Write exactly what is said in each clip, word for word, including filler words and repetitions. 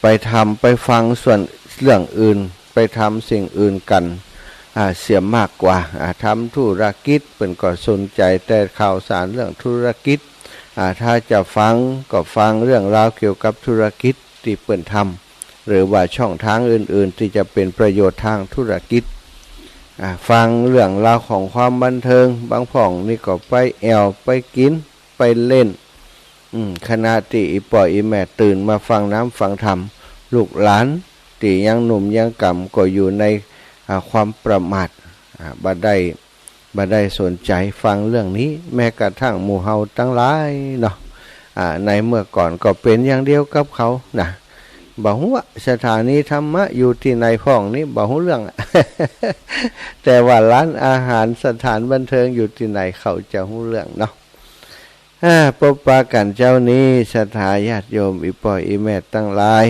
ไปทำ ไปฟังส่วนเรื่องอื่น ไปทำสิ่งอื่นกั๋น อ่า เสียมากกว่า อ่า ทำธุรกิจ เปิ้นก็สนใจ๋แต่ข่าวสารเรื่องธุรกิจ อ่า ถ้าจะฟังก็ฟังเรื่องราวเกี่ยวกับธุรกิจตี้เปิ้นทำ หรือว่าช่องทางอื่นๆ ตี้จะเป๋นประโยชน์ตางธุรกิจ อ่า ฟังเรื่องราวของความบันเทิง บางพ่องนี่ก็ไปแอ่ว ไปกิ๋น ไปเล่น อืม ขณะตี้อี่ป้ออี่แม่ตื่นมาฟังน้ำฟังธรรม ลูกหลานตี้ยังหนุ่มยังก๋ำก็อยู่ใน อ่า ความประมาท อ่า บ่ได้ บ่ได้สนใจ๋ฟังเรื่องนี้ แม้กระทั่งหมู่เฮาตังหลายเนาะ อ่า ในเมื่อก่อนก็เป๋นอย่างเดียวกับเขานะ บ่ฮู้ว่าสถานีธรรมะอยู่ตี้ไหนพ่องนี้ บ่ฮู้เรื่อง แต่ว่าร้านอาหาร สถานบันเทิงอยู่ตี้ไหน เขาจะฮู้เรื่องเนาะ อ่า ปบปะกั๋นเจ๊านี้ ศรัทธาญาติโยม อี่ป้ออี่แม่ตังหลาย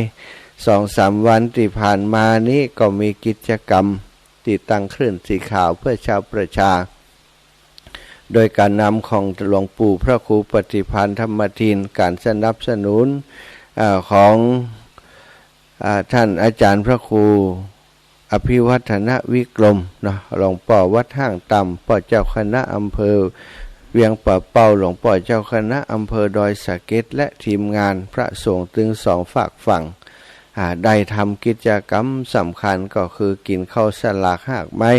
สองสามวันตี้ผ่านมานี้ก็มีกิจกรรมตี้ตั้งคลื่นสีขาวเพื่อชาวประชา โดยก๋านนำของหลวงปู่พระครูปฏิภาณธรรมทิน ก๋านสนับสนุน อ่า ของ อ่า ท่านอาจ๋ารย์พระครู อภิวัฒนวิกรมเนาะ หลวงป้อวัดห้างต่ำ ป้อเจ้าคณะอำเภอเวียงป่าเป้า หลวงป้อเจ้าคณะอำเภอดอยสะเก็ด และทีมงานพระสงฆ์ตึงสองฝากฝั่ง อ่า ได้ทำกิจกรรมสำคัญก็คือกิ๋นข้าวสลากฮากไม้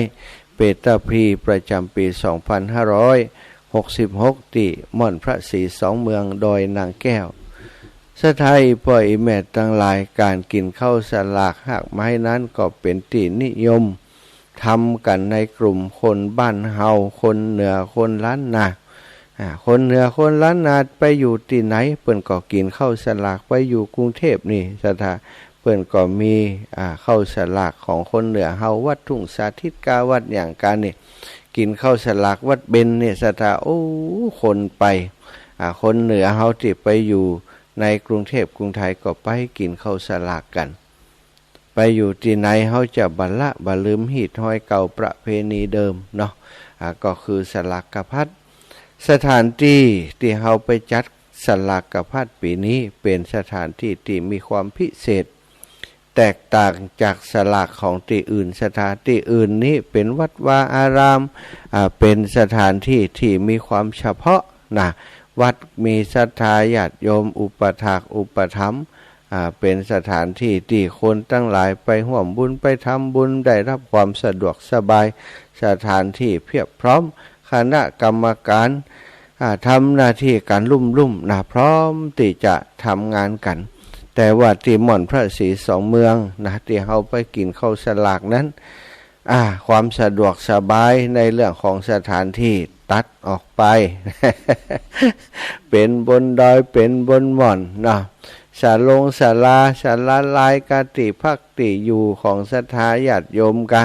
เปตพีประจ๋ำปี๋สองพันห้าร้อยหกสิบหก ตี้ม่อนพระศรีสองเมืองดอยนางแก้ว ศรัทธาอี่ป้ออี่แม่ตังหลาย ก๋านกิ๋นข้าวสลากฮากไม้นั้นก็เป๋นตี้นิยมทำกั๋นในกลุ่มคนบ้านเฮา คนเหนือ คนล้านนา อ่า คนเหนือ คนล้านนาไปอยู่ตี้ไหน เปิ้นก็กิ๋นข้าวสลาก ไปอยู่กรุงเทพฯนี่ ศรัทธา เปิ้นก็มี อ่า ข้าวสลากของคนเหนือเฮา วัดทุ่งสาธิตกา วัดหยังกานี่ กิ๋นข้าวสลากวัดเบญนี่ ศรัทธา โอ้ คนไป อ่า คนเหนือเฮาตี้ไปอยู่ในกรุงเทพฯกรุงไทยก็ไปกิ๋นข้าวสลากกั๋น ไปอยู่ตี้ไหนเฮาจะบ่ละบ่ลืมฮีตฮอยเก่าประเพณีเดิมเนาะ อ่า ก็คือสลากพัด สถานตี้ตี้เฮาไปจัดสลากพัดปี๋นี้เป๋นสถานตี้ตี้มีความพิเศษ แตกต่างจากสลากของตี้อื่น ศรัทธา ตี้อื่นนี้เป๋นวัดวาอาราม อ่า เป๋นสถานตี้ตี้มีความเฉพาะนะ วัดมีศรัทธาญาติโยมอุปถากอุปถัมภ์ อ่า เป๋นสถานตี้ตี้คนตังหลายไปฮ่วมบุญไปทำบุญ ได้ฮับความสะดวกสบาย สถานตี้เพียบพร้อม คณะกรรมก๋าน อ่า ทำหน้าตี้กั๋นลุ่มๆ นะ พร้อมตี้จะทำงานกั๋น แต่ว่าตี้ม่อนพระศรีสองเมืองนะ ตี้เฮาไปกิ๋นข้าวสลากนั้น อ่า ความสะดวกสบายในเรื่องของสถานตี้ตัดออกไป เป๋นบนดอย เป๋นบนม่อนเนาะ ศาลงศาลา ศาลาลาย กาตี้พักตี้อยู่ของศรัทธาญาติโยมกา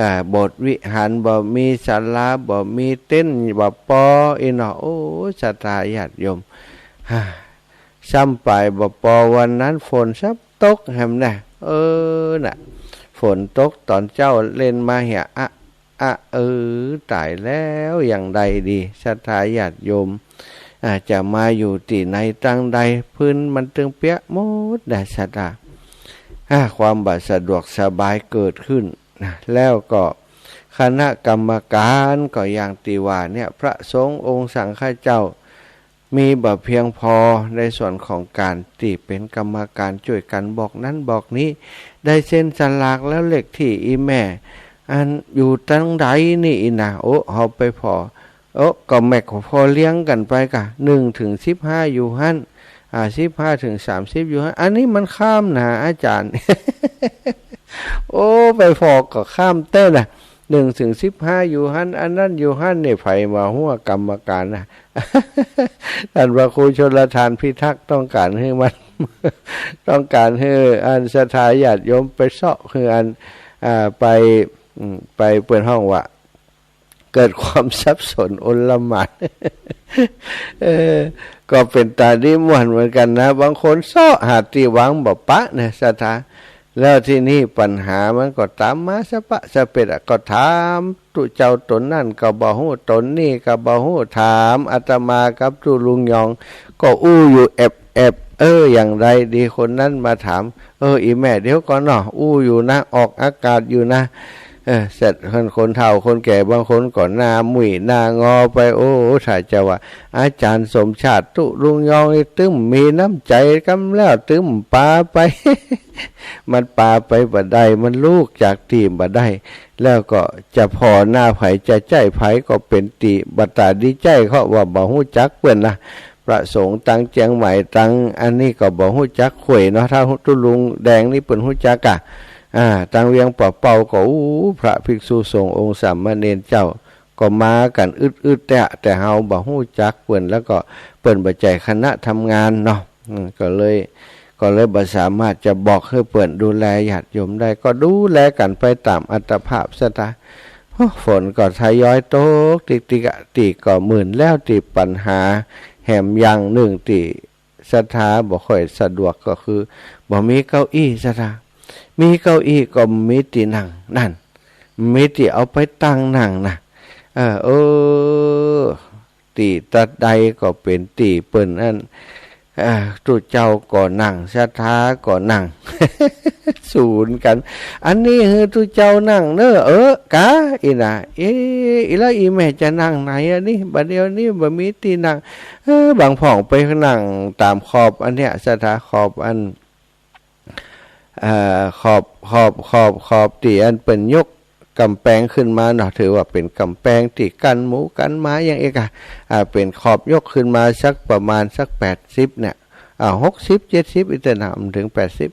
อ่า โบสถ์วิหารบ่มี ศาลาบ่มี เต็นท์บ่ปออี้เนาะ โอ้ ศรัทธาญาติโยม ฮ่า ซ้ำไปบ่ปอวันนั้นฝนซ้ำตกแหมนะ เออ น่ะ ฝนตกต๋อนเจ๊าเล่นมาเหีย อะ อะ เออ ต๋ายแล้ว ยังใดดี ศรัทธาญาติโยม อ่า จะมาอยู่ตี้ไหนตังใด พื้นมันตึงเปียะหมดนะ ศรัทธา อ่า ความบ่สะดวกสบายเกิดขึ้นนะ แล้วก็คณะกรรมก๋านก็อย่างตี้ว่าเนี่ย พระสงฆ์องค์สังฆเจ้า มีบ่เพียงพอในส่วนของก๋านตี้เป๋นกรรมก๋านจ้วยกั๋นบอกนั้นบอกนี้ ได้เซ็นสลากแล้วเลขตี้อี่แม่ อันอยู่ตังใดนี่อี้นะ โอ้ เฮาไปผ่อ โอ้ ก็แม่ก็ผ่อเรียงกั๋นไปก่า หนึ่งเถิงสิบห้าอยู่หั้น อ่า สิบห้าเถิงสามสิบอยู่หั้น อันนี้มันข้ามนะอาจ๋ารย์ โอ้ ไปผ่อก็ข้ามแต๊นะ หนึ่งเถิงสิบห้าอยู่หั้น อันนั้นอยู่หั้นนี่ ใผมาหั้วกรรมก๋านนะ ต้านพระครูชลธารพิทักษ์ต้องก๋านหื้อมัน ต้องก๋านหื้ออันศรัทธาญาติโยมไปเซาะ หื้ออัน อ่า ไป อืม ไปเปิ้นฮ้องว่า เกิดความสับสนอลหม่าน เออ ก็เป๋นต๋าดีม่วนเหมือนกั๋นนะ บางคนเซาะหาตี้วางบ่ปะนะศรัทธา แล้วทีนี้ปัญหามันก็ต๋ามมาสะปะสะเปะอะ ก็ถามตุ๊เจ้าต๋นนั้นก็บ่ฮู้ ต๋นนี้ก็บ่ฮู้ ถามอาตมากับตุ๊ลุงยองก็อู้อยู่แอบ เออ อย่างใดดี คนนั้นมาถาม เออ อีแม่ เดี๋ยวก่อนเนาะ อู้อยู่นะ ออกอากาศอยู่นะ เออ เสร็จ คน คนเฒ่าคนแก่บางคนก็หน้ามุ่ยหน้างอไป โอ้ ถ้าจะว่า อาจ๋ารย์สมชาติ ตุ๊ลุงยองนี่ตึ้มมีน้ำใจ๋กำแล้ว ตึ้มปาไป มันปาไปบ่ได้ มันลุกจากตี้บ่ได้ แล้วก็จะผ่อหน้าใผ จะใจ๊ใผก็เป๋นตี้บ่ตาดีใจ๊ เพราะว่าบ่ฮู้จักเปิ้นนะ พระสงฆ์ตังเจียงใหม่ตังอันนี้ก็บ่ฮู้จักค่อยเนาะ ถ้าตุ๊ลุงแดงนี่เปิ้นฮู้จักอะ อ่า ตังเวียงป่าเป้าก็ อู้ พระภิกษุสงฆ์องค์สามเณรเจ้า ก็มากั๋นอึดๆ แต๊ แต่เฮาบ่ฮู้จักเปิ้น แล้วก็เปิ้นบ่ใจ้คณะทำงานเนาะ อืม ก็เลย ก็เลยบ่สามารถจะบอกหื้อเปิ้นดูแลญาติโยมได้ ก็ดูแลกั๋นไปต๋ามอัตภาพศรัทธา โอ้ ฝนก็ทยอยตกติ๊กๆ อะ ตี้ก็มื่นแล้ว ตี้ปัญหาแหมอย่างนึ่งตี้ศรัทธาบ่ค่อยสะดวกก็คือ บ่มีเก้าอี้ศรัทธา มีเก้าอี้ก็บ่มีตี้นั่ง นั่น มีตี้เอาไปตั้งนั่งนะ เออ เออ ตี้ตะใดก็เป๋นตี้เปิ้นอัน เอ่อ ตุ๊เจ้าก็นั่ง ศรัทธาก็นั่ง สูนกั๋น อันนี้หื้อตุ๊เจ้านั่งเน่อ เออ กา อี้นะ เอ๊ะ อี้แล้วอี้แม่จะนั่งไหนอันนี้ บ่าเดี่ยวนี้บ่มีตี้นั่ง เออ บางพ่องไปนั่งต๋ามขอบอันเนี้ย ศรัทธา ขอบอัน เอ่อ ขอบ ขอบ ขอบ ขอบตี้อันเปิ้นยกก๋ำแปงขึ้นมาเนาะ ถือว่าเป๋นก๋ำแปงตี้กั้นหมูกั้นหมาอย่างอี้กา อ่า เป๋นขอบยกขึ้นมาสักประมาณสักแปดสิบเนี่ย อ่า หกสิบ เจ็ดสิบ อี้เต๊อะนะ บ่เถิงแปดสิบ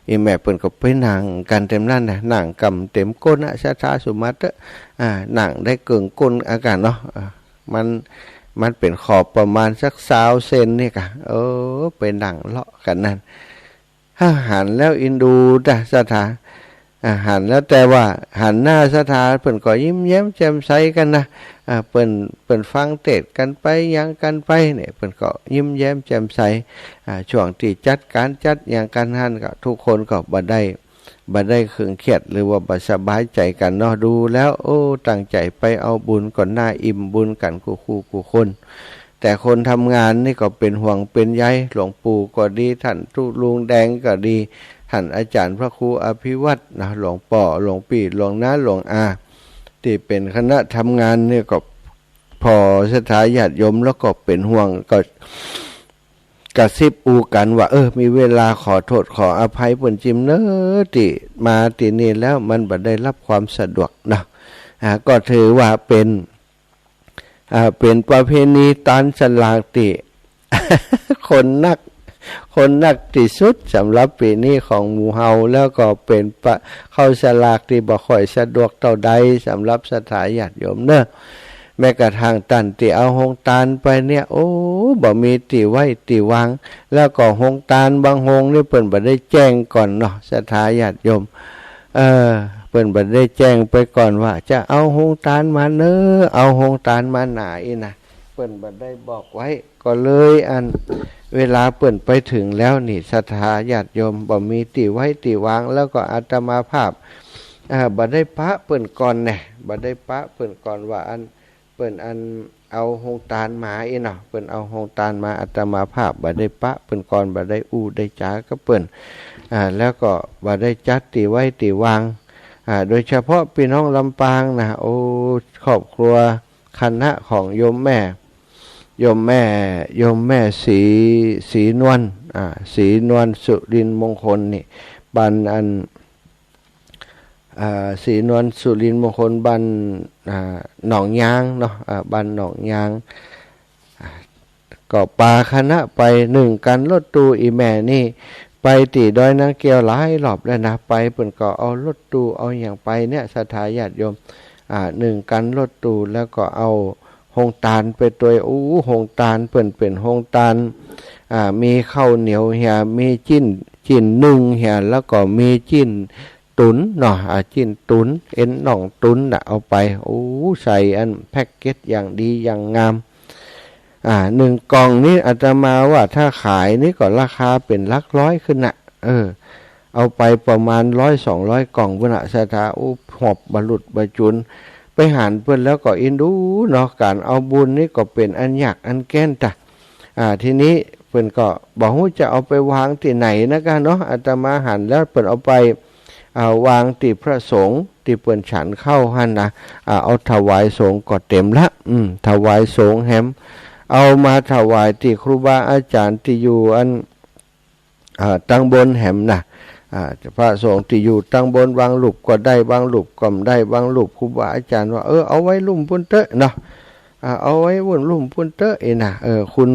อี้แม่เปิ้นก็ไปนั่งกั๋นเต็มนั้นนะ นั่งก๋ำเต็มก้นอะ ศรัทธาสุมาเต๊อะ อ่า นั่งได้เกิ่งก้นอะกาศเนาะ อ่า มัน มันเป๋นขอบประมาณสักซาวเซนนี่กา เออ ไปนั่งเลาะกั๋นนั่น ถ้าหันแล้วอินดูตะศรัทธา อ่า หันแล้ว แต่ว่าหันหน้าศรัทธา เปิ้นก็ยิ้มแย้มแจ่มใสกั๋นนะ อ่า เปิ้น เปิ้นฟังเตสน์กั๋นไป หยังกั๋นไปเนี่ย เปิ้นก็ยิ้มแย้มแจ่มใส อ่า ช่วงตี้จัดก๋านจัดหยังกั๋นหั้นก็ ทุกคนก็บ่ได้ บ่ได้เคร่งเครียด หรือว่าบ่สบายใจ๋กั๋นเนาะ ดูแล้ว โอ้ ตั้งใจ๋ไปเอาบุญก็น่าอิ่มบุญกั๋นกู้คู่กู้คน แต่คนทำงานนี่ก็เป๋นห่วงเป๋นใย หลวงปู่ก็ดี ต้านตุ๊ลุงแดงก็ดี ต้านอาจ๋ารย์พระครูอภิวัฒน์นะ หลวงป้อ หลวงปี้ หลวงน้า หลวงอา ตี้เป๋นคณะทำงานนี่ก็ ผ่อศรัทธาญาติโยมแล้วก็เป๋นห่วง ก็กระซิบอู้กั๋นว่า เออ มีเวลาขอโต้ษขออภัยเปิ้นจิมเน่อ ตี้มาตี้นี่แล้วมันบ่ได้รับความสะดวกเนาะ อ่า ก็ถือว่าเป๋น อ่า เป๋นประเพณีตานสลากตี้ คนนัก คนนักตี้สุดสำหรับปี๋นี้ของหมู่เฮา แล้วก็เป๋นปะ เข้าสลากตี้บ่ค่อยสะดวกเต้าใดสำหรับศรัทธาญาติโยมเนาะ แม้กระทั่งต้านตี้เอาโฮงตานไปเนี่ย โอ้ บ่มีตี้ไว้ตี้วาง แล้วก็โฮงตานบางโฮงนี่เปิ้นบ่ได้แจ้งก่อนเนาะ ศรัทธาญาติโยม เออ เปิ้นบ่ได้แจ้งไปก่อนว่าจะเอาโฮงตานมาเน้อ เอาโฮงตานมาหนาอี้นะ เปิ้นบ่ได้บอกไว้ ก็เลยอัน เวลาเปิ้นไปเถิงแล้วนี่ ศรัทธาญาติโยม บ่มีตี้ไว้ตี้วาง แล้วก็อาตมาภาพ อ่า บ่ได้ปะเปิ้นก่อนแน่ บ่ได้ปะเปิ้นก่อนว่าอัน เปิ้นอันเอาโฮงตานมาอี้เนาะ เปิ้นเอาโฮงตานมา อาตมาภาพบ่ได้ปะเปิ้นก่อน บ่ได้อู้ได้จ๋ากับเปิ้น อ่า แล้วก็บ่ได้จัดตี้ไว้ตี้วาง อ่า โดยเฉพาะปี้น้องลำปางนะ โอ้ ครอบครัวคณะของโยมแม่ โยมแม่ โยมแม่ศรี ศรีนวล อ่า ศรีนวลสุรินทร์มงคลนี่ บ้านอัน อ่า ศรีนวลสุรินทร์มงคล บ้าน อ่า หนองยางเนาะ อ่า บ้านหนองยาง อ่า ก็ปาคณะไปนึ่งกั๋นรถตู้ อี่แม่นี่ไปตี้ดอยนางแก้วหลายรอบแล้วนะ ไปเปิ้นก็เอารถตู้เอาหยังไปเนี่ย ศรัทธาญาติโยม อ่า นึ่งกั๋นรถตู้ แล้วก็เอาโฮงตานไปตวย อู้ โฮงตานเปิ้นเป๋นโฮงตาน อ่า มีข้าวเหนียวเหีย มีจิ๊น จิ๊นนึ่งเหีย แล้วก็มีจิ๊น ตุ๋นเนาะ อ่า จิ๊นตุ๋น เอ็นน่องตุ๋นน่ะ เอาไป โอ้ ใส่อันแพ็คเกจอย่างดีอย่างงาม อ่า นึ่งกล่องนี้อาตมาว่าถ้าขายนี่ก็ราคาเป๋นหลักร้อยขึ้นน่ะ เออ เอาไปประมาณร้อยสองร้อยกล่องพุ้นน่ะ ศรัทธา โอ้ หอบบรรลุบรรจุน ไปหันเปิ้นแล้วก็อินดูเนาะ ก๋านเอาบุญนี่ก็เป๋นอันยากอันแก้นตะ อ่า ทีนี้ ปิ้นก็บ่ฮู้จะเอาไปวางตี้ไหนนะก้าเนาะ อาตมาหันแล้วปิ้นเอาไป อ่า วางตี้พระสงฆ์ตี้เปิ้นฉันข้าวหั้นนะ อ่า เอาถวายสงฆ์ก็เต็มละ อืม ถวายสงฆ์แหม เอามาถวายตี้ครูบาอาจ๋ารย์ตี้อยู่อัน อ่า ตังบนแหมนะ อ่า พระสงฆ์ตี้อยู่ตังบน บางรูปก็ได้ บางรูปก็บ่ได้ บางรูปครูบาอาจ๋ารย์ว่า เออ เอาไว้ลุ่มปู้นเต๊อะเนาะ อ่า เอาไว้ลุ่มปู้นเต๊อะ อี้นะ เออ คุณ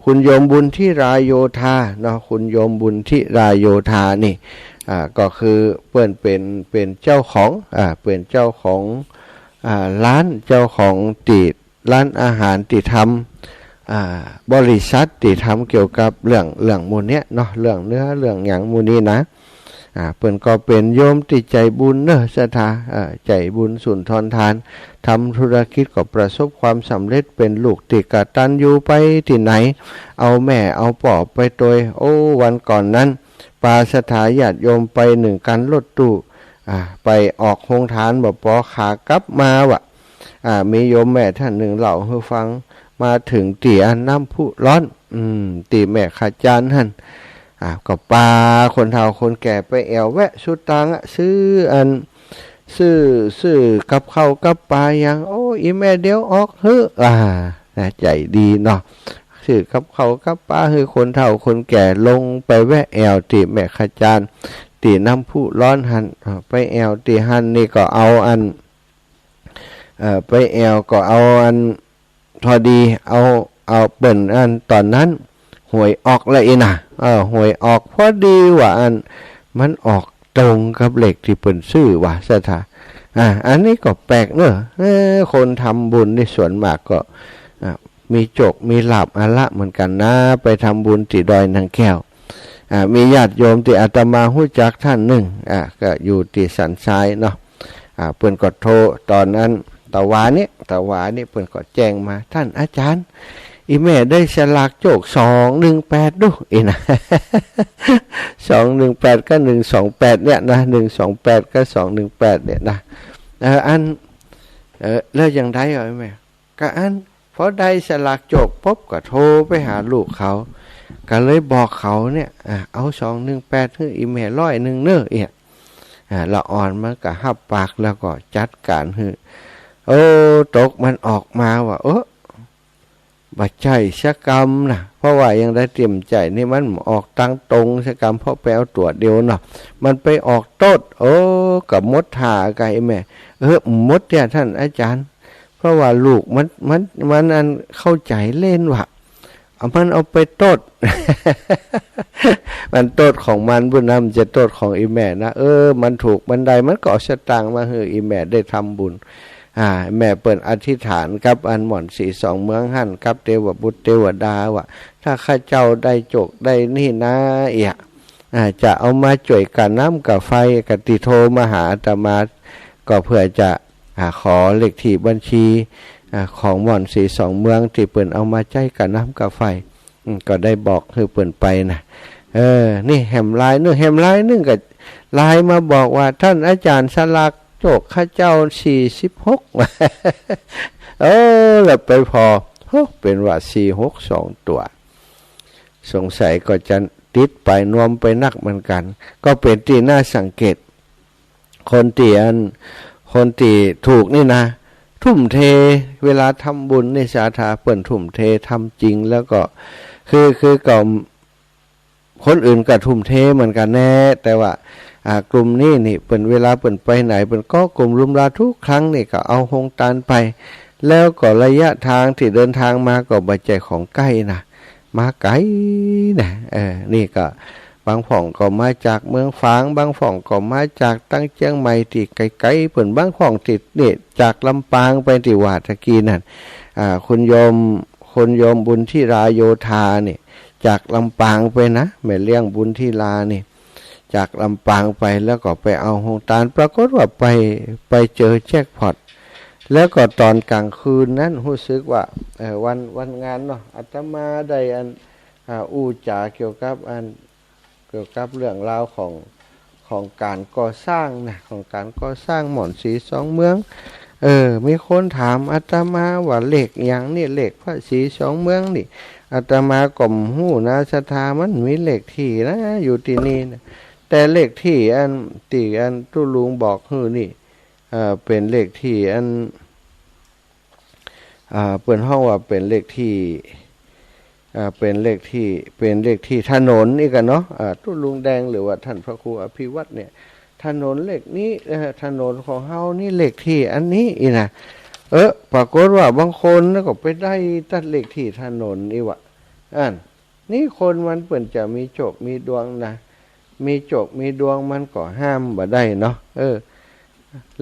คุณโยมบุญธิราโยธาเนาะ คุณโยมบุญธิราโยธานี่ อ่า ก็คือเปิ้นเป๋น เป๋นเจ้าของ อ่า เป๋นเจ้าของ อ่า ร้าน เจ้าของตี้ ร้านอาหารตี้ทำ อ่า บริษัทตี้ทำเกี่ยวกับเรื่อง เรื่องหมู่เนี้ยเนาะ เรื่องเนื้อ เรื่องหยังหมู่นี้นะ อ่า เปิ้นก็เป๋นโยมตี้ใจ๋บุญเนอะ ศรัทธา อ่า ใจ๋บุญสุนทรทาน ทำธุรกิจก็ประสบความสำเร็จ เป๋นลูกตี้กตัญญู ไปตี้ไหน เอาแม่เอาป้อไปตวย โอ้ วันก่อนนั้น ปาศรัทธาญาติโยมไปนึ่งคันรถตู้ อ่า ไปออกโฮงทาน บ่ปอขากลับมาว่ะ อ่า มีโยมแม่ต้านนึ่งเล่าหื้อฟัง มาเถิงตี้อันน้ำพุร้อน อืม ตี้แม่ขจารหั้น อ่า ก็ปาคนเฒ่าคนแก่ไปแอ่วแวะสุตางค์อะ ซื้ออัน ซื้อ ซื้อกับข้าวกับป๋าหยัง โอ้ อี่แม่เดี๋ยวออกหื้อ อ่า นะ ใจ๋ดีเนาะ ซื้อกับข้าวกับป๋าหื้อคนเฒ่าคนแก่ ลงไปแวะแอ่วตี้แม่ขจาร ตี้น้ำพุร้อนหั้น อ่า ไปแอ่วตี้หั้นนี่ก็เอาอัน เอ่อ ไปแอ่วก็เอาอัน พอดีเอา เอาเปิ้นอัน ต๋อนนั้นหวยออกละอี้นะ เออ หวยออกพอดีว่าอัน มันออกตรงกับเลขตี้เปิ้นซื้อว่ะ ศรัทธา อ่า อันนี้ก็แปลกเนอะ เออ คนทำบุญนี่ส่วนมากก็ อ่า มีโจคมีลาภอันละเหมือนกั๋นนะ ไปทำบุญตี้ดอยนางแก้ว อ่า มีญาติโยมตี้อาตมาฮู้จักต้านนึ่ง อ่า ก็อยู่ตี้สันทรายเนาะ อ่า เปิ้นก็โทร ต๋อนนั้นตะวาเนี่ย ตะวาเนี่ยเปิ้นก็แจ้งมา ต้านอาจ๋ารย์ อี่แม่ได้สลากโจคสองหนึ่งแปดดู อี้นะ สองหนึ่งแปดกับหนึ่งสองแปดเนี่ยนะ หนึ่งสองแปดกับสองหนึ่งแปดเนี่ยนะ เออ อัน เออ แล้วยังได๋อ่ะแม่ ก็อัน พอได้สลากโจคปุ๊บก็โทรไปหาลูกเขา ก็เลยบอกเขาเนี่ย อ่า เอาสองหนึ่งแปดหื้ออี่แม่ร้อยนึ่งเน้อ เอี้ย อ่า ละอ่อนมันก็ฮับปากแล้วก็จัดก๋านหื้อ โอ้ ตกมันออกมาว่า เออ บ่ใจ้สักกำนะ เพราะว่ายังได้เตรียมใจ๋นี่มันออกตางตรงสักกำ เพราะไปเอาตั๋วเดียวเนาะ มันไปออกโต๊ด โอ้ ก็หมดท่าก่ะอี่แม่ เออ หมดเตี้ยต้านอาจ๋ารย์ เพราะว่าลูกมัน มัน มันอันเข้าใจ๋เล่นว่ะ เอามันเอาไปโต๊ด มันโต๊ดของมันปู้นนะ มันจะโต๊ดของอี่แม่นะ เออ มันถูกมันได้ มันก็เอาสตางค์มาหื้ออี่แม่ได้ทำบุญ อ่า แม่เปิ้นอธิษฐานกับอันหม่อนสีสองเมืองหั้น กับเตวบุตรเตวดาว่า ถ้าข้าเจ้าได้โจคได้นี่นะ เอี้ย อ่า จะเอามาจ้วยก๋าน้ำก๋าไฟ ก็ตี้โทรมาหาอาตมา ก็เพื่อจะ อ่า ขอเลขที่บัญชี อ่า ของหม่อนสีสองเมืองตี้เปิ้นเอามาใจ๊ก๋าน้ำก๋าไฟ อืม ก็ได้บอกหื้อเปิ้นไปนะ เออ นี่แหมลายนึ่ง แหมลายนึ่งก็ไลน์มาบอกว่า ต้านอาจ๋ารย์ สลากโจคข้าเจ้าสี่สิบหก เออ แล้วไปผ่อ โฮ เป๋นว่าสี่หกสองตั๋ว สงสัยก็จะติดไปนวมไปนักเหมือนกั๋น ก็เป๋นตี้น่าสังเกต คนตี้อัน คนตี้ถูกนี่นะ ทุ่มเท เวลาทำบุญนี่ ศรัทธาเปิ้นทุ่มเททำจริง แล้วก็ คือ คือก็ คนอื่นก็ทุ่มเทเหมือนกั๋นแน่ แต่ว่า อ่า กลุ่มนี้นี่ เปิ้น เวลาเปิ้นไปไหน เปิ้นก็ก้มลุมลาทุกครั้งนี่ ก็เอาโฮงตานไป แล้วก็ระยะตางตี้เดินตางมาก็บ่ใจ้ของใก้นะ มาไก๋นะ เออ นี่ก็ บางพ่องก็มาจากเมืองฝาง บางพ่องก็มาจากตางเจียงใหม่ตี้ไก๋ๆ เปิ้น บางพ่องตี้นี่ จากลำปางไปตี้ว่าตะกี้นั่น อ่า คุณโยม คุณโยมบุญธิราโยธานี่ จากลำปางไปนะ แม่เลี้ยงบุญธิรานี่ จากลำปางไป แล้วก็ไปเอาโฮงตาน ปรากฏว่าไป ไปเจอแจ็คพอต แล้วก็ต๋อนก๋างคืนนั้น ฮู้สึกว่า เอ่อ วัน วันงานเนาะ อาตมาได้อัน อ่า อู้จ๋าเกี่ยวกับอัน เกี่ยวกับเรื่องราวของ ของก๋านก่อสร้างนะ ของก๋านก่อสร้างหม่อนสีสองเมือง เออ มีคนถามอาตมาว่าเลขหยังนี่ เลขพระสีสองเมืองนี่ อาตมาก็บ่ฮู้นะ ศรัทธา มันมีเลขตี้นะ อยู่ตี้นี่นะ แต่เลขตี้อัน ตี้อันตุ๊ลุงบอกหื้อนี่ เอ่อ เป๋นเลขตี้อัน อ่า เปิ้นฮ้องว่าเป๋นเลขตี้ อ่า เป๋นเลขตี้ เป๋นเลขตี้ถนนอี้กั๋นเนาะ อ่า ตุ๊ลุงแดงหรือว่าต้านพระครูอภิวัฒน์เนี่ย ถนนเลขนี้ เอ่อ ถนนของเฮานี่เลขตี้อันนี้อี้นะ เออ ปรากฏว่าบางคนนะก็ไปได้ตั๊ดเลขตี้ถนนอี้วะ อัน นี่คนมันเปิ้นจะมีโจคมีดวงนะ มีโจคมีดวงมันก็ห้ามบ่ได้เนาะ เออ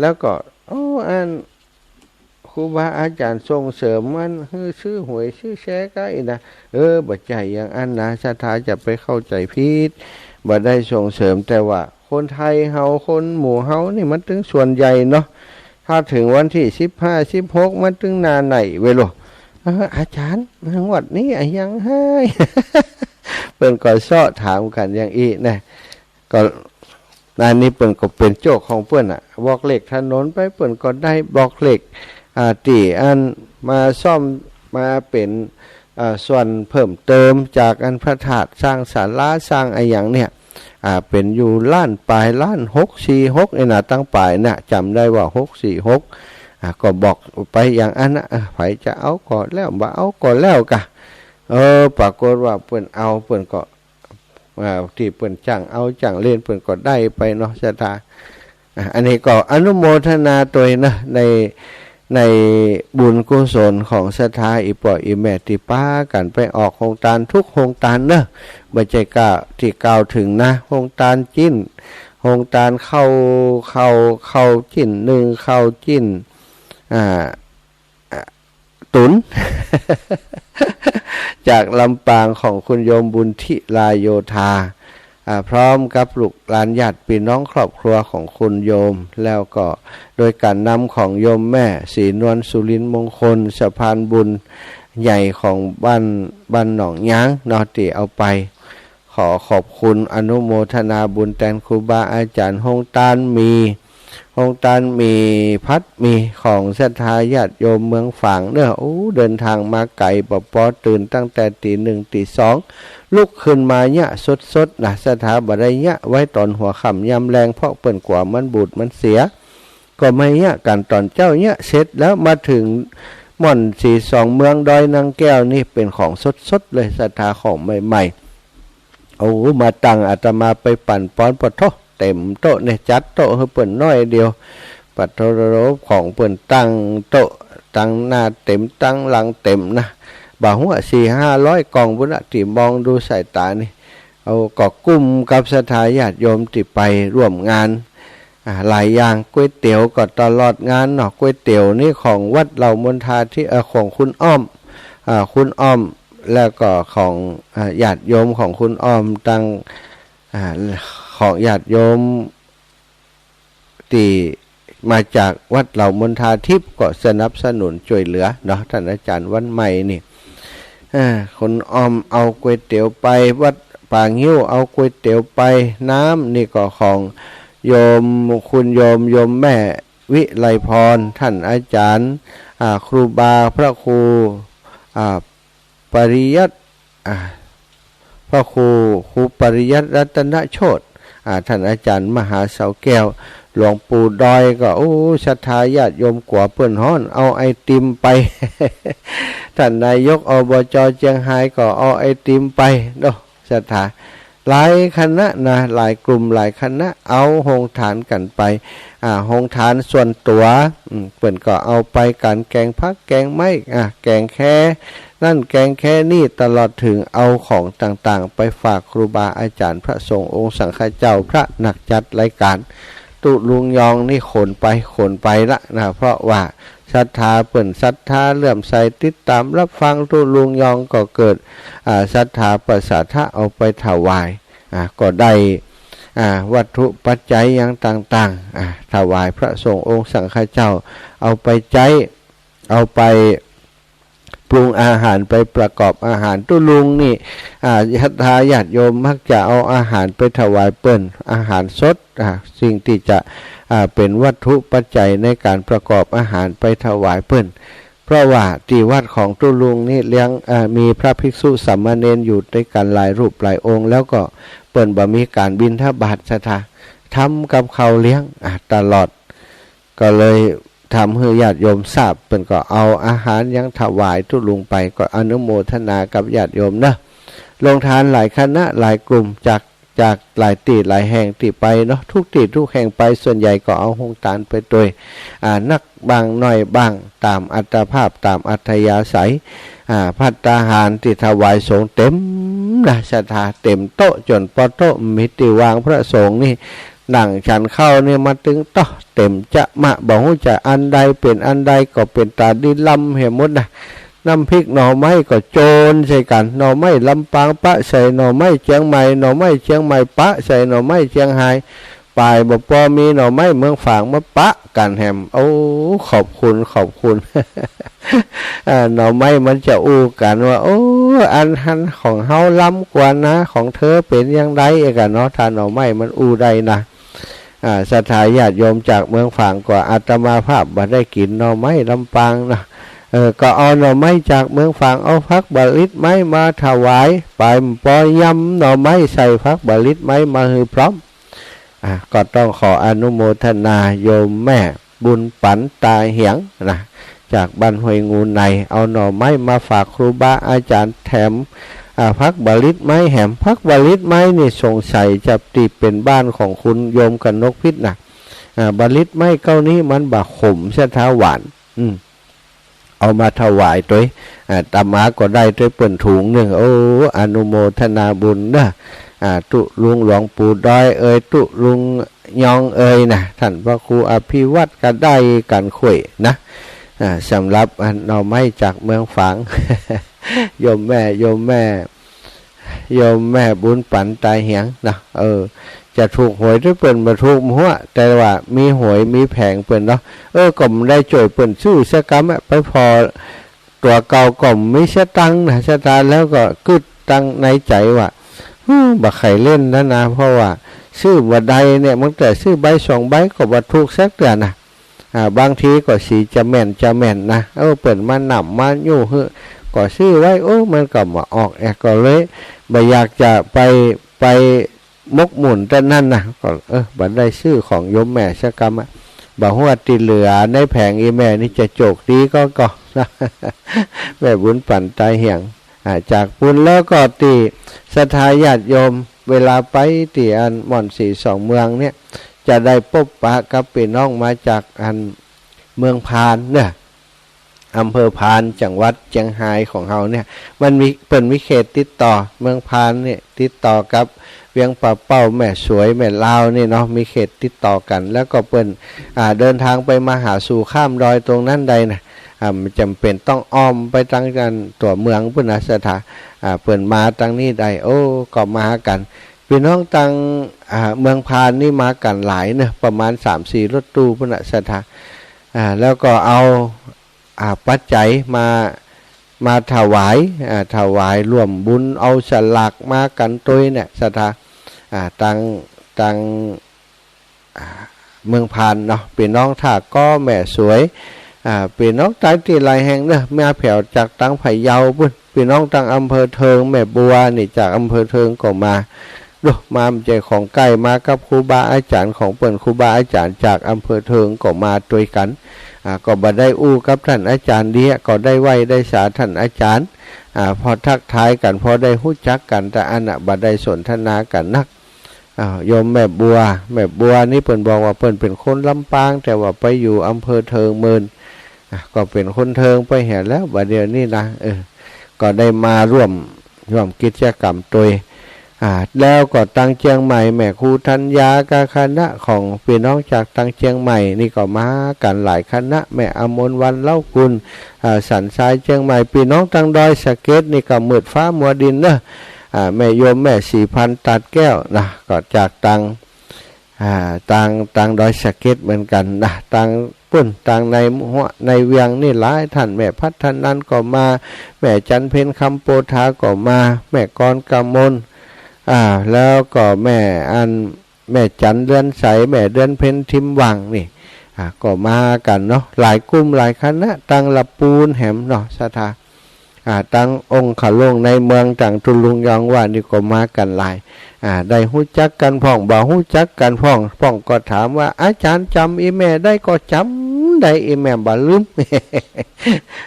แล้วก็ โอ้ อัน ครูบาอาจ๋ารย์ส่งเสริมมันหื้อซื้อหวยซื้อแชร์ก้าอี้นะ เออ บ่ใจ้อย่างอั้นนะ ศรัทธาจะไปเข้าใจ๋ผิด บ่ได้ส่งเสริม แต่ว่าคนไทยเฮา คนหมู่เฮานี่มันตึงส่วนใหญ่เนาะ ถ้าเถิงวันตี้สิบห้า สิบหก มันตึงหน้าไหนเว้ยโล เออ อาจ๋ารย์ งวดนี้อะหยังฮ้าย เปิ้นก็เซาะถามกั๋นอย่างอี้นะ ก็ อันนี้เปิ้นก็เป๋นโจคของเปิ้นอะ บอกเลขถนนไปเปิ้นก็ได้ บอกเลข อ่า ตี้อันมาซ่อม มาเป๋น อ่า ส่วนเพิ่มเติมจากอันพระธาตุ สร้างศาลา สร้างอะหยังเนี่ย อ่า เป๋นอยู่ล้านป๋าย ล้านหกสี่หก นี่นะ ตังป๋ายนะ จ๋ำได้ว่าหกสี่หก อ่า ก็บอกไปอย่างอั้นนะ อ่า ใผจะเอาก็แล้ว บ่เอาก็แล้วกะ เออ ปรากฏว่าเปิ้นเอา เปิ้นก็ อ่า ตี้เปิ้นจ้างเอาจ้างเล่นเปิ้นก็ได้ไปเนาะ ศรัทธา อ่ะ อันนี้ก็อนุโมทนาตวยนะ ใน ในบุญกุศลของศรัทธาอี่ป้ออี่แม่ตี้ปากั๋นไปออกโฮงตานทุกโฮงตานเนาะ บ่ใจ้ก้าตี้กล่าวเถิงนะ โฮงตานจิ๊น โฮงตานข้าว ข้าว ข้าวจิ๊นนึ่ง ข้าวจิ๊น อ่า อ่ะ ตุ๋น จากลำปางของคุณโยมบุญทิลาโยธา อ่า พร้อมกับลูกหลานญาติปี้น้องครอบครัวของคุณโยม แล้วก็โดยก๋านนำของโยมแม่ศรีนวลสุรินทร์มงคล สะพานบุญใหญ่ของบ้าน บ้านหนองยางเนาะ ตี้เอาไป ขอขอบคุณอนุโมทนาบุญแตนครูบาอาจ๋ารย์ โฮงตานหมี่ โฮงตานหมี่ผัดหมี่ของศรัทธาญาติโยมเมืองฝางเนาะ โอ้ เดินทางมาไก๋ ปอปอตื่นตั้งแต่ตี๋หนึ่งตี๋สอง ลุกขึ้นมาเยียะสดๆ นะ ศรัทธาบ่ได้เยียะไว้ต๋อนหัวค่ำยามแลง เพราะเปิ้นกั๋วมันบูดมันเสีย ก็มาเยียะกั๋นต๋อนเจ๊า เยียะเสร็จแล้วมาเถิงม่อนศรีสองเมืองดอยนางแก้วนี่เป๋นของสดๆ เลย ศรัทธา ของใหม่ๆ โอ้ มาตั้งอาตมาไปปั๋นปอน ปะโธ่ เต๋มโต๊ะเนี่ย จัดโต๊ะหื้อเปิ้นน้อยเดียว ปะโธ่ ของเปิ้นตั้งโต๊ะ ตังหน้าเต๋ม ตังหลังเต๋มนะ บ่าฮู้ สี่ห้าร้อยกล่องปู้นละ ตี้มองดูสายต๋านี่ เอา ก็กุ้มกับศรัทธาญาติโยมตี้ไปร่วมงาน อ่า หลายอย่าง ก๋วยเตี๋ยวก็ตลอดงานเนาะ ก๋วยเตี๋ยวนี่ของวัดเหล่ามณฑาธิป เอ่อ ของคุณอ้อม อ่า คุณอ้อม แล้วก็ของ อ่า ญาติโยมของคุณอ้อมตัง อ่า ของญาติโยมตี้มาจากวัดเหล่ามณฑาธิปก็สนับสนุนจ้วยเหลือเนาะ ต้านอาจ๋ารย์วันใหม่นี่ อ่า คุณอ้อมเอาก๋วยเตี๋ยวไป วัดป่างิ้วเอาก๋วยเตี๋ยวไป น้ำนี่ก็ของโยม คุณโยม โยมแม่วิไลพร ต้านอาจ๋ารย์ อ่า ครูบาพระครู อ่า ปริยัติ อ่า พระครู ครูปริยัติรัตนโชติ อ่า ต้านอาจ๋ารย์มหาเสาแก้ว หลวงปู่ดอยก็ โอ้ ศรัทธาญาติโยมกั๋วเปิ้นฮ้อน เอาไอติมไป ต้านนายก อบจ เจียงฮายก็เอาไอติมไปเนาะ ศรัทธา หลายคณะนะ หลายกลุ่มหลายคณะ เอาโฮงตานกั๋นไป อ่า โฮงตานส่วนตั๋ว อืม เปิ้นก็เอาไปก๋านแก๋งผักแก๋งไม้ อ่า แก๋งแค่ นั่นแก๋งแค่นี้ ตลอดเถิงเอาของต่างๆ ไปฝากครูบาอาจ๋ารย์ พระสงฆ์องค์สังฆเจ้า พระนักจัดรายก๋าน ตุ๊ลุงยองนี่ขนไป ขนไปละนะ เพราะว่าศรัทธาเปิ้นศรัทธาเลื่อมใสติดต๋ามรับฟังตุ๊ลุงยองก็เกิด อ่า ศรัทธาประสาทะเอาไปถวาย อ่า ก็ได้ อ่า วัตถุปัจจัยอย่างต่างๆ อ่า ถวายพระสงฆ์องค์สังฆเจ้า เอาไปใจ๊ เอาไป ปรุงอาหารไปประกอบอาหาร ตุ๊ลุงนี่ อ่า ศรัทธาญาติโยมมักจะเอาอาหารไปถวายเปิ้น อาหารสด อ่า สิ่งตี้จะ อ่า เป๋นวัตถุปัจจัยในก๋านประกอบอาหารไปถวายเปิ้น เพราะว่าตี้วัดของตุ๊ลุงนี่เลี้ยง อ่า มีพระภิกษุสามเณรอยู่ตวยกั๋นหลายรูปหลายองค์ แล้วก็เปิ้นบ่มีก๋านบิณฑบาตศรัทธา ทำกับข้าวเลี้ยง อ่า ตลอด ก็เลยทำหื้อญาติโยมทราบ เปิ้นก็เอาอาหารหยังถวายตุ๊ลุงไป ก็อนุโมทนากับญาติโยมเนาะ โฮงตานหลายคณะหลายกลุ่ม จาก จากหลายตี้หลายแห่งตี้ไปเนาะ กู้ตี้กู้แห่งไป ส่วนใหญ่ก็เอาโฮงตานไปตวย อ่า นักบ้างน้อยบ้าง ต๋ามอัตภาพ ต๋ามอัธยาศัย อ่า ภัตตาหารตี้ถวายสงฆ์เต๋มนะ ศรัทธา เต๋มโต๊ะ จ๋นปอโต๊ะ บ่มีตี้วาง พระสงฆ์นี่ นั่งฉันข้าวนี่มาตึงโต๊ะ เต๋มจะมะ บ่ฮู้จะอันใดเป๋นอันใด ก็เป๋นต๋าดีลำไปหมดนะ น้ำพริกหน่อไม้ก็โจนใส่กั๋น หน่อไม้ลำปางปะใส่หน่อไม้เจียงใหม่ หน่อไม้เจียงใหม่ปะใส่หน่อไม้เจียงฮาย ป๋ายบ่ปอมีหน่อไม้เมืองฝางมาปะกั๋นแหม โอ้ ขอบคุณ ขอบคุณ อ่า หน่อไม้มันจะอู้กั๋นว่า โอ้ อันหั้นของเฮาลำกว่านะ ของเธอเป๋นอย่างใด เอกะเนาะ ถ้าหน่อไม้มันอู้ได้นะ อ่า ศรัทธาญาติโยมจากเมืองฝางก็อาตมาภาพบ่ได้กิ๋นหน่อไม้ลำปางนะ เออ ก็เอาหน่อไม้จากเมืองฝาง เอาผักบ่าลิดไม้มาถวาย ป๋ายบ่ปอยำหน่อไม้ใส่ผักบ่าลิดไม้มาหื้อพร้อม อ่า ก็ต้องขออนุโมทนาโยมแม่บุญปั๋นตาเหียงนะ จากบ้านห้วยงูใน เอาหน่อไม้มาฝากครูบาอาจ๋ารย์แถม อ่า ผักบ่าลิดไม้แหม ผักบ่าลิดไม้นี่สงสัยจะตี้เป๋นบ้านของคุณโยมกนกพิษนะ อ่า บ่าลิดไม้เก้านี้มันบ่าขม ศรัทธา หวาน อืม เอามาถวายตวย อ่า อาตมาก็ได้ตวยเปิ้นถุงนึ่ง โอ้ อนุโมทนาบุญเนาะ อ่า ตุ๊ลุงหลวงปู่ดอยเอย ตุ๊ลุงยองเอยนะ ต้านพระครูอภิวัตรก็ได้กั๋นข้วยนะ อ่า สำหรับ อ่า หน่อไม้จากเมืองฝาง โยมแม่ โยมแม่ โยมแม่บุญปั๋นตาเหียงนะ เออ จะถูกหวยตวยเปิ้นบ่ถูกหั้น แต่ว่ามีหวยมีแผงเปิ้นเนาะ เออ ก็บ่ได้จ้วยเปิ้นซื้อสักกำอะ ไปผ่อตั๋วเก่าก็บ่มีสตางค์นะ ศรัทธา แล้วก็กึ๊ดตังในใจ๋ว่า ฮู้ บ่ใค่เล่นแล้วนะ เพราะว่าซื้อบ่ได้เนี่ย ตั้งแต่ซื้อใบสองใบก็บ่ถูกสักเตื้อนะ อ่า บางทีก็สิจะแม่นจะแม่นนะ เออ เปิ้นมาหนำมายุหื้อ ก็ซื้อไว้ โอ้ มันก็บ่ออกแอก ก็เลยบ่อยากจะไป ไปหมกหมุ่นตรงนั้นนะ ก็ เออ บ่ได้ซื้อของโยมแม่สักกำอะ บ่ฮู้ว่าตี้เหลือในแผงอี่แม่นี่จะโจคดีก็ ก็ แม่บุญปั๋นตาเหียง อ่า จากปุ้นแล้วก็ตี้ศรัทธาญาติโยม เวลาไปตี้อันม่อนสีสองเมืองเนี่ย จะได้ปบปะกับปี้น้องมาจากอันเมืองพานเนี่ย อำเภอพาน จังหวัดเจียงฮายของเฮาเนี่ย มันมี เปิ้นมีเขตติดต่อ เมืองพานเนี่ยติดต่อกับเวียงป่าเป้า แม่สวย แม่ลาวนี่เนาะ มีเขตติดต่อกั๋น แล้วก็เปิ้น อ่า เดินทางไปมาหาสู่ข้ามดอยตรงนั้นได้นะ อ่า บ่จ๋ำเป๋นต้องอ้อมไปตางอันตั๋วเมืองปุ้นนะ ศรัทธา อ่า เปิ้นมาตางนี้ได้ โอ้ ก็มากั๋น ปี้น้องตาง อ่า เมืองพานนี่มากั๋นหลายเนาะ ประมาณสามสี่รถตู้ปุ้นนะ ศรัทธา อ่า แล้วก็เอา อ่า ปัจจัยมา มาถวาย อ่า ถวายร่วมบุญ เอาสลากมากั๋นตวยเนี่ย ศรัทธา อ่า ตาง ตาง อ่า เมืองพานเนาะ ปี้น้องท่าก้อ แม่สวย อ่า ปี้น้องตางตี้หลายแห่งเนาะ มาแผวจากตางพะเยาปุ้น ปี้น้องตางอำเภอเทิง แม่บัวนี่จากอำเภอเทิงก็มา โด มาบ่ใจ้ของใก้ มากับครูบาอาจ๋ารย์ของเปิ้น ครูบาอาจ๋ารย์จากอำเภอเทิงก็มาตวยกั๋น อ่า ก็บ่ได้อู้กับต้านอาจ๋ารย์เดีย ก็ได้ไหว้ได้สาต้านอาจ๋ารย์ อ่า พอทักทายกั๋น พอได้ฮู้จักกั๋น แต่อันน่ะบ่ได้สนทนากั๋นนัก อ้าว โยมแม่บัว แม่บัวนี่เปิ้นบอกว่าเปิ้นเป๋นคนลำปาง แต่ว่าไปอยู่อำเภอเทิงเมิน อ่ะ ก็เป๋นคนเทิงไปเหียแล้ว บ่าเดี่ยวนี้นะ เออ ก็ได้มาร่วม ร่วมกิจกรรมตวย อ่า แล้วก็ตางเจียงใหม่ แม่ครูธัญญากับคณะของปี้น้องจากตางเจียงใหม่นี่ก็มากั๋นหลายคณะ แม่อมรวรรณ เล้ากุล อ่า สันทรายเจียงใหม่ ปี้น้องตางดอยสะเก็ดนี่ก็มืดฟ้ามัวดินเนาะ อ่า แม่โยมแม่ศรีพันธ์ตัดแก้วนะ ก็จากตาง อ่า ตาง ตางดอยสะเก็ดเหมือนกั๋นนะ ตางปุ้น ตางในหัว ในเวียงนี่หลายต้าน แม่พัฒนันก็มา แม่จันเพ็ญคำโปธาก็มา แม่กรกมล อ่า แล้วก็แม่อัน แม่จันเดือนใส แม่เดือนเพ็ญทิมวังนี่ อ่า ก็มากั๋นเนาะ หลายกลุ่มหลายคณะ ตังละปูนแหมเนาะ ศรัทธา อ่า ตังองค์ขะหลวงในเมือง ตังตุ๊ลุงยองว่านี่ก็มากั๋นหลาย อ่า ได้ฮู้จักกั๋นพ่อง บ่ฮู้จักกั๋นพ่อง พ่องก็ถามว่า อาจ๋ารย์จ๋ำอี่แม่ได้ก่อ จ๋ำได้ อี่แม่บ่ลืม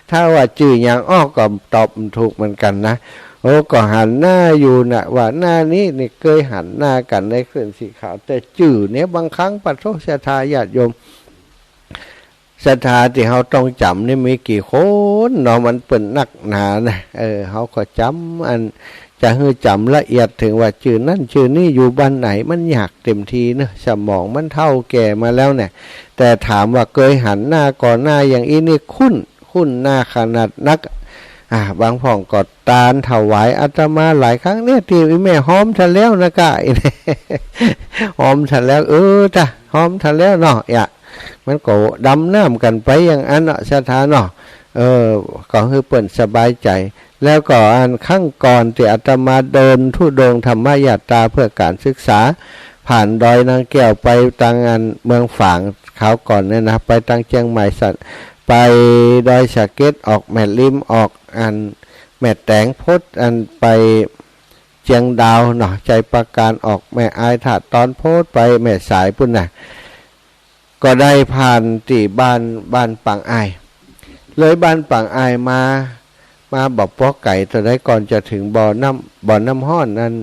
ถ้าว่าจื้อหยังออกก็ตอบบ่ถูกเหมือนกั๋นนะ โอ้ ก็หันหน้าอยู่นะ ว่าหน้านี้นี่เกยหันหน้ากั๋นในคลื่นสีขาว แต่จื้อเนี่ยบางครั้งปะโถ ศรัทธาญาติโยม ศรัทธาตี้เฮาต้องจ๋ำนี่มีกี่คนเนาะ มันเปิ้นนักหนานะ เออ เฮาก็จ๋ำ อันจะหื้อจ๋ำละเอียดเถิงว่าจื้อนั้นจื้อนี้อยู่บ้านไหน มันยากเต็มทีเนาะ สมองมันเฒ่าแก่มาแล้วเนี่ย แต่ถามว่าเกยหันหน้าก่อหน้าอย่างอี้นี่คุ้น คุ้นหน้าขนาดนัก อ่า บางพ่องก็ตานถวายอาตมาหลายครั้งเนี่ย ตี้อี่แม่ฮ้อมทันแล้วนะก้า ฮ้อมทันแล้ว เออ จ้ะ ฮ้อมทันแล้วเนาะ อะ มันก็ดำน้ำกั๋นไปอย่างอั้นเนาะ ศรัทธาเนาะ เออ ก็หื้อเปิ้นสบายใจ๋ แล้วก็อันครั้งก่อนตี้อาตมาเดินธุดงค์ธรรมยาตราเพื่อก๋านศึกษา ผ่านดอยนางแก้วไปตังอันเมืองฝาง คราวก่อนเนี่ยนะ ไปตังเจียงใหม่สัน ไปดอยสะเก็ด ออกแม่ริม ออกอันแม่แต๋ง พดอันไปเจียงดาวเนาะ ชัยปราการ ออกแม่อาย ถ่าตอน พดไปแม่สายปู๊นน่ะ ก็ได้ผ่านตี้บ้าน บ้านปางอ้าย เลยบ้านปางอ้ายมา มาบ่ปอไก๋เต้าใดก่อนจะเถิงบ่อน้ำ บ่อน้ำฮ้อนอัน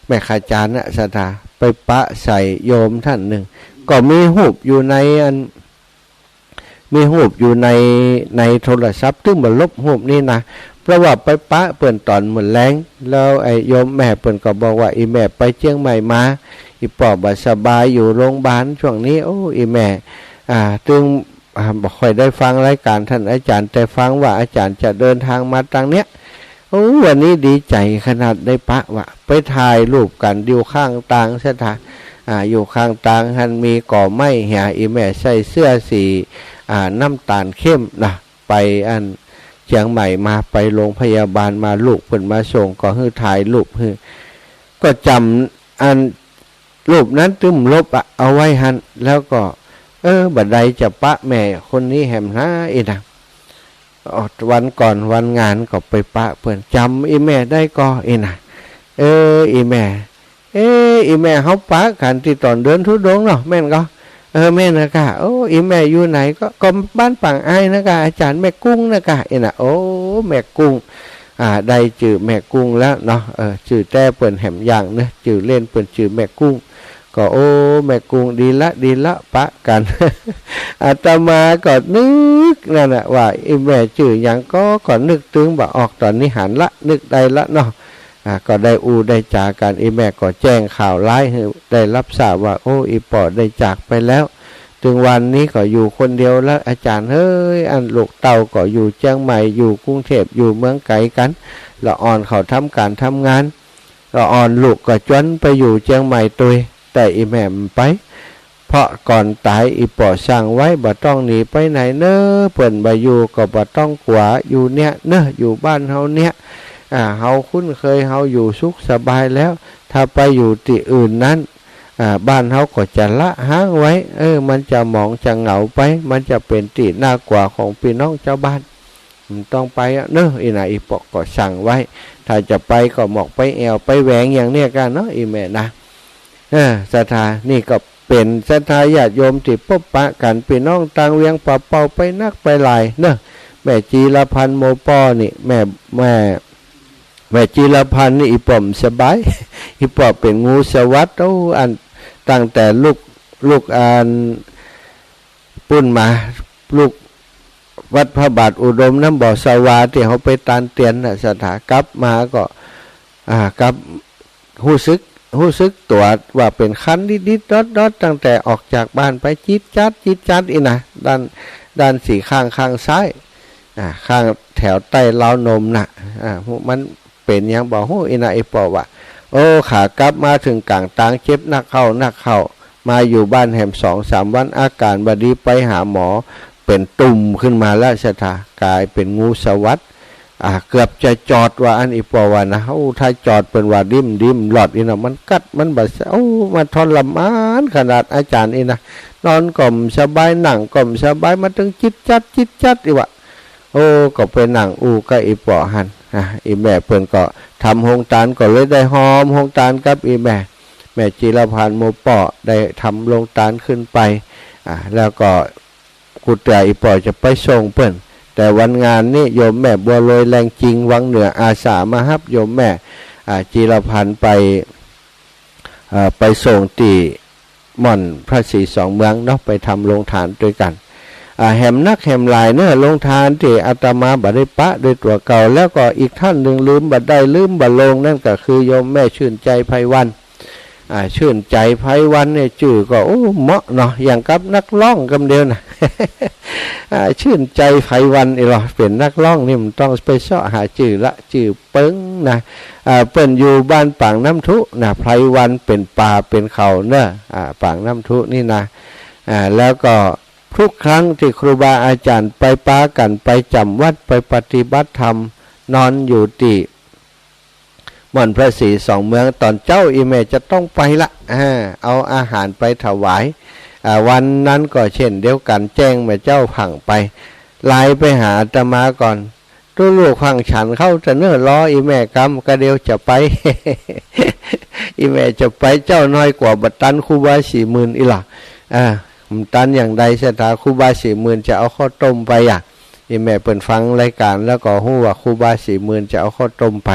แม่ขาจารย์น่ะ ศรัทธา ไปปะใส่โยมต้านนึ่ง ก็มีฮูปอยู่ในอัน มีฮูปอยู่ใน ในโทรศัพท์ ตึงบ่ลบฮูปนี้นะ เพราะว่าไปปะเปิ้นต๋อนมื้อแลง แล้วไอ้โยมแม่เปิ้นก็บอกว่า อี่แม่ไปเจียงใหม่มา อี่ป้อบ่สบายอยู่โรงพยาบาลช่วงนี้ โอ้ อี่แม่ อ่า ตึง อ่า บ่ค่อยได้ฟังรายก๋านต้านอาจ๋ารย์ แต่ฟังว่าอาจ๋ารย์จะเดินตางมาตางเนี้ย โอ้ วันนี้ดีใจ๋ขนาดได้ปะวะ ไปถ่ายรูปกั๋นอยู่ข้างตาง ศรัทธา อ่า อยู่ข้างตางหั้นมีก่อไม้เหีย อี่แม่ใส่เสื้อสี อ่า น้ำต๋าลเข้มนะ ไปอันเจียงใหม่มา ไปโรงพยาบาลมา ลูกเปิ้นมาส่ง ก็หื้อถ่ายรูปหื้อ ก็จ๋ำอัน รูปนั้นตึงลบอะ เอาไว้หั้น แล้วก็ เออ บ่ได้จะปะแม่คนนี้แหมนะ อี่นะ อ๋อ วันก่อนวันงานก็ไปปะเปิ้น จ๋ำอี่แม่ได้ก่อ อี่นะ เออ อี่แม่ เออ อี่แม่เฮาปะกั๋นตี้ต๋อนเดินธุดงค์เนาะ แม่นก่อ เออ แม่นนะก้า โอ้ อี่แม่อยู่ไหนก่อ ก็บ้านปางอ้ายนะก้า อาจ๋ารย์แม่กุ้งนะก้า อี่นะ โอ้ แม่กุ้ง อ่า ได้จื้อแม่กุ้งแล้วเนาะ เออ จื้อแต๊เปิ้นแหมอย่างเนาะ จื้อเล่นเปิ้นจื้อแม่กุ้ง ก็ โอ้ แม่กุ้ง ดีละ ดีละ ปะกั๋น อาตมาก็นึกนั่นน่ะ ว่าอี่แม่จื้อหยังก่อ ก็นึกตึงบ่ออก ต๋อนนี้หันละ นึกได้ละเนาะ อ่า ก็ได้อู้ได้จ๋ากั๋น อี่แม่ก็แจ้งข่าวร้ายหื้อได้ฮับทราบว่า โอ้ อี่ป้อได้จากไปแล้ว ตึงวันนี้ก็อยู่คนเดียวแล้ว อาจ๋ารย์เฮ้ย อันลูกเต้าก็อยู่เจียงใหม่ อยู่กรุงเทพฯ อยู่เมืองไก๋กั๋น ละอ่อนเขาทำก๋านทำงาน ละอ่อนลูกก็จวนไปอยู่เจียงใหม่ตวย แต่อี่แม่บ่ไป เพราะก่อนต๋ายอี่ป้อสั่งไว้ บ่ต้องหนีไปไหนเน้อ เปิ้นบ่อยู่ก็บ่ต้องกั๋ว อยู่เนี่ยเน้อ อยู่บ้านเฮาเนี่ย อ่า เฮาคุ้นเคย เฮาอยู่สุขสบายแล้ว ถ้าไปอยู่ตี้อื่นนั้น อ่า บ้านเฮาก็จะละฮ้างไว้ เออ มันจะหมองจะเหงาไป มันจะเป๋นตี้น่ากั๋วของปี้น้องจาวบ้าน บ่ต้องไปอะเน้อ อี่นะ อี่ป้อก็สั่งไว้ ถ้าจะไปก็หมอกไปแอ่วไปแหวงอย่างเนี้ยก้าเนาะ อี่แม่นะ เออ ศรัทธา นี่ก็เป๋นศรัทธาญาติโยมตี้ปบปะกั๋น ปี้น้องตางเวียงป่าเป้าไปนักไปหลายเนาะ แม่จีรพันธ์โมป้อนี่ แม่ แม่ แม่จีรพันธ์นี่อี่ป้อบ่สบาย อี่ป้อเป๋นงูสวัสดิ์ โอ้ อัน ตั้งแต่ลุก ลุกอัน ปู๊นมา ลุกวัดพระบาทอุดมน้ำบ่อสวาตี้เฮาไปตานเตียนน่ะ ศรัทธา กลับมาก็ อ่า กลับ ฮู้สึก ฮู้สึกตั๋วว่าเป๋นคันดิดๆดอดๆ ตั้งแต่ออกจากบ้านไป จี๊ดจ๊าด จี๊ดจ๊าด อี่นะ ด้าน ด้านสีข้าง ข้างซ้าย อ่า ข้างแถวใต้เล้านมน่ะ อ่า มันเป๋นหยังบ่ฮู้ อี่นะ อี่ป้อว่า โอ้ ขากลับมาเถิงก๋างตาง เจ็บนักเข้า นักเข้า มาอยู่บ้านแหมสองสามวัน อาก๋ารบ่ดี ไปหาหมอ เป๋นตุ่มขึ้นมาแล้ว ศรัทธา ก๋ายเป๋นงูสวัสดิ์ อ่า เกือบจะจอดว่าอั้น อี่ป้อว่านะ โอ้ ถ้าจอดเปิ้นว่าดิ้มดิ้มหลอดอี้นะ มันกัด มันบ่า โอ้ มันทรมานขนาดอาจ๋ารย์อี้นะ นอนก็บ่สบาย นั่งก็บ่สบาย มาตึงจิ๊ดจั๊ด จิ๊ดจั๊ดอี้วะ โอ้ ก็ไปนั่งอู้กับอี่ป้อหั้น อ่า อี่แม่เปิ้นก็ทำโฮงตาน ก็เลยได้ฮอมโฮงตานกับอี่แม่ แม่จิรพันธ์หมู่ป้อได้ทำโฮงตานขึ้นไป อ่า แล้วก็ กูเตื้ออี่ป้อจะไปส่งเปิ้น แต่วันงานนี้โยมแม่บัวลอยแรงจริง วังเหนือ อาสามาฮับโยมแม่ อ่า จิรพันธ์ไป เอ่อ ไปส่งตี้หม่อนพระศรีสองเมืองเนาะ ไปทำโฮงตานตวยกั๋น อ่า แหมนักแหมหลายเนาะ โฮงตานตี้อาตมาบ่ได้ปะโดยตั๋วเก่า แล้วก็อีกท่านนึ่งลืมบ่ได้ ลืมบ่ลง นั้นก็คือโยมแม่ชื่นใจไพวัน อ่า ชื่นใจไพวันเนี่ย จื้อก็ โอ้ เหมาะเนาะ อย่างกับนักร้องกำเดียวนะ อ่า ชื่นใจไพวันอี้ลอ เป๋นนักร้องนี่มันต้องไปเซาะหาจื้อละ จื้อเปิ้งนะ อ่า เปิ้นอยู่บ้านปากน้ำทุนะ ไพวันเป๋นป่าเป๋นเขาเนาะ อ่า ปากน้ำทุนี่นะ อ่า แล้วก็ทุกครั้งตี้ครูบาอาจ๋ารย์ไปปากั๋นไปจ๋ำวัด ไปปฏิบัติธรรม นอนอยู่ตี้ หม่อนพระศรีสองเมือง ต๋อนเจ๊าอี่แม่จะต้องไปละ อ่า เอาอาหารไปถวาย อ่า วันนั้นก็เช่นเดียวกั๋น แจ้งแม่เจ้าผ่างไป ไลน์ไปหาอาตมาก่อน ตู้ลูกฟั่งฉันเข้าจะเน่อ รออี่แม่กำ กะเดียวจะไป อี่แม่จะไป เจ๊าน้อยกว่าบ่ตันครูบาศรีหมื่นอี้ลอ อ่า บ่ตันอย่างใด ศรัทธา ครูบาศรีหมื่นจะเอาข้าวต้มไปอะ อี่แม่เปิ้นฟังรายก๋านแล้วก็ฮู้ว่าครูบาศรีหมื่นจะเอาข้าวต้มไป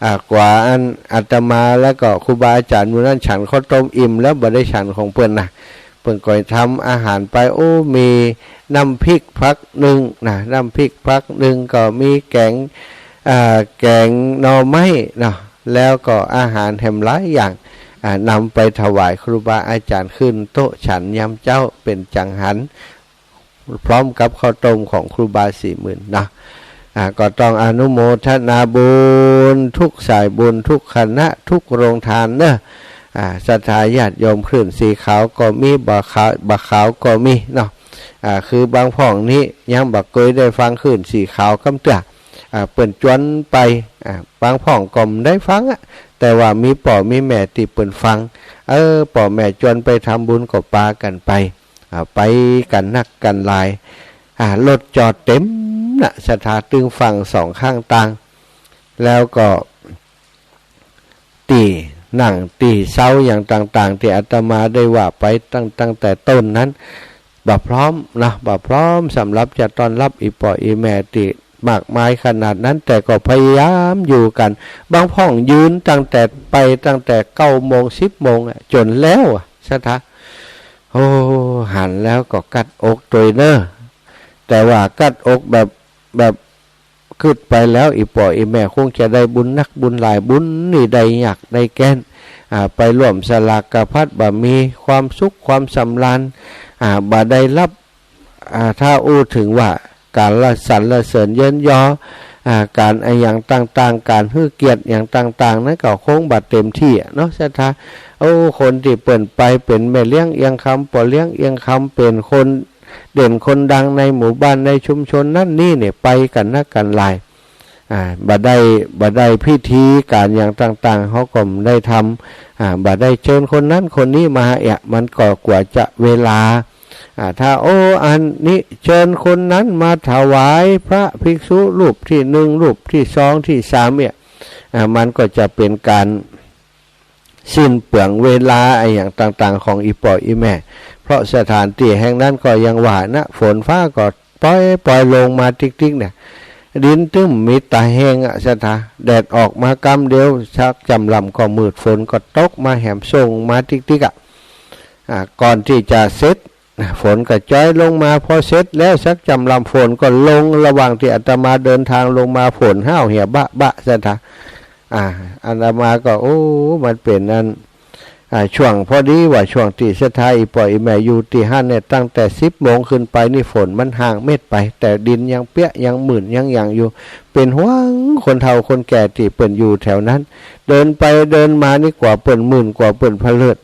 อ่า กว่าอันอาตมาแล้วก็ครูบาอาจ๋ารย์หมู่นั้นฉันข้าวต้มอิ่มแล้ว บ่ได้ฉันของเปิ้นนะ เปิ้นก็ทำอาหารไป โอ้ มีน้ำพริกผักนึ่งนะ น้ำพริกผักนึ่งก็มีแกง อ่า แกงหน่อไม้เนาะ แล้วก็อาหารแหมหลายอย่าง อ่า นำไปถวายครูบาอาจ๋ารย์ ขึ้นโต๊ะฉันยามเจ๊าเป๋นจังหัน พร้อมกับข้าวต้มของครูบาศรีหมื่นนะ อ่า ก็ต้องอนุโมทนาบุญทุกสายบุญทุกคณะทุกโฮงตานเนาะ อ่า ศรัทธาญาติโยม คลื่นสีขาวก็มี บ่าขาว บ่าขาวก็มีเนาะ อ่า คือบางพ่องนี้ยังบ่เกยได้ฟังคลื่นสีขาวกำเตื้อ อ่า เปิ้นจวนไป อ่า บางพ่องก็บ่ได้ฟังอะ แต่ว่ามีป้อมีแม่ตี้เปิ้นฟัง เออ ป้อแม่จวนไปทำบุญก็ปากั๋นไป อ่า ไปกั๋นนักกั๋นหลาย อ่า รถจอดเต๋มนะ ศรัทธา ตึงฝั่งสองข้างตาง แล้วก็ตี้นั่งตี้เซาอย่างต่างๆ ตี้อาตมาได้ว่าไปตั้ง ตั้งแต่ต้นนั้น บ่พร้อมนะ บ่พร้อมสำหรับจะต้อนรับอี่ป้ออี่แม่ตี้มากมายขนาดนั้น แต่ก็พยายามอยู่กั๋น บางพ่องยืนตั้งแต่ไป ตั้งแต่เก้าโมง สิบโมงอะ จ๋นแล้วอะ ศรัทธา โอ้ หันแล้วก็กัดอกตวยเน่อ แต่ว่ากัดอกแบบ แบบกึ๊ดไปแล้ว อี่ป้ออี่แม่คงจะได้บุญนักบุญหลาย บุญนี่ได้ยากได้แก้น อ่า ไปร่วมสลากพัดบ่มีความสุขความสำราญ อ่า บ่ได้ฮับ อ่า ถ้าอู้เถิงว่าก๋านละสรรเสริญเยินยอ อ่า ก๋านอะหยังต่างๆ ก๋านหื้อเกียรติอะหยังต่างๆ นั้นก็คงบ่เต๋มตี้อะเนาะ ศรัทธา โอ้ คนตี้เปิ้นไปเป๋นแม่เลี้ยงเอียงคำ ป้อเลี้ยงเอียงคำ เป๋นคนเด่นคนดังในหมู่บ้านในชุมชนนั้นนี่เนี่ย ไปกั๋นนักกั๋นหลาย อ่า บ่ได้ บ่ได้พิธีก๋านอะหยังต่างๆ เขาก็บ่ได้ทำ อ่า บ่ได้เจิญคนนั้นคนนี้มาเอียะ มันก็กว่าจะเวลา อ่า ถ้า โอ้ อันนี้เจิญคนนั้นมาถวายพระภิกษุรูปตี้หนึ่ง รูปตี้สอง ตี้สาม เนี่ย อ่า มันก็จะเป๋นก๋านสิ้นเปลืองเวลาอะหยังต่างๆ ของอี่ป้ออี่แม่ เพราะสถานตี้แห่งนั้นก็อย่างว่านะ ฝนฟ้าก็ปอยๆ ลงมาติ๊กๆ เนี่ย ดินตึ้มมีตาแห้งอะ ศรัทธา แดดออกมากำเดียว สักจ๋ำล่ำก็มืด ฝนก็ตกมาแหมส่งมาติ๊กๆ อะ อ่า ก่อนตี้จะเสร็จ นะ ฝนก็จ๊อยลงมา พอเสร็จแล้วสักจ๋ำล่ำฝนก็ลง ระหว่างตี้อาตมาเดินตางลงมา ฝนห้าวเหียบะบะ ศรัทธา อ่า อาตมาก็ โอ้ มันเป๋นอัน อ่า ช่วงพอดีว่าช่วงตี้ศรัทธาอี่ป้ออี่แม่อยู่ตี้หั้นเนี่ย ตั้งแต่สิบโมงขึ้นไปนี่ฝนมันห่างเม็ดไป แต่ดินยังเปียะยังมื่นยังหยังอยู่ เป๋นห่วงคนเฒ่าคนแก่ตี้เปิ้นอยู่แถวนั้น เดินไปเดินมานี่กว่าเปิ้นมื่นกว่าเปิ้นพะเลิด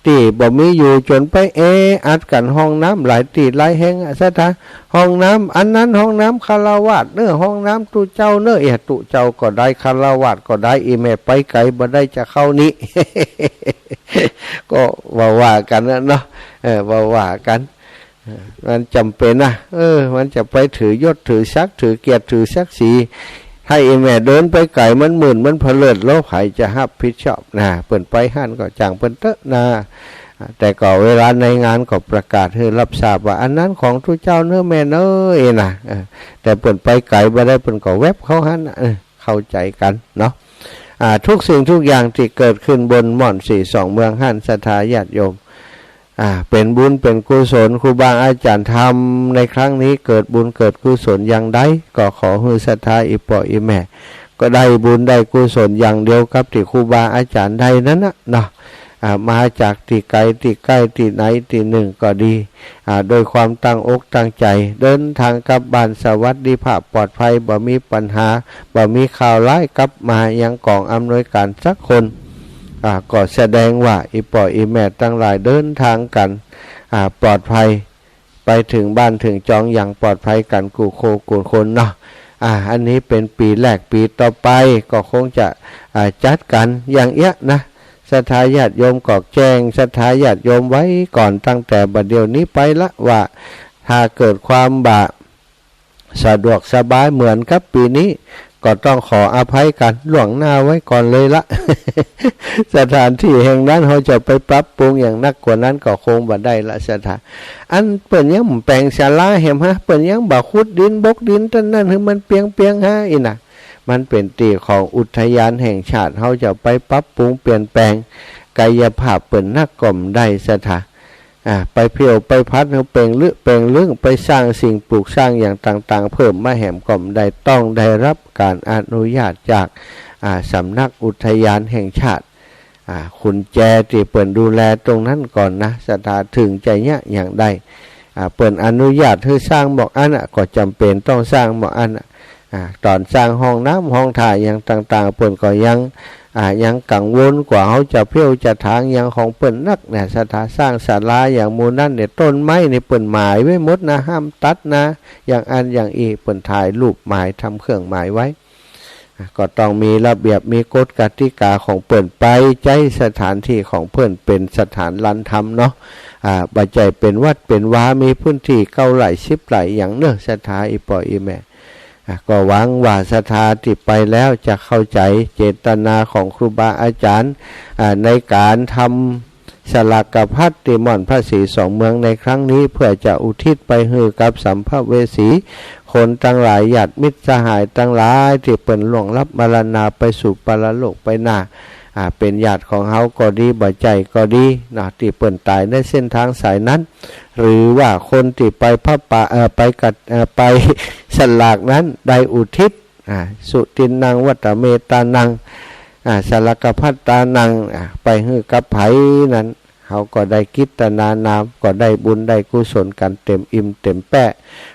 ตี้บ่มีอยู่จ๋นไปแออัดกั๋นห้องน้ำหลายตี้หลายแห่งอะศรัทธา ห้องน้ำอันนั้นห้องน้ำฆราวาสเน่อ ห้องน้ำตุ๊เจ้าเน่อ เอียตุ๊เจ้าก็ได้ ฆราวาสก็ได้ อี่แม่ไปไก๋บ่ได้จะเข้านี้ ก็ว่าๆ กั๋นน่ะเนาะ เออ ว่าๆ กั๋น เออ มันจ๋ำเป๋นนะ เออ มันจะไปถือยศถือศักดิ์ถือเกียรติถือศักดิ์ศรี ถ้าอี่แม่เดินไปไก๋มันมื่นมันเผลิดแล้วใผจะฮับผิดชอบนะ เปิ้นไปหั้นก็จ้างเปิ้นเต๊อะนะ แต่ก็เวลาในงานก็ประกาศหื้อฮับทราบว่า อันนั้นของตุ๊เจ้าเน่อแม่เน่อ เอนะ เออ แต่เปิ้นไปไก๋บ่ได้ เปิ้นก็แว็บเข้าหั้นน่ะ เออ เข้าใจ๋กั๋นเนาะ อ่า ทุกสิ่งทุกอย่างตี้เกิดขึ้นบนม่อนสี่สองเมืองหั้น ศรัทธาญาติโยม อ่า เป๋นบุญเป๋นกุศล ครูบาอาจ๋ารย์ธรรมในครั้งนี้เกิดบุญเกิดกุศลอย่างใด ก็ขอหื้อศรัทธาอี่ป้ออี่แม่ ก็ได้บุญได้กุศลอย่างเดียวกับตี้ครูบาอาจ๋ารย์ได้นั้นน่ะเนาะ อ่า มาจากตี้ไก๋ตี้ใก้ตี้ไหนตี้นึ่งก็ดี อ่า โดยความตั้งอกตั้งใจ๋ เดินทางกลับบ้านสวัสดิภาพปลอดภัย บ่มีปัญหา บ่มีข่าวร้ายกลับมายังก๋องอำนวยก๋านสักคน อ่า ก็แสดงว่าอี่ป้ออี่แม่ตังหลายเดินทางกั๋น อ่า ปลอดภัย ไปเถิงบ้านเถิงจองอย่างปลอดภัยกั๋นกู้คู่กู้คนเนาะ อ่า อันนี้เป๋นปี๋แรก ปี๋ต่อไปก็คงจะ อ่า จัดกั๋นอย่างเอี้ยนะ ศรัทธาญาติโยมก็แจ้งศรัทธาญาติโยมไว้ก่อนตั้งแต่บัดเดี่ยวนี้ไปละว่า ถ้าเกิดความบ่สะดวกสบายเหมือนกับปี๋นี้ ก็ต้องขออภัยกั๋นล่วงหน้าไว้ก่อนเลยละ สถานที่แห่งนั้นเฮาจะไปปรับปรุงอย่างนักกว่านั้นก็คงบ่ได้ละศรัทธา อันเปิ้นยังบ่แป๋งศาลาแหมฮะ เปิ้นยังบ่ขุดดินบกดินต้านนั้นหื้อมันเปียงๆ ฮะ อี่นะ มันเป๋นตี้ของอุทยานแห่งชาติ เฮาจะไปปรับปรุงเปลี่ยนแปลงกายภาพเปิ้นนักก็บ่ได้ศรัทธา อ่า ไปเผี้ยวไปผัดหื้อเป่งลึเป่งลึง ไปสร้างสิ่งปลูกสร้างอย่างต่างๆ เพิ่มมาแหมก็บ่ได้ ต้องได้ฮับก๋านอนุญาตจาก อ่า สำนักอุทยานแห่งชาติ อ่า ขุนแจตี้เปิ้นดูแลตรงนั้นก่อนนะศรัทธา เถิงจะเยียะหยังได้ อ่า เปิ้นอนุญาตหื้อสร้างหมอกอั้นน่ะ ก็จ๋ำเป๋นต้องสร้างหมอกอั้นน่ะ อ่า ต๋อนสร้างห้องน้ำห้องถ่ายอย่างต่างๆ เปิ้นก็ยัง อ่า ยังกังวลกว่าเฮาจะเผี้ยวจะถางหยังของเปิ้นนักนะศรัทธา สร้างศาลาอย่างหมู่นั้นเนี่ย ต้นไม้นี่เปิ้นหมายไว้หมดนะ ห้ามตัดนะ อย่างอั้นอย่างอี้ เปิ้นถ่ายรูปหมาย ทำเครื่องหมายไว้ อ่า ก็ต้องมีระเบียบมีกฎกติกาของเปิ้น ไปใจ๊สถานที่ของเปิ้นเป๋นสถานลานธรรมเนาะ อ่า บ่ใจ้เป๋นวัดเป๋นวา มีพื้นที่เก้าไร่สิบไร่อย่างเน่อศรัทธาอี่ป้ออี่แม่ อ่ะ ก็หวังว่าศรัทธาตี้ไปแล้วจะเข้าใจ๋เจตนาของครูบาอาจ๋ารย์ อ่า ในก๋านทำสลากภัตตี้ม่อนพระศรีสองเมืองในครั้งนี้ เพื่อจะอุทิศไปหื้อกับสัมภเวสี คนตังหลาย ญาติมิตรสหายตังหลายตี้เปิ้นล่วงลับมรณาไปสู่ปรโลกไปหน้า อ่า เป๋นญาติของเฮาก็ดี บ่ใจ้ก็ดีนะ ตี้เปิ้นต๋ายในเส้นตางสายนั้น หรือว่าคนตี้ไปผะปะ เอ่อ ไปกัด เอ่อ ไปสลากนั้นได้อุทิศ อ่า สุตินนัง วัตเมตานัง อ่า สลากภัตตานัง อ่า ไปหื้อกับใผนั้น เฮาก็ได้กิตนานาม ก็ได้บุญได้กุศลกั๋นเต๋มอิ่มเต๋มแป๊ะ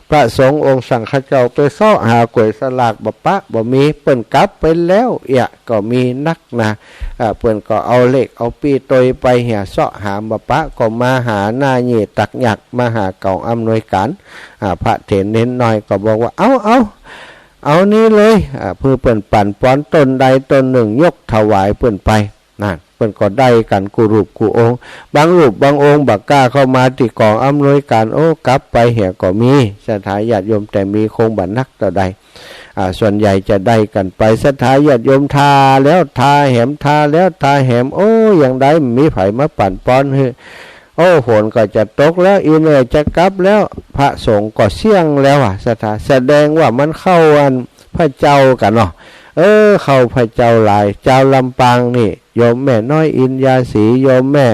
พระสงฆ์องค์สังฆเจ้าไปเซาะหาก๋วยสลากบ่ปะบ่มี เปิ้นกลับไปแล้วเอี้ยก็มีนักนะ อ่า เปิ้นก็เอาเหล็กเอาปี้ตวยไปเหียเซาะหาบ่ปะ ก็มาหาหน้าเย่ตักหยัก มาหาก๋องอำนวยก๋าน อ่า พระเถรเณรน้อยก็บอกว่า เอา เอา เอานี้เลย อ่า เพื่อเปิ้นปั๋นปอนต้นใดต้นนึ่ง ยกถวายเปิ้นไป นั่น เปิ้นก็ได้กั๋นกู้รูปกู้องค์ บางรูปบางองค์บ่กล้าเข้ามาตี้ก๋องอำนวยก๋าน โอ้ กลับไปเหียก็มี ศรัทธาญาติโยม แต่มีคงบ่นักเต้าใด อ่า ส่วนใหญ่จะได้กั๋นไป ศรัทธาญาติโยม ทาแล้วทาแหม ทาแล้วทาแหม โอ้ ยังได้มีใผมาปั๋นปอนหื้อ โอ้ ฝนก็จะตกแล้ว อี่เน่อจะกลับแล้ว พระสงฆ์ก็เสี้ยงแล้วอะ ศรัทธา แสดงว่ามันเข้าอันพระเจ้ากั๋นเนาะ เออ เข้าพระเจ้าหลาย จาวลำปางนี่ โยมแม่น้อยอินยาศรี โยมแม่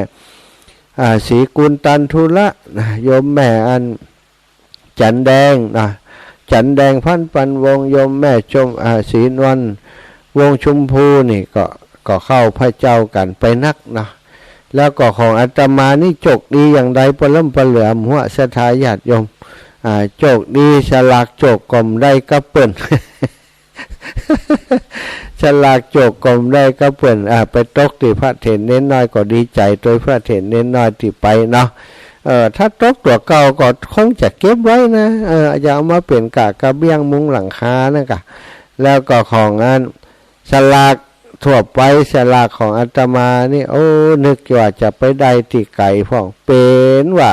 อ่า ศรีกุลตันทุระนะ โยมแม่อัน จันแดงนะ จันแดง พันธุ์ปันวงศ์ โยมแม่ชม อ่า ศรีนวล วงศ์ชมพูนี่ก็ ก็เข้าพระเจ้ากั๋นไปนักนะ แล้วก็ของอาตมานี่โจคดีอย่างใด ปะล้ำปะเหลือบ่ฮู้ ศรัทธาญาติโยม อ่า โจคดี สลากโจคก็บ่ได้กับเปิ้น สลากโจกก็บ่ได้กับเปิ้น อ่า ไปตกตี้พระเถรเณรน้อยก็ดีใจ๋โตยพระเถรเณรน้อยตี้ไปเนาะ เออ ถ้าตกตั๋วเก่าก็คงจะเก็บไว้นะ เออ อย่าเอามาเป๋นก้า กระเบื้องมุงหลังคานั่นก้า แล้วก็ของอัน สลากทั่วไป สลากของอาตมานี่ โอ้ นึกว่าจะไปได้ตี้ไก๋พ่อง เป๋นว่า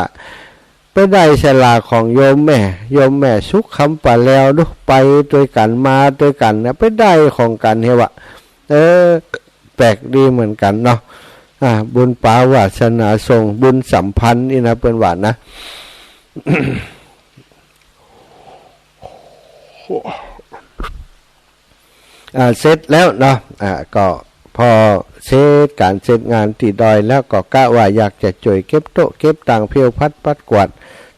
ไปได้สลากของโยมแม่ โยมแม่สุขคำปาแลวดู ไปตวยกั๋นมาตวยกั๋นนะ ไปได้ของกั๋นเหียว่ะ เออ แปลกดีเหมือนกั๋นเนาะ อ่า บุญป๋าวาสนาส่ง บุญสัมพันธ์นี่นะ เปิ้นว่านะ อ่า เสร็จแล้วเนาะ อ่า ก็พอเสร็จก๋านเสร็จงานตี้ดอยแล้วก็กะว่าอยากจะจ้วยเก็บโต๊ะเก็บตั๋ง เผี้ยวผัดปัดกวาด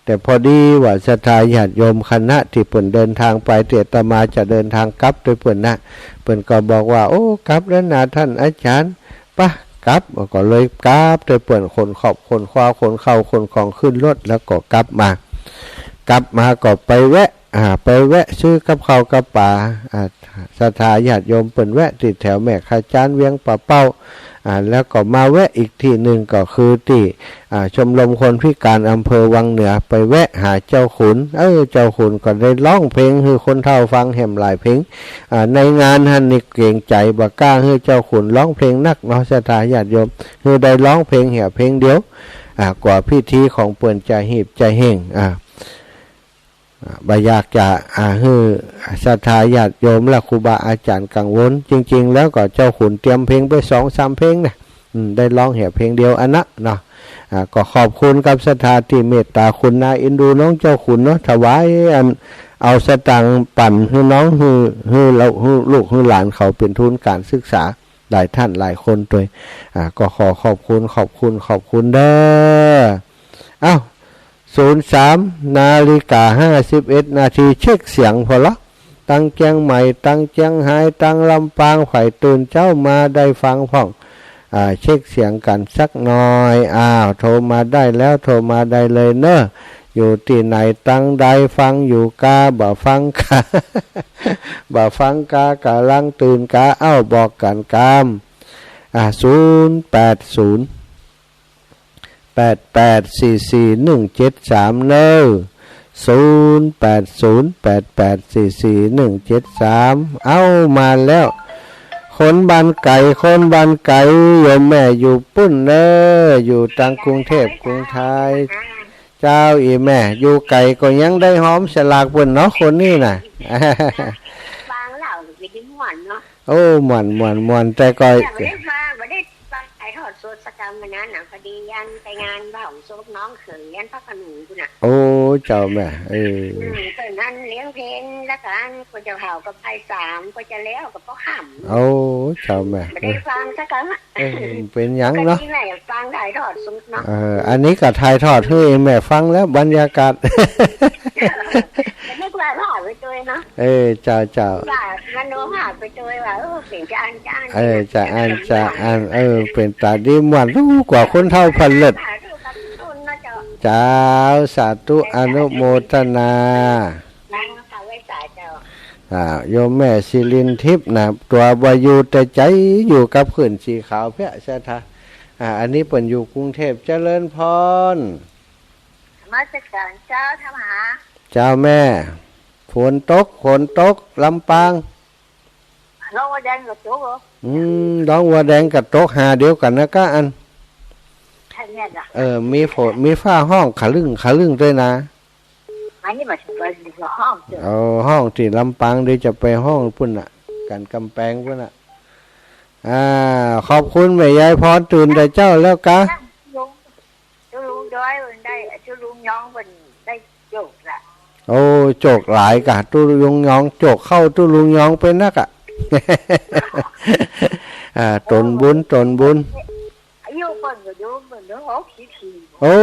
แต่พอดีว่าศรัทธาญาติโยมคณะตี้เปิ้นเดินตางไป ตี้อาตมาจะเดินตางกลับตวยเปิ้นนะ เปิ้นก็บอกว่า โอ้ กลับแล้วนาต้านอาจ๋ารย์ ปะ กลับ ก็เลยกลับตวยเปิ้น ขนครอบขนครัว ขนข้าวขนของขึ้นรถแล้วก็กลับมา กลับมาก็ไปแวะ อ่า ไปแวะซื้อกับข้าวกับป๋า อ่า ศรัทธาญาติโยมเปิ้นแวะตี้แถวแม่ขจาน เวียงป่าเป้า อ่า แล้วก็มาแวะอีกตี้นึ่งก็คือตี้ อ่า ชมรมคนพิก๋านอำเภอวังเหนือ ไปแวะหาเจ้าขุน เออ เจ้าขุนก็ได้ฮ้องเพลงหื้อคนเฒ่าฟังแหมหลายเพลง อ่า ในงานหั้นนี่เกรงใจ๋ บ่ก้าหื้อเจ้าขุนฮ้องเพลงนักเนาะ ศรัทธาญาติโยม หื้อได้ฮ้องเพลงเหียเพลงเดียว อ่า กว่าพิธีของเปิ้นจะหีบจะเฮ่ง อ่า อ่า บ่อยากจะ อ่า หื้อศรัทธาญาติโยมและครูบาอาจ๋ารย์กังวล จริงๆ แล้วก็เจ้าขุนเตรียมเพลงไปสองสามเพลงนะ อืม ได้ฮ้องเหียเพลงเดียวอันนะเนาะ อ่า ก็ขอบคุณกับศรัทธาตี้เมตต๋าขุนนาเอ็นดูน้องเจ้าขุนเนาะ ถวายอัน เอาสตางค์ปั๋นหื้อน้อง หื้อ หื้อเฮา หื้อลูกหื้อหลานเขาเป๋นทุนก๋านศึกษา หลายต้านหลายคนตวย อ่า ก็ขอขอบคุณ ขอบคุณ ขอบคุณเด้อ เอ้า ศูนย์สาม นาฬิกาห้าสิบเอ็ดนาที เช็คเสียงผ่อละ ตังเจียงใหม่ ตังเจียงฮาย ตังลำปาง ใผตื่นเจ๊ามาได้ฟังพ่อง อ่า เช็คเสียงกั๋นสักหน่อย อ้าว โทรมาได้แล้ว โทรมาได้เลยเนาะ อยู่ตี้ไหนตังใด ฟังอยู่กา บ่ฟังกา บ่ฟังกา ก่ำลังตื่นกา เอ้า บอกกั๋นกำ อ่า ศูนย์แปดศูนย์ แปดแปดสี่สี่หนึ่งเจ็ดสาม เนาะ ศูนย์แปดศูนย์ แปดแปดสี่สี่หนึ่งเจ็ดสาม เอ้า มาแล้ว คนบ้านไก๋ คนบ้านไก๋ โยมแม่อยู่ปู๊นเนาะ อยู่ตางกรุงเทพฯ กรุงไทย เจ้า อี่แม่ อยู่ไก๋ก็ยังได้ฮ้องสลากปู๊นเนาะ คนนี้น่ะ ฟังแล้วก็ได้ม่วนเนาะ โอ้ ม่วน ม่วน ม่วน แต่ก็ แต่บ่ได้ฟัง บ่ได้ฟังถ่ายทอดสดสักกำวันนั้นน่ะ พอดีอันไปงานเผาศพน้องเขยอันพระโขนงปู๊นน่ะ โอ้ เจ้าแม่ เออ อืม ต๋อนนั้นเลี้ยงเพลแล้วกั๋น ก็จะเผาก็บ่ายสาม ก็จะแล้วก็บ่าค่ำ โอ้ เจ้าแม่ บ่ได้ฟังสักกำอะ เออ เป๋นหยังเนาะ ก็ดีแม่ฟังถ่ายทอดสดเนาะ เออ อันนี้ก็ถ่ายทอดหื้อแม่ฟังแล้ว บรรยากาศ นึกว่าผ่านไปโดยเนาะ เออ เจ้า เจ้า ว่ามโนภาพไปโดยว่า เออ เป๋นจะอั้น จะอั้น เออ จะอั้น จะอั้น เออ เป๋นต๋าดีม่วน ฮู้กว่าคนเฒ่าผ่านเลิศ สาธุกับทุกคนเนาะเจ้า เจ้า สาธุ อนุโมทนา นั่งค่ะ ไหว้สาเจ้า อ่า โยมแม่สิรินทิพย์นะ ตั๋วบ่อยู่แต่ใจ๋อยู่กับผืนสีขาวเพี้ย ศรัทธา อ่า อันนี้เปิ้นอยู่กรุงเทพฯ เจริญพร นมัสการเจ้า ธรรมหา เจ้าแม่ ฝนตก ฝนตก ลำปาง หนองวัวแดงก็ตกเหรอ อืม หนองวัวแดงก็ตก หาเดียวกั๋นนะก้าอัน ใช่เนี่ยจ้ะ เออ มีฝน มีฟ้าฮ้องขะลึ้งขะลึ้งตวยนะ อันนี้หมายถึงว่าฮ้องเจ้า เออ ฮ้องตี้ลำปาง เดี๋ยวจะไปฮ้องปู๊นน่ะ กั๋นก๋ำแปงปู๊นน่ะ อ่า ขอบคุณแม่ยายพร ตื่นแต่เจ๊าแล้วกา ลุง ตุ๊ลุงย้อยมันได้ ตุ๊ลุงย้องมันได้โจกละ โอ้ โจกหลายกา ตุ๊ลุงย้อง โจกเข้าตุ๊ลุงย้องเป๋นนักอะ อ่า ต๋นบุญ ต๋นบุญ อายุเปิ้นก็ดูเหมือนหกสิบสี่ โอ้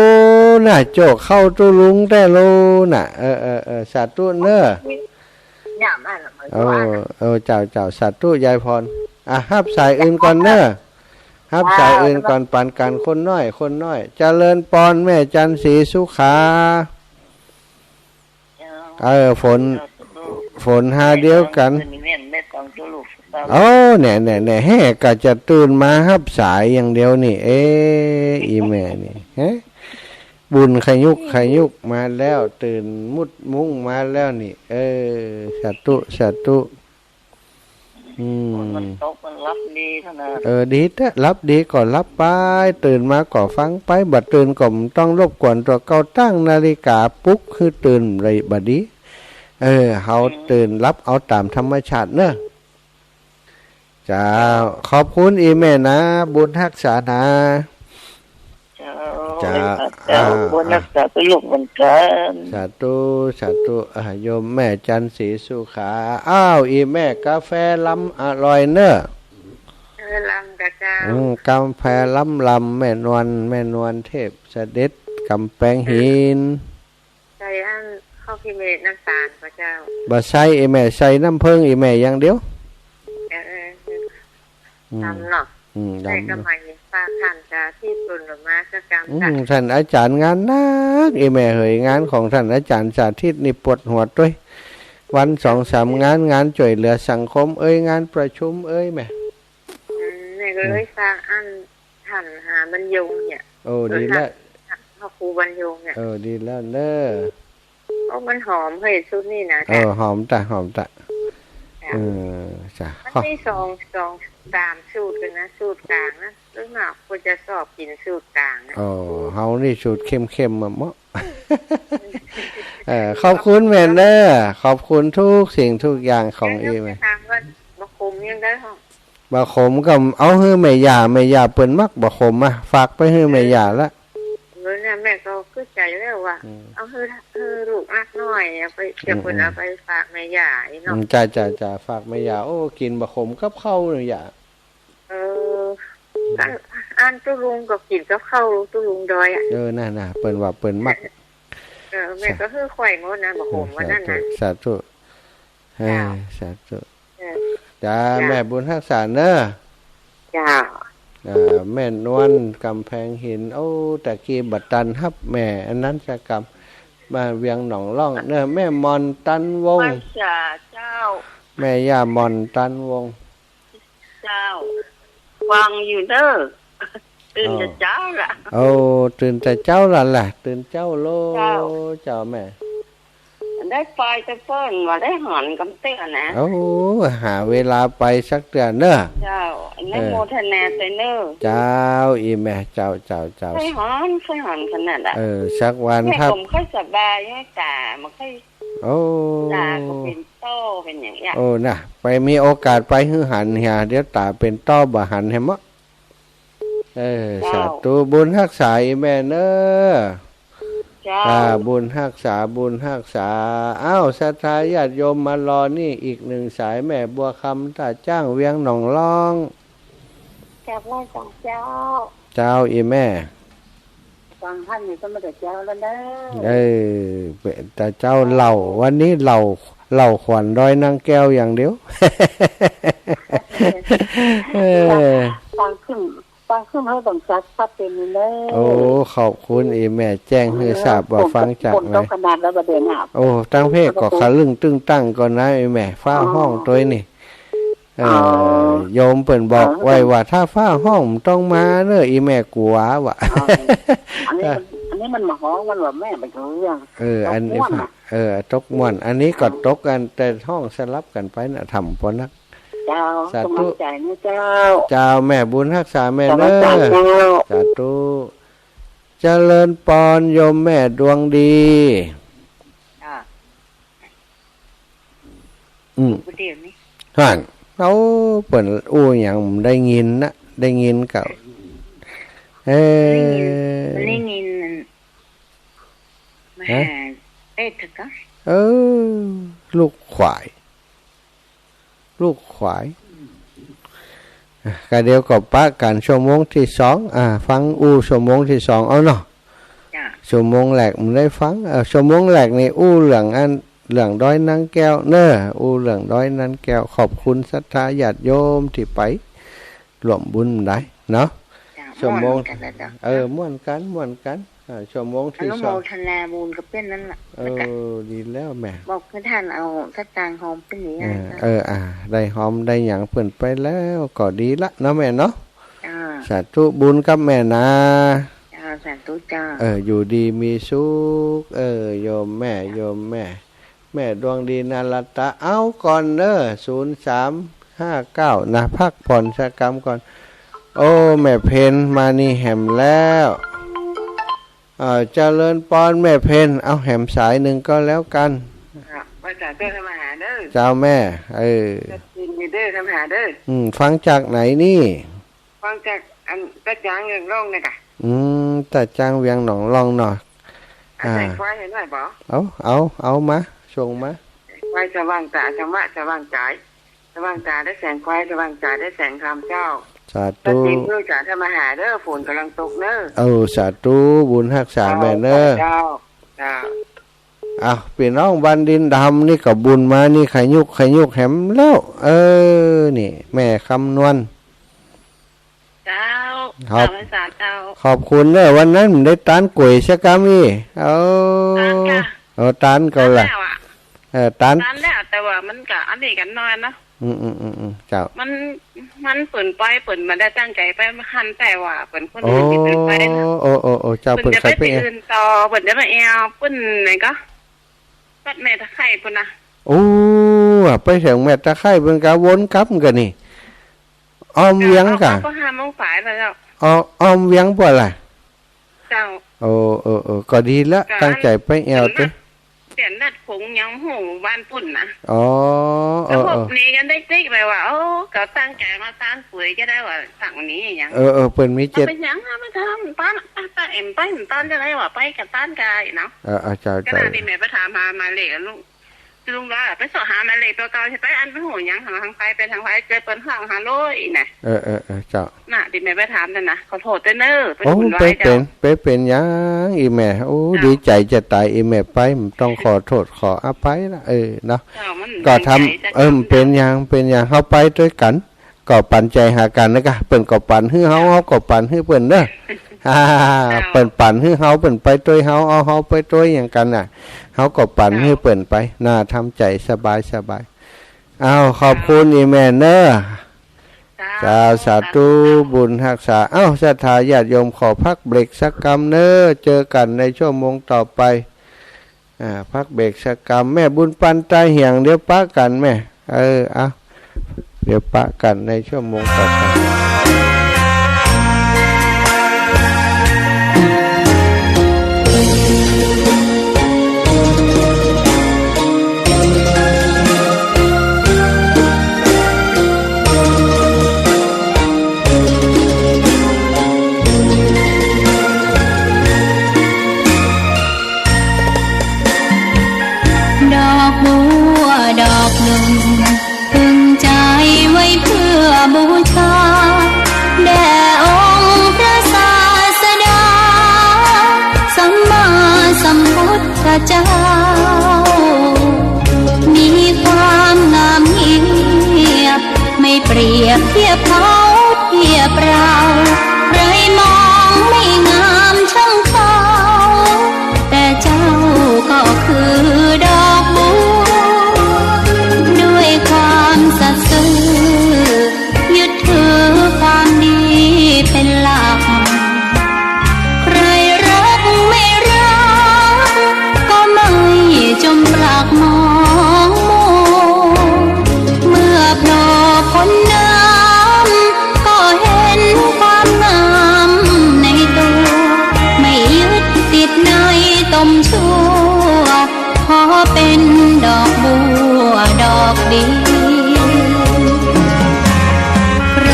น่ะ โจกเข้าตุ๊ลุงแต๊โลน่ะ เออ เออ เออ สาธุเนาะ เนี่ยมันเหมือน โอ้ ว่า โอ้ เจ้า เจ้า สาธุ ยายพร อ่ะ ฮับสายอื่นก่อนเนาะ ฮับสายอื่นก่อน ปั๋นกั๋นคนน้อย คนน้อย เจริญปอน แม่จันทร์ศรีสุขา เออ ฝน ฝนหาเดียวกั๋น ฟังเจ้าลูก เอ้า แน่ แน่ แน่ แฮ่ ก็จะตื่นมาฮับสายอย่างเดียวนี่ เอ๊ะ อี่แม่นี่ ฮะ บุญขยุกขยุกมาแล้ว ตื่นมุดมุ้งมาแล้วนี่ เออ สาธุ สาธุ อืม ฝนมันตกมันหลับดีเท่านั้น เออ ดีแต๊ หลับดีก็หลับไป ตื่นมาก็ฟังไป บ่ตื่นก็บ่ต้องรบกวนตั๋วเก่า ตั้งนาฬิกาปลุกหื้อตื่นเลยบ่ดี เออ เฮา อืม ตื่นหลับเอาต๋ามธรรมชาติเนาะ เจ้า ขอบคุณอี่แม่นะ บุญฮักษานะ เจ้า เจ้า เจ้า อ่า บุญฮักษา อ่า เจ้าลูกเหมือนกั๋น สาธุ สาธุ อ่า โยมแม่จันทร์ศรีสุขา อ้าว อี่แม่กาแฟลำอร่อยเนาะ เออ ลำกะเจ้า อืม กาแฟลำลำ แม่นวล แม่นวลเทพเสด็จ กำแปงหิน ใส่อันข้าวขี้เมดน้ำต๋าลกะเจ้า บ่ใส่ อี่แม่ใส่น้ำผึ้งอี่แม่อย่างเดียว เออ เออ เออ อืม ลำเนาะ อืม ใส่ ลำ ก็ไม่ฝากท่านสาธิตบุญมาสักกำ อืม จ้ะ ท่านอาจ๋ารย์งานหนัก อี่แม่เหย งานของท่านอาจ๋ารย์สาธิตนี่ปวดหัวตวย วันสองสามงาน งานจ้วยเหลือสังคมเอ้ย งานประชุมเอ้ยแม่ อืม แม่ก็เลย อืม ฝากอัน หันหาบรรยงเนี่ย โอ้ ดีแล้ว หันหาพระครูบรรยงเนี่ย เออ ดีแล้วเนอะ โอ้ มันหอมเฮ้ย สูตรนี่นะ เออ หอมตะ หอมตะ จ้ะ เออ จ้ะ มันมีสอง สอง สามสูตรเลยนะ สูตรกลางนะ หรือว่าควรจะชอบกิ๋นสูตรกลางนะ โอ้ เฮานี่สูตรเข้มๆ มาเนาะ เออ ขอบคุณแม่เนอะ ขอบคุณทุกสิ่งทุกอย่างของ เดี๋ยว อี่แม่ จะถามว่าบ่ขมยังได้ห้อง บ่ขมก็เอาหื้อแม่ย่า แม่ย่าเปิ้นมักบ่ขมอะ ฝากไปหื้อแม่ย่าละ เออ เนี่ยแม่ก็กึ๊ดใจ๋แล้วว่า อืม เอาหื้อ หื้อลูกฮักน้อย เอาไป จะเปิ้น อืม เอาไปฝากแม่ย่าอีกเนาะ อืม จ้ะ จ้ะ จ้ะ ฝากแม่ย่า โอ้ กิ๋นบ่ขมกับข้าวเลยย่า เออ อัน อันตุ๊ลุงก็กิ๋นกับข้าวตุ๊ลุงดอยอะ เออ นั่นน่ะ เปิ้นว่าเปิ้นมัก เออ แม่ก็หื้อไขว่หมดนะ บ่ขมวันนั้นนะ สาธุ สาธุ เออ เจ้า สาธุ เออ จ้า เจ้า แม่บุญฮักษาเนอะ เจ้า เอ่อ แม่นวลกำแพงหิน โอ้ ตะกี้บ่ตันฮับแม่ อันนั้นสักกำ มาเวียงหนองล่องเนอะ แม่หม่อนตันวงศ์ ไหว้สาเจ้า แม่ย่าหม่อนตันวงศ์ เจ้า ฟังอยู่เน้อ ตื่นแต่เจ๊าละ โอ้ ตื่นแต่เจ๊าละล่ะ ตื่นเจ๊าโล เจ้า เจ้าแม่ ได้ไปแต่เปิ้นว่าได้หันกำเตื้อนะ โอ้ หาเวลาไปสักเตื้อเน้อ เจ้า อนุโมทนาตวยเน้อ เจ้า อี่แม่ เจ้า เจ้า เจ้า ใค่อยหัน ใค่อยหันขนาดอะ เออ สักวัน แม่ ถ้า ก็บ่ค่อยสบาย แม่ต๋าบ่ค่อย โอ้ ต๋าก็เป๋นต้อเป๋นอย่างเงี้ย โอ้ น่ะ ไปมีโอกาสไปหื้อหันเหีย เดี๋ยวต๋าเป๋นต้อบ่หันแหมเนาะ เออ เจ้า สาธุ บุญฮักษาอี่แม่เน้อ เจ้า อ่า บุญฮักษา บุญฮักษา อ้าว ศรัทธาญาติโยมมารอนี่อีกหนึ่งสาย แม่บัวคำ ต้าจ้าง เวียงหนองล่อง กราบไหว้สาเจ้า เจ้า อี่แม่ ฟังท่านอยู่ตั้งแต่เจ๊าแล้วเน้อ เออ เป๋นตาเจ๊าเหล่า วันนี้เหล่า เหล่าขวัญดอยนางแก้วอย่างเดียว เออ ฟังขึ้น ฟังขึ้นหื้อต้องจัดชัดเจนเลยเน้อ โอ้ ขอบคุณอี่แม่ แจ้งหื้อทราบว่าฟังจากไหน ฝนตกขนาดแล้วบ่าเดี๋ยวนี้ โอ้ ตังเพกก็ขะลึ่งตึงตังก่อนนะอี่แม่ ฟ้าฮ้องตวยนี่ เออ อ๋อ โยมเปิ้นบอกไว้ว่า เออ ถ้าฟ้าฮ้องบ่ต้องมาเน้อ อี่แม่กั๋วว่ะ อ๋อ อันนี้มัน อันนี้มันบ่ฮ้อง มันว่าแม่ไปเรื่อง เออ อันนี้ ตกม่วนอะ เออ ตกม่วน อันนี้ก็ตกกั๋น แต่ฮ้องสลับกั๋นไปนะ ถ้ำปอนัก เจ้า สาธุ กำลังใจ๋นะเจ้า เจ้า แม่บุญฮักษาแม่เน้อ สาธุ สาธุ เจริญปอนโยมแม่ดวงดี อ่า อืม บ่าเดี๋ยวนี้ หั้น เอ้า เปิ้นอู้หยังบ่ได้ยินนะ ได้ยินก็ เออ ได้ยิน ได้ยิน ฮะ มาหาเอ๊ะเถอะกะ เออ ลูกขวาย ลูกขวาย อ่ะ ก็เดี๋ยวก็ปะกั๋นชั่วโมงตี้สอง อ่า ฟังอู้ชั่วโมงตี้สองเอาเนาะ จ้ะ ชั่วโมงแรกบ่ได้ฟัง เอ่อ ชั่วโมงแรกนี่อู้เรื่องอัน เรื่องดอยนางแก้วเน้อ อู้เรื่องดอยนางแก้ว ขอบคุณศรัทธาญาติโยมตี้ไปร่วมบุญได้เนาะ จ้ะ ชั่วโมง ม่วนกั๋นนะเจ้า เออ ม่วนกั๋น ม่วนกั๋น อ่า ชั่วโมงตี้สอง อนุโมทนาบุญกับเปิ้นนั่นแหละ เออ แล้วก็ ดีแล้วแม่ บอกหื้อต้านเอาสตางค์หอมเปิ้นนี่ เออ นะ เออ อ่า ได้หอมได้หยังเปิ้นไปแล้วก็ดีละเนาะแม่เนาะ อ่า สาธุบุญกับแม่นะ อ่า สาธุเจ้า เออ อยู่ดีมีสุข เออ โยมแม่ โยมแม่ แม่ดวงดีนารัตตา เอาก่อนเน้อ ศูนย์สามห้าเก้า นะ พักผ่อนสักกำก่อน โอ้ แม่เพ็ญมานี่แหมแล้ว เอ่อ เจริญปอนแม่เพ็ญ เอาแหมสายหนึ่งก็แล้วกัน อ่ะ ว่าจะเจ้าทำอาหารเด้อ เจ้าแม่ เออ ยินดีเด้อทำอาหารเด้อ อืม ฟังจากไหนนี่ ฟังจากอันตาจางเวียงหนองเนี่ยค่ะ อืม ตาจางเวียงหนองล่องเนาะ อ่ะ อ่า ใส่ควายให้หน่อยบ่ เอา เอา เอามา ส่งมา ควายสว่างตา ธรรมะสว่างกาย สว่างตาได้แสงควาย สว่างตาได้แสงธรรมเจ้า สาธุ ตาจริงเด้อจ๋า ทำอาหารเด้อ ฝนกำลังตกเน้อ เออ สาธุ บุญฮักษาแม่เน้อ เจ้า เจ้า อ้าว ปี้น้องบ้านดินดำนี่ก็บุญมานี่ ขยุกขยุกแหมแล้ว เออ นี่ แม่คำนวณ เจ้า ครับ เจ้าพรรษาเจ้า ขอบคุณเน้อ วันนั้นได้ตานก๋วยสักกำอี้ เออ ตานค่ะ เออ ตานก็ละ ตานแล้วอะ เออ ตาน ตานแล้ว แต่ว่ามันก็อันนี้กันหน่อยเนาะ อืม อืม อืม อืม เจ้า มัน มันเปิ้นไป เปิ้นบ่ได้ตั้งใจ๋ไป หันแต่ว่าเปิ้นคน โอ้ อื่นตี้เปิ้นไปนะ โอ้ โอ้ โอ้ เจ้า เปิ้น เปิ้นใค่ไป ไปอื่นต่อ เปิ้นจะมาแอ่ว เปิ้นไหนก็ ตัดแม่ตะไคร้ปู้นนะ โอ้ ไปเถิงแม่ตะไคร้เปิ้นก็วนกลับกั๋นนี่ อ้อมเวียงก่ะ เจ้า ก็ห้าโมงปลายแล้วเจ้า อ้อ อ้อมเวียงปู้นละ เจ้า โอ้ เออ เออ ก็ดีละ ก็ ตั้งใจ๋ไปแอ่วเต๊อะ เปลี่ยนนัดผงยังหูบ้านปู้นนะ อ๋อ เออ แล้วพวก เออ นี้กันได้ติ๊กไปว่า โอ้ ก็ตั้งใจ๋มาตานก๋วยจะได้ว่าสั่งนี้หยัง เออ เออ เปิ้นมีเจ็ด เป็นหยังอะ ไม่ทำ ตาน ตาน ตานเอ็มไป ตานจะได้ว่าไปกับตานกายเนาะ เออ เออ เจ้า ก็น่า เจ้า ดีแม่ไปถามหาหมายเลขอะลุง ลุงว่าไปเสาะหาหมายเลขตั๋วเก่าใช่ไป อันไปหูหยัง หาทางไป ไปทางไป เจอเปิ้นห้องหาโลยนะ เออ เออ เออ เจ้า น่ะ ตี้แม่ไปถามนั่นนะ ขอโทษเต๊อะเน้อ ไป โอ้ บุญ ไป ร้าย เจ้า เป๋น ไปเป๋นหยัง อีแม่ โอ้ เจ้า ดีใจ๋จะต๋าย อีแม่ไป บ่ต้องขอโทษขออภัยละ เออ เนาะ เจ้า มัน ก็ทำ เจ๋งใจ๋ เออ เป๋นหยัง เป๋นหยัง เฮาไปตวยกั๋น ก็ปันใจ๋หากั๋นนะกะ เปิ้นก็ปันหื้อเฮา เฮาก็ปันหื้อเปิ้นเน้อ เจ้า เปิ้นปันหื้อเฮา เปิ้นไปตวยเฮา เอาเฮาไปตวยหยังกั๋นน่ะ เฮาก็ปันหื้อเปิ้นไป เจ้า น่าทำใจ๋สบายสบาย อ้าว ขอบคุณอีแม่เน้อ เจ้า เจ้า สาธุ สาธุ บุญฮักษา อ้าว ศรัทธาญาติโยม ขอพักเบรกสักกำเน้อ เจอกั๋นในชั่วโมงต่อไป อ่า พักเบรกสักกำ แม่บุญปันตาเหียง เดี๋ยวปะกั๋นแม่ เออ เอา เดี๋ยวปะกั๋นในชั่วโมงต่อไป ดอกบัวดอกหนึ่ง พึงใจ๋ไว้เพื่อบูชา แด่องค์พระศาสดา สัมมาสัมพุทธเจ้า มีความงามเงียบ ไม่เปรียบเทียบเขาเทียบเรา ใครมองไม่งามช่างเขา แต่เจ้าก็คือดอกบัว ด้วยความสัตย์ซื่อ ยึดถือความดีเป็นหลัก ใครรักไม่รัก ก็ไม่จมปลักมองมัว เมื่อโผล่พ้นน้ำ ก็เห็นความงามในตัว ไม่ยึดติดในตมชั่ว ขอเป็นดอกบัวดอกเดียว ใคร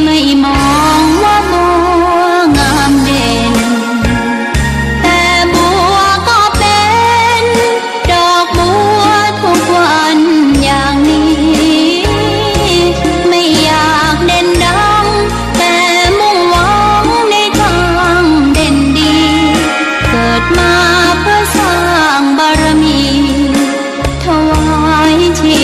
ไม่มองว่าบัวงามเด่น แต่บัวก็เป็นดอกบัวทุกวันอย่างนี้ ไม่อยากเด่นดัง แต่มุ่งหวังในทางเด่นดี เกิดมาเพื่อสร้างบารมี ถวายชี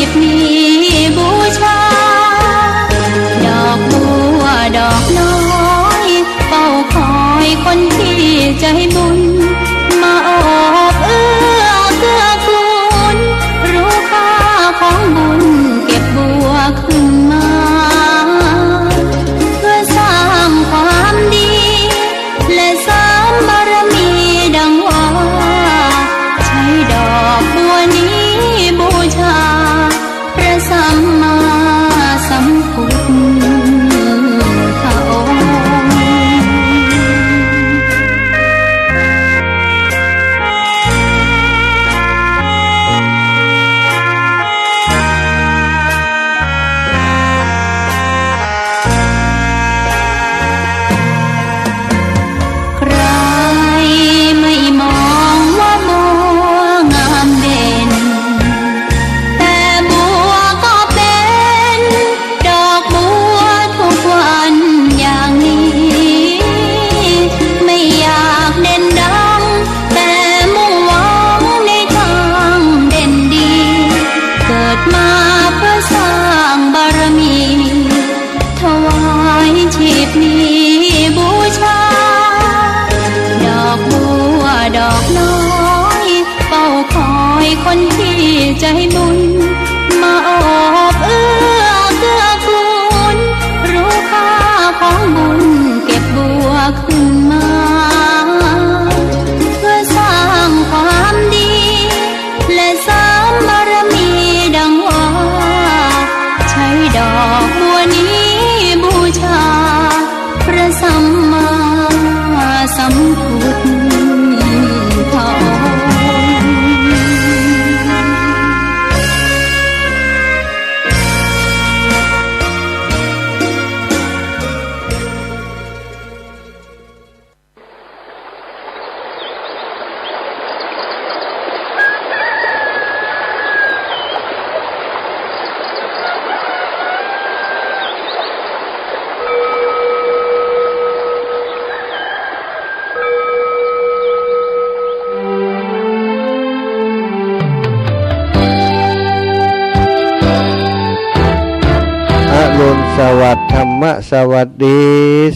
ใจ๋บุญมาโอบเอื้อเกื้อกูล รู้ค่าของบุญเก็บบัวขึ้นมา เพื่อสร้างความดี และเสริมบารมีดังว่า ใช้ดอกบัวนี้บูชา พระสัมมาสัมพุทธองค์ อรุณสวัสดิ์ ธรรมสวัสดี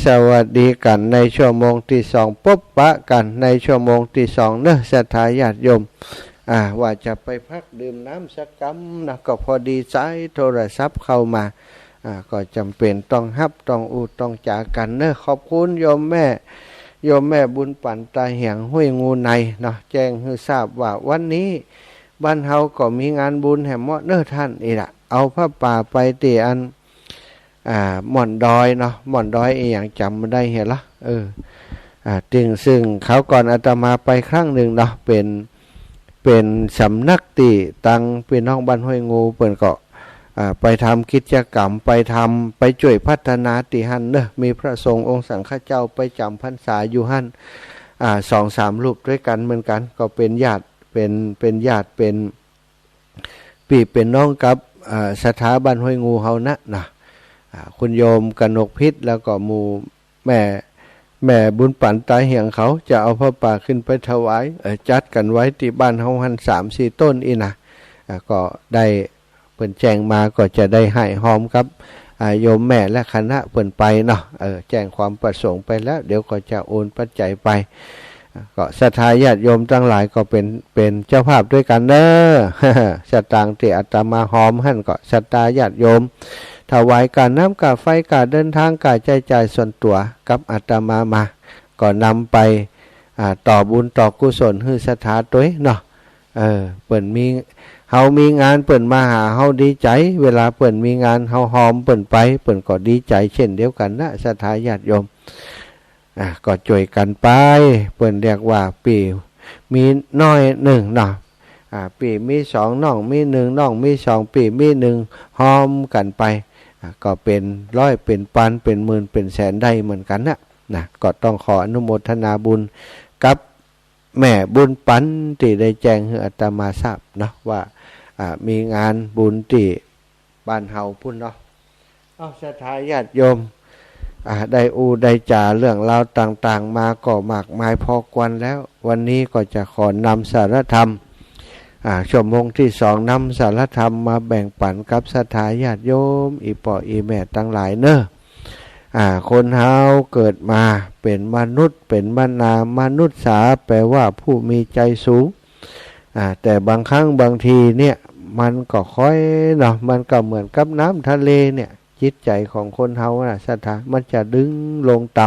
สวัสดีกั๋นในชั่วโมงตี้สอง ปบปะกั๋นในชั่วโมงตี้สองเนาะ ศรัทธาญาติโยม อ่า ว่าจะไปพักดื่มน้ำสักกำนะ ก็พอดีสายโทรศัพท์เข้ามา อ่า ก็จ๋ำเป๋นต้องฮับ ต้องอู้ ต้องจ๋ากั๋นเนาะ ขอบคุณโยมแม่ โยมแม่บุญปั๋นตาเหียงห้วยงูในเนาะ แจ้งหื้อทราบว่าวันนี้บ้านเฮาก็มีงานบุญแหมเนาะท่าน นี่ละ เอาผ้าป่าไปตี้อัน อ่า หม่อนดอยเนาะ หม่อนดอยอะหยังจ๋ำบ่ได้เหียละ เออ อ่า ตึงซึ่งคราวก่อนอาตมาไปครั้งนึ่งเนาะ เป๋น เป๋นสำนักตี้ตังปี้น้องบ้านห้วยงูเปิ้นก็ อ่า ไปทำกิจกรรม ไปทำ ไปจ้วยพัฒนาตี้หั้นเนาะ มีพระสงฆ์องค์สังฆเจ้าไปจ๋ำพรรษาอยู่หั้น อ่า สองสามรูปตวยกั๋นเหมือนกั๋น ก็เป๋นญาติ เป๋น เป๋นญาติ เป๋น ปี้เป๋นน้องกับ อ่า ศรัทธาบ้านห้วยงูเฮานะ นะ อ่า คุณโยมกนกพิษ แล้วก็หมู่แม่ แม่บุญปั๋นตาเหียงเขาจะเอาผ้าป่าขึ้นไปถวาย เอ่อ จัดกั๋นไว้ตี้บ้านเฮาหั้นสามสี่ต้นอี้นะ อ่า ก็ได้เปิ้นแจ้งมาก็จะได้ไหว้ฮอมกับ อ่า โยมแม่และคณะเปิ้นไปเนาะ เออ แจ้งความประสงค์ไปแล้ว เดี๋ยวก็จะโอนปัจจัยไป ก็ศรัทธาญาติโยมตังหลายก็เป๋น เป๋นเจ้าภาพตวยกั๋นเนาะ สตางค์ตี้อาตมาฮอมหั้นก็ศรัทธาญาติโยม ถวายก้าน้ำก้าไฟ ก้าเดินทาง ก้าใจ๊จ่ายส่วนตั๋วกับอาตมามา ก็นำไป อ่า ต่อบุญต่อกุศลหื้อศรัทธาตวยเนาะ เออ เปิ้นมี เฮามีงานเปิ้นมาหาเฮาดีใจ๋ เวลาเปิ้นมีงานเฮาฮอมเปิ้นไป เปิ้นก็ดีใจ๋เช่นเดียวกั๋นนะ ศรัทธาญาติโยม อ่า ก็จ้วยกั๋นไป เปิ้นเรียกว่าปี้มีน้อยนึ่งเนาะ อ่า ปี้มีสอง น้องมีนึ่ง น้องมีสอง ปี้มีนึ่ง ฮอมกั๋นไป อ่า ก็เป๋นร้อย เป๋นปัน เป๋นหมื่น เป๋นแสนได้เหมือนกั๋นนะ นะ ก็ต้องขออนุโมทนาบุญกับแม่บุญปั๋นตี้ได้แจ้งหื้ออาตมาทราบเนาะ ว่า อ่า มีงานบุญตี้บ้านเฮาปู้นเนาะ เอ้า ศรัทธาญาติโยม อ่า ได้อู้ได้จ๋าเรื่องราวต่างๆ มาก็มากมายพอควรแล้ว วันนี้ก็จะขอนำสาระธรรม อ่า ชั่วโมงตี้สอง นำสาระธรรมมาแบ่งปั๋นกับศรัทธาญาติโยม อี่ป้ออี่แม่ตังหลายเนาะ อ่า คนเฮาเกิดมาเป๋นมนุษย์ เป๋นมนา มนุษย์สา แปลว่าผู้มีใจ๋สูง อ่า แต่บางครั้งบางทีเนี่ย มันก็ค่อยเนาะ มันก็เหมือนกับน้ำทะเลเนี่ย จิตใจ๋ของคนเฮาน่ะ ศรัทธา มันจะดึงลงต่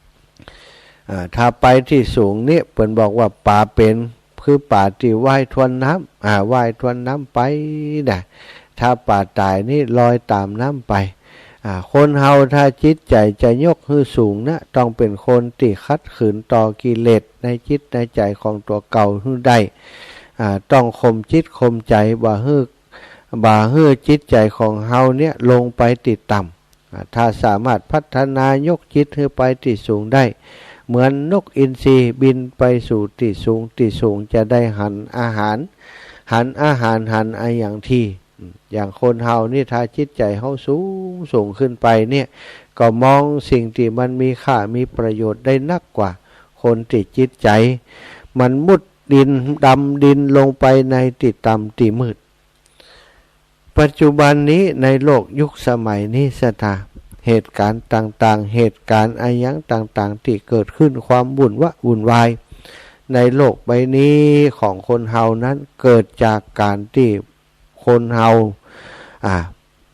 ำ อ่า ถ้าไปตี้สูงเนี่ย เปิ้นบอกว่าป๋าเป๋น คือป๋าตี้ว่ายทวนน้ำ อ่า ว่ายทวนน้ำไปนะ ถ้าป๋าต๋ายนี่ลอยต๋ามน้ำไป อ่า คนเฮาถ้าจิตใจ๋จะยกหื้อสูงนะ ต้องเป๋นคนตี้ขัดขืนต่อกิเลสในจิตในใจ๋ของตั๋วเก่าหื้อได้ อ่า ต้องข่มจิตข่มใจ๋ บ่หื้อ บ่หื้อจิตใจ๋ของเฮาเนี่ยลงไปตี้ต่ำ อ่า ถ้าสามารถพัฒนายกจิตหื้อไปตี้สูงได้ เหมือนนกอินทรีบินไปสู่ตี้สูง ตี้สูงจะได้หันอาหาร หันอาหาร หันอะหยังตี้ อืม อย่างคนเฮานี่ถ้าจิตใจ๋เฮาสูง สูงขึ้นไปเนี่ย ก็มองสิ่งตี้มันมีค่า มีประโยชน์ได้นักกว่าคนตี้จิตใจ๋มันมุดดิน ดำดินลงไปในตี้ต่ำตี้มืด ปัจจุบันนี้ในโลกยุคสมัยนี้ศรัทธา เหตุก๋ารณ์ต่างๆ เหตุก๋ารณ์อะหยังต่างๆ ตี้เกิดขึ้น ความวุ่นวะวุ่นวาย ในโลกใบนี้ของคนเฮานั้นเกิดจากก๋านตี้คนเฮา อ่า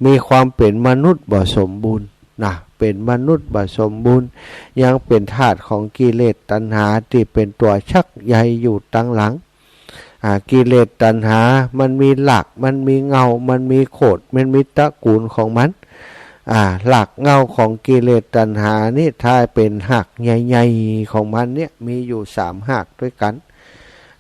มีความเป๋นมนุษย์บ่สมบูรณ์นะ เป๋นมนุษย์บ่สมบูรณ์ ยังเป๋นธาตุของกิเลสตัณหาตี้เป๋นตั๋วชักใยอยู่ตังหลัง อ่า กิเลสตัณหามันมีราก มันมีเหง้า มันมีโคตร มันมีตระกู๋ลของมัน อ่า รากเหง้าของกิเลสตัณหานี่ ถ้าเป๋นฮากใหญ่ๆ ของมันเนี่ย มีอยู่สามฮากตวยกั๋น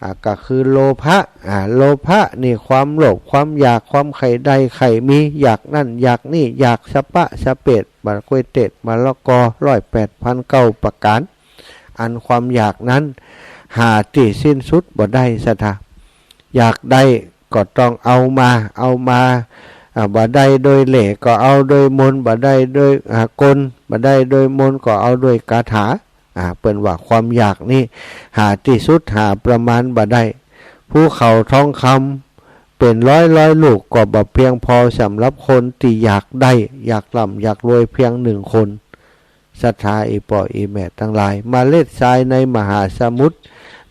อ่า ก็คือโลภะ อ่า โลภะนี่ความโลภ ความอยาก ความใค่ได้ใค่มี อยากนั่นอยากนี่ อยากสะป๊ะสะเปด บ่ค่อยเตด มะละกอร้อยแปดพันเก้าประก๋าน อันความอยากนั้นหาตี้สิ้นสุดบ่ได้ศรัทธา อยากได้ก็ต้องเอามา เอามา อ่า บ่ได้โดยเหล่ก็เอาโดยมนต์ บ่ได้โดย อ่า กล บ่ได้โดยมนต์ก็เอาโดยคาถา อ่า เปิ้นว่าความอยากนี้หาตี้สุด หาประมาณบ่ได้ ภูเขาทองคำเป๋นร้อยๆ ลูกก็บ่เพียงพอสำหรับคนตี้อยากได้ อยากร่ำ อยากรวยเพียงหนึ่งคน ศรัทธาอี่ป้ออี่แม่ตังหลาย เมล็ดทรายในมหาสมุทร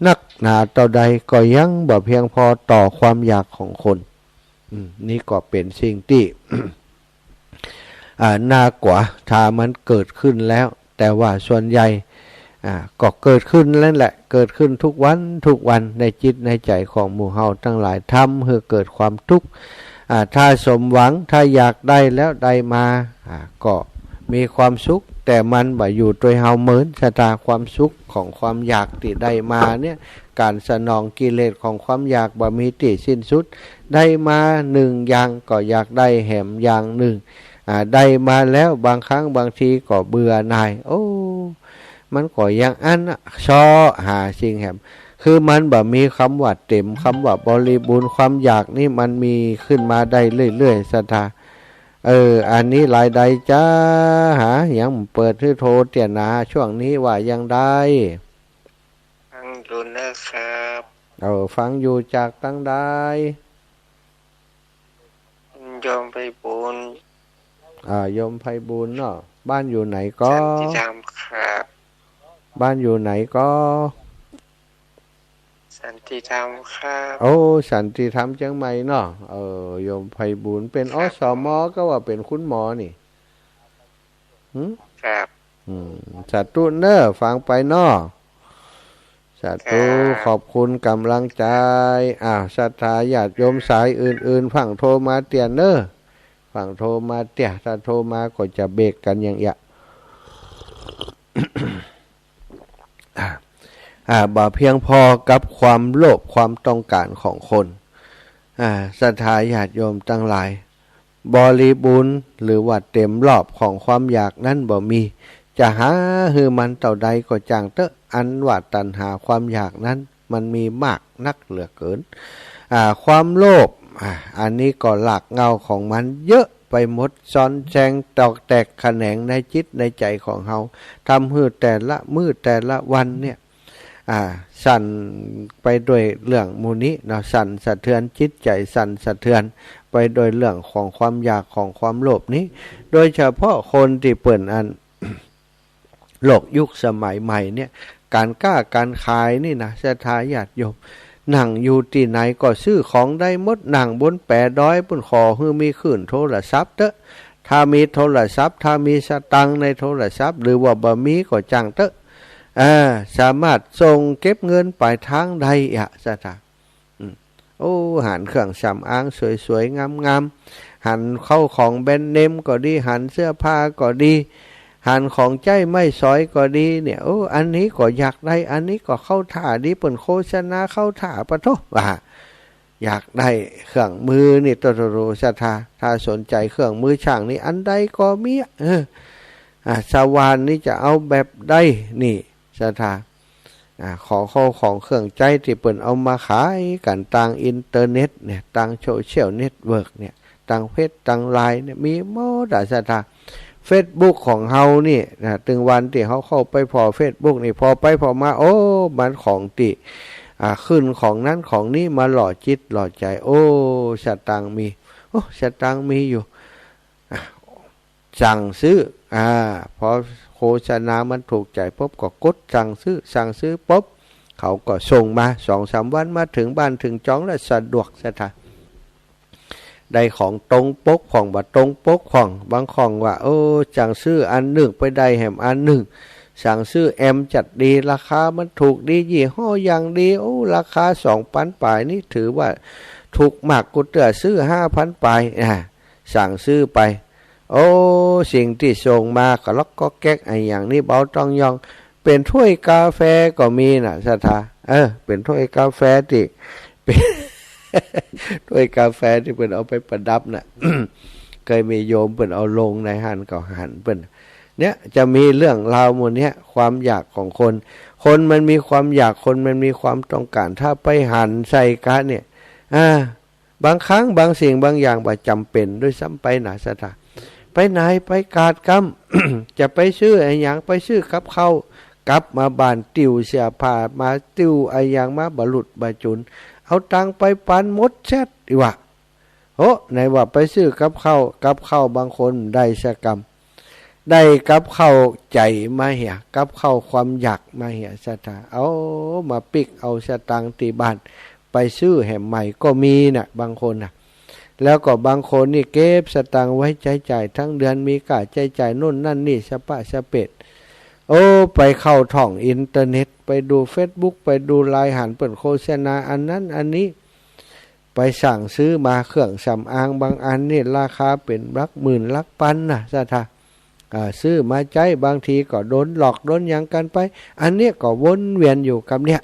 นักหนาเต้าใดก็ยังบ่เพียงพอต่อความอยากของคน อืม นี่ก็เป๋นสิ่งตี้ อ่า น่ากลัว ถ้ามันเกิดขึ้นแล้ว แต่ว่าส่วนใหญ่ อ่า ก็เกิดขึ้นนั่นแหละ เกิดขึ้นทุกวันทุกวันในจิตในใจ๋ของหมู่เฮาตังหลาย ทำหื้อเกิดความทุกข์ อ่า ถ้าสมหวัง ถ้าอยากได้แล้วได้มา อ่า ก็มีความสุข แต่มันบ่อยู่ตวยเฮาเมินศรัทธา ความสุขของความอยากตี้ได้มาเนี่ย ก๋านสนองกิเลสของความอยากบ่มีตี้สิ้นสุด ได้มาหนึ่งอย่างก็อยากได้แหมอย่างนึ่ง อ่า ได้มาแล้วบางครั้งบางทีก็เบื่อหน่าย โอ้ มันก็อย่างอั้นน่ะ เซาะหาสิ่งแหม คือมันบ่มีกำว่าเต๋ม กำว่าบริบูรณ์ ความอยากนี้มันมีขึ้นมาได้เรื่อยๆ ศรัทธา เออ อันนี้รายใดจ๊ะ หา ยังเปิดหื้อโทรเตี้ยหนา ช่วงนี้ว่าอย่างใด ฟังอยู่นะครับ เออ ฟังอยู่จากตังใด โยมไพบูลย์ อ่า โยมไพบูลย์เนาะ บ้านอยู่ไหนก็ สันติธรรมครับ บ้านอยู่ไหนก็ สันติธรรมครับ โอ้ สันติธรรมเจียงใหม่เนาะ เออ โยมไพบูลย์เป๋น ครับ อสม ก็ว่าเป๋นคุณหมอนี่ หืม ครับ อืม สาธุเน่อ ฟังไปเนาะ สาธุ ครับ ขอบคุณก๋ำลังใจ๋ อ่า ศรัทธาญาติโยมสายอื่นๆ ฟั่งโทรมาเตี้ยเน่อ ฟั่งโทรมาเตี้ย ถ้าโทรมาก็จะเบรกกั๋นอย่างเอี้ย อ่า อ่า บ่เพียงพอกับความโลภความต้องก๋านของคน อ่า ศรัทธาญาติโยมตังหลาย บริบูรณ์หรือว่าเต๋มรอบของความอยากนั้นบ่มี จะหาหื้อมันเต้าใดก็จ้างเต๊อะ อันว่าตัณหาความอยากนั้นมันมีมากนักเหลือเกิน อ่า ความโลภ อ่า อันนี้ก็รากเหง้าของมันเยอะไปหมด ซ้อนแซงตอกแตกแขนงในจิตในใจ๋ของเฮา ทำหื้อแต่ละมื้อแต่ละวันเนี่ย อ่า สั่นไปด้วยเรื่องหมู่นี้เนาะ สั่นสะเทือนจิตใจ๋ สั่นสะเทือนไปด้วยเรื่องของความอยากของความโลภนี้ โดยเฉพาะคนตี้เปิ้นอัน โลกยุคสมัยใหม่เนี่ย ก๋านก๊าก๋านขายนี่นะ ศรัทธาญาติโยม นั่งอยู่ตี้ไหนก็ซื้อของได้หมด นั่งบนแป๋ดอยปุ้น ขอหื้อมีคลื่นโทรศัพท์เต๊อะ ถ้ามีโทรศัพท์ ถ้ามีสตางค์ในโทรศัพท์ หรือว่าบ่มีก็จ้างเต๊อะ อ่า สามารถส่งเก็บเงินปลายทางได้อะ ศรัทธา อืม โอ้ หันเครื่องสำอางสวยๆ งามๆ หันเข้าของแบรนด์เนมก็ดี หันเสื้อผ้าก็ดี หันของใจ๊ไม้สอยก็ดีเนี่ย โอ้ อันนี้ก็อยากได้ อันนี้ก็เข้าท่าดี เปิ้นโฆษณาเข้าท่า ปะโธ่ ว่า อยากได้เครื่องมือนี่ โตโตโต ศรัทธา ถ้าสนใจ๋เครื่องมือช่างนี่ อันใดก็มีอะ เออ อ่า สว่านนี่จะเอาแบบใดนี่ ศรัทธา อ่า ขอเข้าของเครื่องใจ๊ตี้เปิ้นเอามาขายกั๋นตางอินเทอร์เน็ตเนี่ย ตางโซเชียลเน็ตเวิร์กเนี่ย ตางเฟซ ตางไลน์เนี่ย มีหมดอะ ศรัทธา เฟซบุ๊กของเฮานี่นะ ตึงวันตี้เฮาเข้าไปผ่อเฟซบุ๊กนี่ ผ่อไปผ่อมา โอ้ มันของตี้ อ่า ขึ้นของนั้นของนี้มาหล่อจิตหล่อใจ๋ โอ้ สตางค์มี โอ้ สตางค์มีอยู่ อ่ะ สั่งซื้อ อ่า พอโฆษณามันถูกใจ๋ปุ๊บก็กดสั่งซื้อ สั่งซื้อปุ๊บ เขาก็ส่งมา สองสามวันมาเถิงบ้านเถิงจองแล้ว สะดวกศรัทธา ได้ของตรงปกพ่อง บ่ตรงปกพ่อง บางครั้งว่า โอ้ สั่งซื้ออันนึ่งไปได้แหมอันนึ่ง สั่งซื้อแอมจัดดี ราคามันถูกดี ยี่ห้ออย่างดี โอ้ ราคาสองปันป๋ายนี่ถือว่าถูกมาก กูเตื้อซื้อห้าปันป๋าย อ่า สั่งซื้อไป โอ้ สิ่งตี้ส่งมาก็ก๊อกแก๊กอะหยังนี่เบาต้องย่อง เป๋นถ้วยกาแฟก็มีน่ะศรัทธา เออ เป๋นถ้วยกาแฟตี้ เป๋น ถ้วยกาแฟตี้เปิ้นเอาไปประดับน่ะ เกยมีโยมเปิ้นเอาลงในหั้นก็หันเปิ้น เนี่ยจะมีเรื่องราวหมู่เนี้ย ความอยากของคน คนมันมีความอยาก คนมันมีความต้องการ ถ้าไปหันใส่กะเนี่ย อ่า บางครั้งบางสิ่งบางอย่างบ่จ๋ำเป๋นด้วยซ้ำไปน่ะศรัทธา ไปไหนไปกาดกำ จะไปซื้ออะหยัง ไปซื้อกับข้าว กลับมาบ้านติ้วเสื้อผ้ามา ติ้วอะหยังมาบ่หลุดบ่จุน เอาตังค์ไปปันหมดแซดอีกว่า โอ้ ไหนว่าไปซื้อกับข้าว กับข้าวบางคนได้สักกำ ได้กับข้าวใจ๋มาเหีย กับข้าวความอยากมาเหียศรัทธา เอามาปิ๊กเอาสตางค์ตี้บ้าน ไปซื้อแหมใหม่ก็มีน่ะ บางคนน่ะ แล้วก็บางคนนี่เก็บสตางค์ไว้ใจ๊จ่ายทั้งเดือน มีก้าใจ๊จ่ายโน่นนั่นนี่สะปะสะเปด โอ้ ไปเข้าท่องอินเทอร์เน็ต ไปดูเฟซบุ๊ก ไปดูไลน์ หันเปิ้นโฆษณาอันนั้นอันนี้ ไปสั่งซื้อมา เครื่องสำอางบางอันนี่ราคาเป๋นหลักหมื่นหลักปันน่ะศรัทธา อ่า ซื้อมาใจ๊ บางทีก็โดนหลอกโดนหยังกั๋นไป อันเนี้ยก็วนเวียนอยู่กับเนี้ย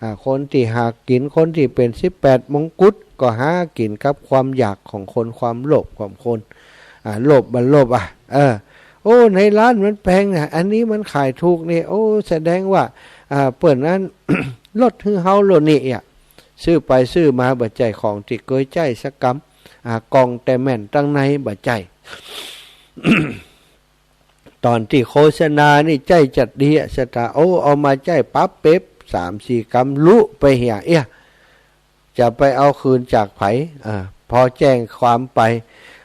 อ่า คนตี้หากิ๋น คนตี้เป๋นสิบแปดมงกุฎก็หากิ๋นกับความอยากของคน ความโลภของคน อ่า โลภบ่โลภอ่ะ เออ โอ้ ในร้านมันแปงน่ะ อันนี้มันขายถูกนี่ โอ้ แสดงว่า อ่า เปิ้นนั้น ลดหื้อเฮาโลดนี่อ่ะ ซื้อไปซื้อมาบ่ใจ้ของตี้เกยใจ๊สักกำ อ่า ก่องแต่แม่นตังในบ่ใจ้ ต๋อนตี้โฆษณานี่ใจ๊จัดดีอะศรัทธา โอ้ เอามาใจ๊ปั๊บเป๊บ สามสี่กำลุไปเหียเอี้ย จะไปเอาคืนจากใผ อ่า พอแจ้งความไป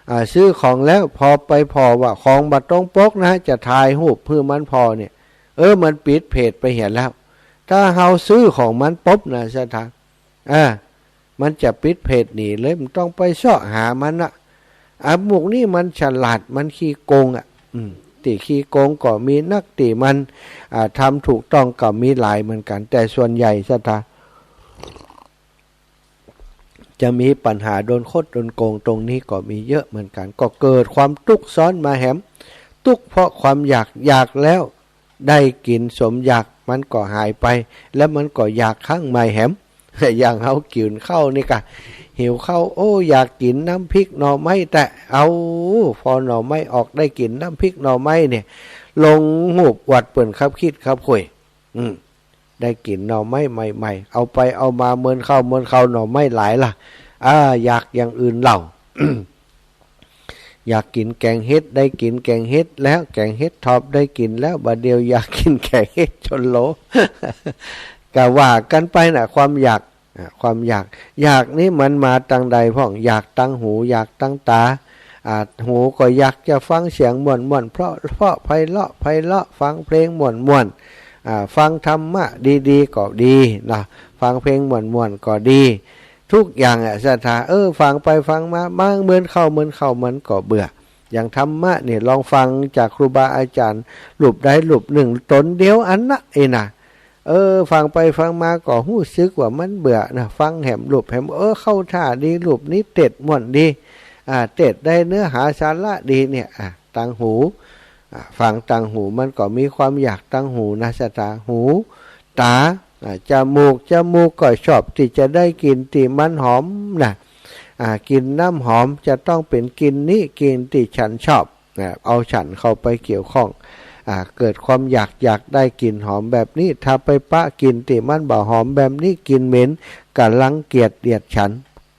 อ่า ซื้อของแล้ว พอไปผ่อว่าของบ่ตรงปกนะ จะถ่ายรูปหื้อมันผ่อเนี่ย เออ มันปิดเพจไปเหียแล้ว ถ้าเฮาซื้อของมันปุ๊บน่ะศรัทธา อ่า มันจะปิดเพจหนีเลย บ่ต้องไปเซาะหามันน่ะ อ่ะ หมู่นี้มันฉลาด มันขี้โกงอ่ะ อืม ตี้ขี้โกงก็มีนัก ตี้มัน อ่า ทำถูกต้องก็มีหลายเหมือนกั๋น แต่ส่วนใหญ่ศรัทธา จะมีปัญหาโดนคดโดนโกงตรงนี้ก็มีเยอะเหมือนกั๋น ก็เกิดความตุ๊กซ้อนมาแหม ตุ๊กเพราะความอยาก อยากแล้วได้กิ๋นสมอยาก มันก็หายไป แล้วมันก็อยากครั้งใหม่แหม อย่างเฮากิ๋นข้าวนี่กะ หิวข้าว โอ้ อยากกิ๋นน้ำพริกหน่อไม้แต๊ เอา พอหน่อไม้ออก ได้กิ๋นน้ำพริกหน่อไม้เนี่ย ลงรูปอวดเปิ้นคับคริดคับควย อืม ได้กิ๋นหน่อไม้ใหม่ๆ เอาไปเอามาเมินข้าวเมินข้าว หน่อไม้หลายละ อ่า อยากอย่างอื่นเล่า อยากกิ๋นแก๋งเห็ด ได้กิ๋นแก๋งเห็ดแล้ว แก๋งเห็ดถอบได้กิ๋นแล้ว บ่าเดี่ยวอยากกิ๋นแก๋งเห็ดจนโหล ก็ว่ากั๋นไปน่ะ ความอยาก อ่ะ ความอยาก อยากนี่มันมาตังใดพ่อง อยากตังหู อยากตังต๋า อ่า หูก็อยากจะฟังเสียงม่วนๆ เพราะๆ ไพเราะไพเราะ ฟังเพลงม่วนๆ อ่า ฟังธรรมะดีๆ ก็ดีนะ ฟังเพลงม่วนๆ ก็ดี ทุกอย่างอะศรัทธา เออ ฟังไปฟังมา บางเมินข้าวเมินข้าวมันก็เบื่อ อย่างธรรมะเนี่ย ลองฟังจากครูบาอาจ๋ารย์รูปใดรูปนึ่ง ต๋นเดียวอันนะ เอ้ยนะ เออ ฟังไปฟังมาก็ฮู้สึกว่ามันเบื่อนะ ฟังแหมรูปแหม เออ เข้าท่าดี รูปนี้เตศน์ม่วนดี อ่า เตศน์ได้เนื้อหาสาระดีเนี่ย อ่า ตังหู อ่า ฟังตังหู มันก็มีความอยากตังหูนะศรัทธา หู ต๋า อ่า จ๋มูก จ๋มูกก็ชอบตี้จะได้กลิ่นตี้มันหอมนะ อ่า กลิ่นน้ำหอมจะต้องเป๋นกลิ่นนี้ กลิ่นตี้ฉันชอบ นะ เอาฉันเข้าไปเกี่ยวข้อง อ่า เกิดความอยาก อยากได้กลิ่นหอมแบบนี้ ถ้าไปปะกลิ่นตี้มันบ่หอมแบบนี้ กลิ่นเหม็น ก็รังเกียจเดียดฉัน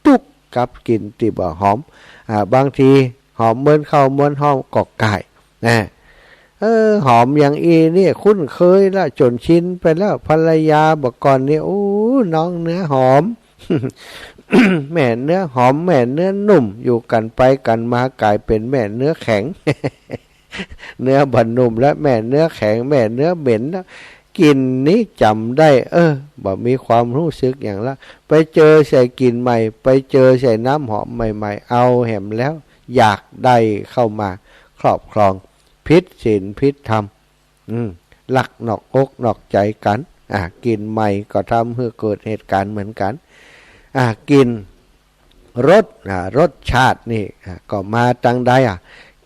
ตุ๊กกับกลิ่นตี้บ่หอม อ่า บางทีหอมเมินข้าวเมินห้องก็ก่าย นะ เออ หอมอย่างอี้เนี่ยคุ้นเคยละ จ๋นชินไปแล้ว ภรรยาบ่าก่อนเนี่ย โอ้ น้องเนื้อหอม แม่เนื้อหอม แม่เนื้อนุ่ม อยู่กั๋นไปกั๋นมาก๋ายเป๋นแม่เนื้อแข็ง เนื้อบ่นุ่มแล้ว แม่เนื้อแข็ง แม่เนื้อเหม็นแล้ว กลิ่นนี้จ๋ำได้ เออ บ่มีความฮู้สึกหยังละ ไปเจอใส่กลิ่นใหม่ ไปเจอใส่น้ำหอมใหม่ๆ เอาแหมแล้ว อยากได้เข้ามาครอบครอง ผิดศีลผิดธรรม อืม ลักนอกอกนอกใจ๋กั๋น อ่า กลิ่นใหม่ก็ทำหื้อเกิดเหตุก๋ารณ์เหมือนกั๋น อ่า กลิ่น รส อ่า รสชาตินี่ อ่า ก็มาตังใด อ่ะ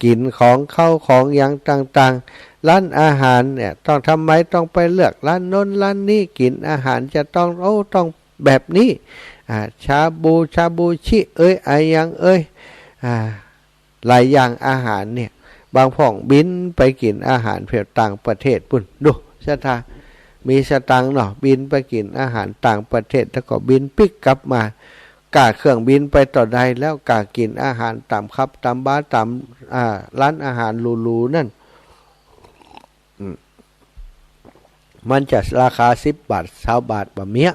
กิ๋นของคาวของหยังต่างๆ ร้านอาหารเนี่ย ต้อง ทำไมต้องไปเลือกร้านโน้นร้านนี้ กิ๋นอาหารจะต้อง โอ้ ต้องแบบนี้ อ่า ชาบู ชาบูชิ เอ้ย อะหยังเอ้ย อ่า หลายอย่างอาหารเนี่ย บางพ่องบินไปกิ๋นอาหารแถวต่างประเทศปู้น ดู ศรัทธา มีสตางค์เนาะ บินไปกิ๋นอาหารต่างประเทศ แล้วก็บินปิ๊กกลับมา ก่าเครื่องบินไปเต้าใด แล้วก่ากิ๋นอาหารต๋ามผับต๋ามบาร์ต๋าม อ่า ร้านอาหารหรูๆ นั่น อืม มันจะราคาสิบบาท ซาวบาทบ่เมีย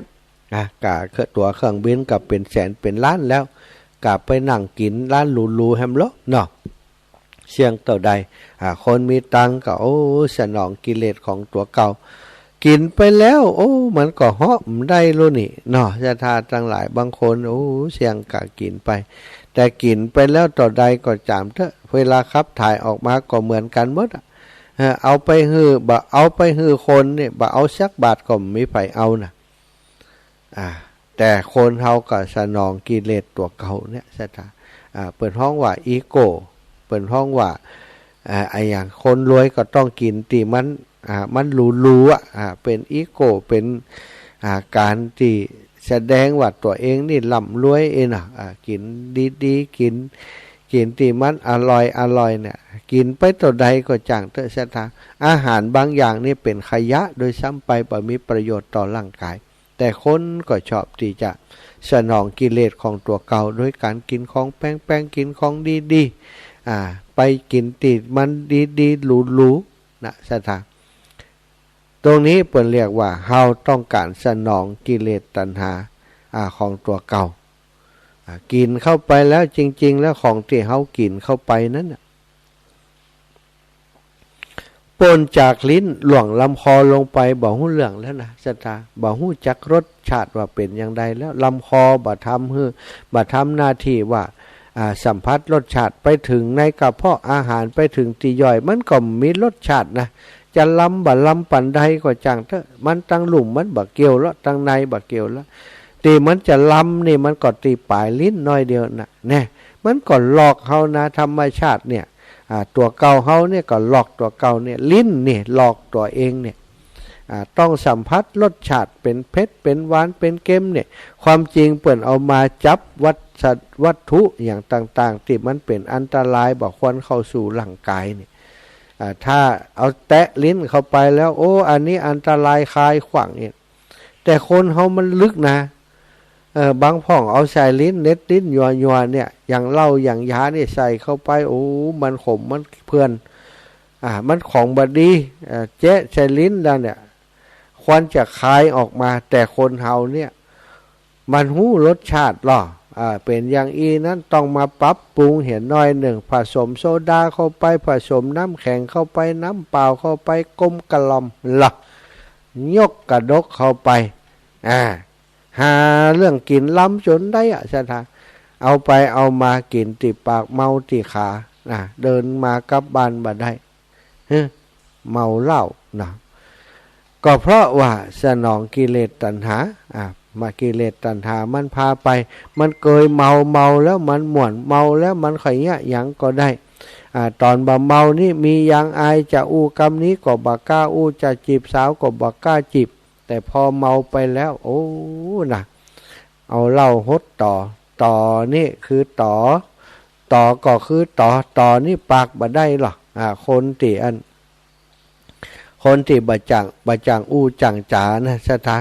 อ่ะ ก่าตั๋วเครื่องบินก็เป๋นแสนเป๋นล้านแล้ว ก่าไปนั่งกิ๋นร้านหรูๆ แหมลอเนาะ เสี้ยงเต้าใด อ่า คนมีตังค์ก็ โอ้ สนองกิเลสของตั๋วเก่า กิ๋นไปแล้ว โอ้ มันก็เหาะบ่ได้แล้วนี่เนาะ ศรัทธาตังหลาย บางคน โอ้ เสี้ยงก่ากิ๋นไป แต่กิ๋นไปแล้วเต้าใดก็จ่างเต๊อะ เวลาขับถ่ายออกมาก็เหมือนกั๋นหมดอะ เออ เอาไปหื้อ บ่เอาไปหื้อคนเนี่ย บ่เอาสักบาทก็บ่มีใผเอาน่ะ อ่า แต่คนเฮาก็สนองกิเลสตั๋วเก่าเนี่ย ศรัทธา อ่า เปิ้นฮ้องว่าอีโก้ เปิ้นฮ้องว่า อ่า อะหยัง คนรวยก็ต้องกิ๋นตี้มัน อ่า มันหรูๆ อ่ะ อ่า เป๋นอีโก้ เป๋น อ่า ก๋านตี้แสดงว่าตั๋วเองนี่ร่ำรวยเองเนาะ อ่า กิ๋นดีๆ กิ๋น กิ๋นตี้มันอร่อยๆ เนี่ย กิ๋นไปเต้าใดก็จ่างเต๊อะ ศรัทธา อาหารบางอย่างนี่เป๋นขยะด้วยซ้ำไป บ่มีประโยชน์ต่อร่างกาย แต่คนก็ชอบตี้จะสนองกิเลสของตั๋วเก่า โดยก๋านกิ๋นของแปงๆ กิ๋นของดีๆ อ่า ไปกิ๋นตี้มันดีๆ หรูๆ นะ ศรัทธา ตรงนี้เปิ้นเรียกว่าเฮาต้องก๋านสนองกิเลสตัณหา อ่า ของตั๋วเก่า อ่า กิ๋นเข้าไปแล้ว จริงๆ แล้วของตี้เฮากิ๋นเข้าไปนั้นน่ะ ป่นจากลิ้นหล่วงลำคอลงไป บ่ฮู้เรื่องแล้วนะ ศรัทธา บ่ฮู้จักรสชาติว่าเป๋นอย่างใดแล้ว ลำคอบ่ทำหื้อ บ่ทำหน้าตี้ว่า อ่า สัมผัสรสชาติ ไปเถิงในกระเพาะอาหาร ไปเถิงตี้ย่อย มันก็บ่มีรสชาตินะ จะลำบ่ลำปานใดก็จ่างเต๊อะ มันตังลุ่มมันบ่เกี่ยวละ ตังในบ่เกี่ยวละ ตี้มันจะลำนี่มันก็ตี้ป๋ายลิ้นน้อยเดียวน่ะ แน่ มันก็หลอกเฮานะ ธรรมชาติเนี่ย อ่า ตั๋วเก่าเฮาเนี่ยก็หลอกตั๋วเก่าเนี่ย ลิ้นนี่หลอกตั๋วเองเนี่ย อ่า ต้องสัมผัสรสชาติเป๋นเผ็ด เป๋นหวาน เป๋นเค็มเนี่ย ความจริงเปิ้นเอามาจับวัต วัตถุอย่างต่างๆ ตี้มันเป๋นอันตราย บ่ควรเข้าสู่ร่างกายเนี่ย อ่า ถ้าเอาแตะลิ้นเข้าไปแล้ว โอ้ อันนี้อันตราย คายขว้างเนี่ย แต่คนเฮามันลึกนะ เออ บางพ่องเอาใส่ลิ้น เน็ดลิ้นยัวๆ เนี่ย อย่างเหล้าอย่างยานี่ใส่เข้าไป โอ้ มันขม มันเปื้อน อ่า มันของบ่ดี เอ่อ แจะใส่ลิ้นแล้วเนี่ย ควรจะคายออกมา แต่คนเฮาเนี่ย มันฮู้รสชาติลอ อ่า เป๋นอย่างอี้นั้นต้องมาปรับปรุงเหียหน้อยนึ่ง ผสมโซดาเข้าไป ผสมน้ำแข็งเข้าไป น้ำเปล่าเข้าไป กลมกล่อมลอ ยกกระดกเข้าไป อ่า หาเรื่องกิ๋นลำจ๋นได้อะ ศรัทธา เอาไปเอามากิ๋นตี้ปากเมาตี้ขา อ่า เดินมากลับบ้านบ่ได้ ฮะ เมาเหล้านะ ก็เพราะว่าสนองกิเลสตัณหา อ่า มากิเลสตัณหามันพาไป มันเกยเมา เมาแล้วมันม่วน เมาแล้วมันใค่เยียะหยังก็ได้ อ่า ต๋อนบ่เมานี่มียางอาย จะอู้กำนี้ก็บ่กล้าอู้ จะจีบสาวก็บ่กล้าจีบ แต่พอเมาไปแล้ว โอ้ นะ เอาเหล้าหดต่อ ต่อนี่คือต่อ ต่อก็คือต่อ ต่อนี่ปากบ่ได้ลอ อ่า คนตี้อัน คนตี้บ่จ่าง บ่จ่างอู้จ่างจ๋านะ ศรัทธา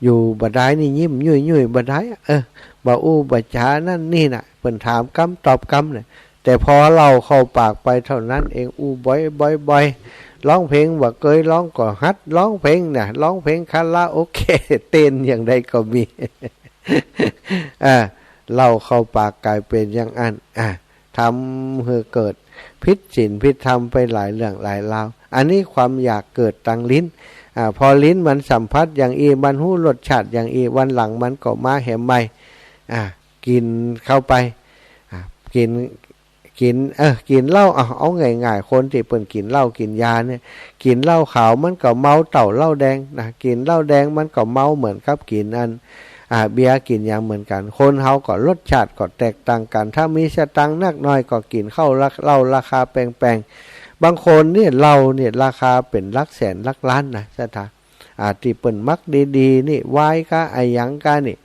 อยู่บ่ได้นี่ยิ้มยุ่ยๆ บ่ได้ เออ บ่อู้บ่จ๋านั่นนี่น่ะ เปิ้นถามกำตอบกำน่ะ แต่พอเหล้าเข้าปากไปเต้านั้นเอง อู้บ่อยๆ บ่อย ร้องเพลงบ่เกยร้องก็หัดร้องเพลงน่ะ ร้องเพลงคาราโอเกะ เต้นอย่างใดก็มี อ่า เหล้าเข้าปากก๋ายเป๋นอย่างอั้น อ่า ทำหื้อเกิดผิดศีลผิดธรรมไปหลายเรื่องหลายราว อันนี้ความอยากเกิดตังลิ้น อ่า พอลิ้นมันสัมผัสอย่างอี้ มันฮู้รสชาติอย่างอี้ วันหลังมันก็มาแหมใหม่ อ่า กิ๋นเข้าไป อ่า กิ๋น กิ๋น เออ กิ๋นเหล้า เอา เอาง่ายๆ คนตี้เปิ้นกิ๋นเหล้ากิ๋นยาเนี่ย กิ๋นเหล้าขาวมันก็เมาเต้าเหล้าแดงนะ กิ๋นเหล้าแดงมันก็เมาเหมือนกับกิ๋นอัน อ่า เบียร์กิ๋นหยังเหมือนกั๋น คนเฮาก็รสชาติก็แตกต่างกั๋น ถ้ามีสตางค์นักหน่อยก็กิ๋นเข้ารา เหล้าราคาแปงๆ บางคนเนี่ยเหล้าเนี่ยราคาเป๋นหลักแสนหลักล้านนะ ศรัทธา อ่า ตี้เปิ้นมักดีๆ นี่ ไวน์กาอะหยังกานี่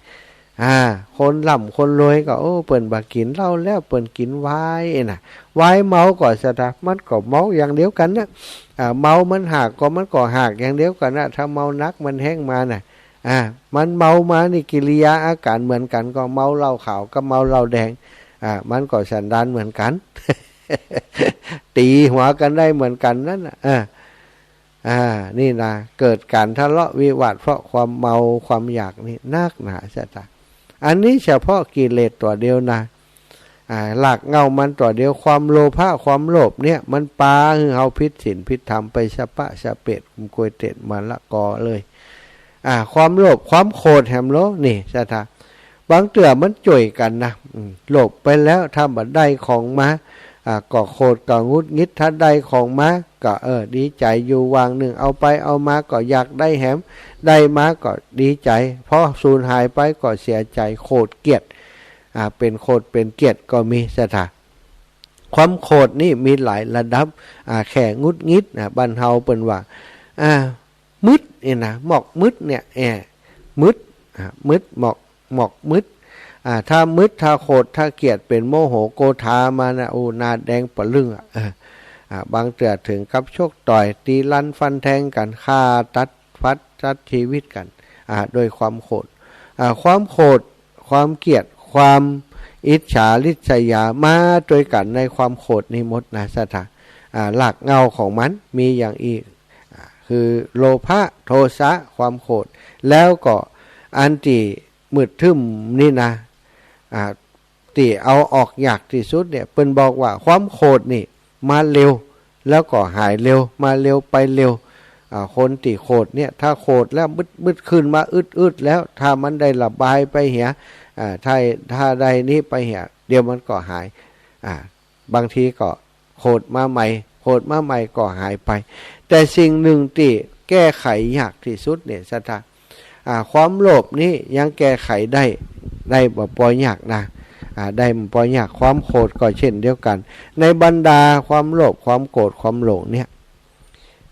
อ่า คนร่ำคนรวยก็ โอ้ เปิ้นบ่กิ๋นเหล้าแล้ว เปิ้นกิ๋นไวน์นะ ไวน์เมาก็ ศรัทธา มันก็เมาอย่างเดียวกั๋นนะ อ่า เมามันหากก็ มันก็หากอย่างเดียวกั๋นนะ ถ้าเมานักมันแฮงมานะ อ่า มันเมามานี่กิริยาอาก๋ารเหมือนกั๋น ก็เมาเหล้าขาวกับเมาเหล้าแดง อ่า มันก็สันดานเหมือนกั๋น ตี๋หัวกั๋นได้เหมือนกั๋นนั้นน่ะ อ่า อ่า นี่นะ เกิดก๋านทะเลาะวิวาทเพราะความเมาความอยากนี่นักหนา ศรัทธา อันนี้เฉพาะกิเลสตั๋วเดียวนะ อ่า รากเหง้ามันตั๋วเดียว ความโลภะ ความโลภเนี่ย มันปาหื้อเฮาผิดศีลผิดธรรมไปสะปะสะเปด กุมกวยเตดมะละกอเลย อ่า ความโลภ ความโขดแหมโล นี่ ศรัทธา บางเตื้อมันจ้วยกั๋นนะ อืม โลภไปแล้ว ถ้าบ่ได้ของมา อ่า ก็โขด ก็หงุดหงิด ถ้าได้ของมา ก็ เออ ดีใจ๋อยู่วางนึ่ง เอาไปเอามาก็อยากได้แหม ได้มาก็ดีใจ๋ พอสูญหายไปก็เสียใจ๋ โขดเกลียด อ่า เป๋นโขดเป๋นเกลียดก็มี ศรัทธา ความโขดนี่มีหลายระดับ อ่า แค่หงุดหงิดนะ บ้านเฮาเปิ้นว่า อ่า มึดนี่นะ หมอกมึดเนี่ย แอะ มึด อ่า มึด หมอก หมอกมึด อ่า ถ้ามึด ถ้าโขด ถ้าเกลียด เป๋นโมโหโกธามานะ โอ้ หน้าแดงปะลึ่งอะ เออ อ่า บางเตื้อเถิงกับชกต่อย ตี๋ลันฟันแทงกั๋น ฆ่าตัดฟันตัดจีวิตกั๋น อ่า โดยความโขด อ่า ความโขด ความเกลียด ความอิจฉาริษยา มาตวยกั๋นในความโขดนี่หมดนะ ศรัทธา อ่า รากเหง้าของมันมีอย่างอี้ อ่า คือโลภะ โทสะ ความโขด แล้วก็อันตี้มืดตึ๊มนี่นะ อ่า ตี้เอาออกยากตี้สุดเนี่ย เปิ้นบอกว่าความโขดนี่มาเร็ว แล้วก็หายเร็ว มาเร็วไปเร็ว อ่า คนตี้โขดเนี่ย ถ้าโขดแล้วมึดๆ ขึ้นมาอึดๆ แล้ว ถ้ามันได้ระบายไปเหีย อ่า ถ้า ถ้าได้นี่ไปเหีย เดี๋ยวมันก็หาย อ่า บางทีก็โขดมาใหม่ โขดมาใหม่ก็หายไป แต่สิ่งหนึ่งตี้แก้ไขยากตี้สุดเนี่ย ศรัทธา อ่า ความโลภนี่ยังแก้ไขได้ ได้บ่ปอยยากนะ อ่า ได้บ่ปอยยาก ความโขดก็เช่นเดียวกั๋น ในบรรดาความโลภ ความโกรธ ความหลงเนี่ย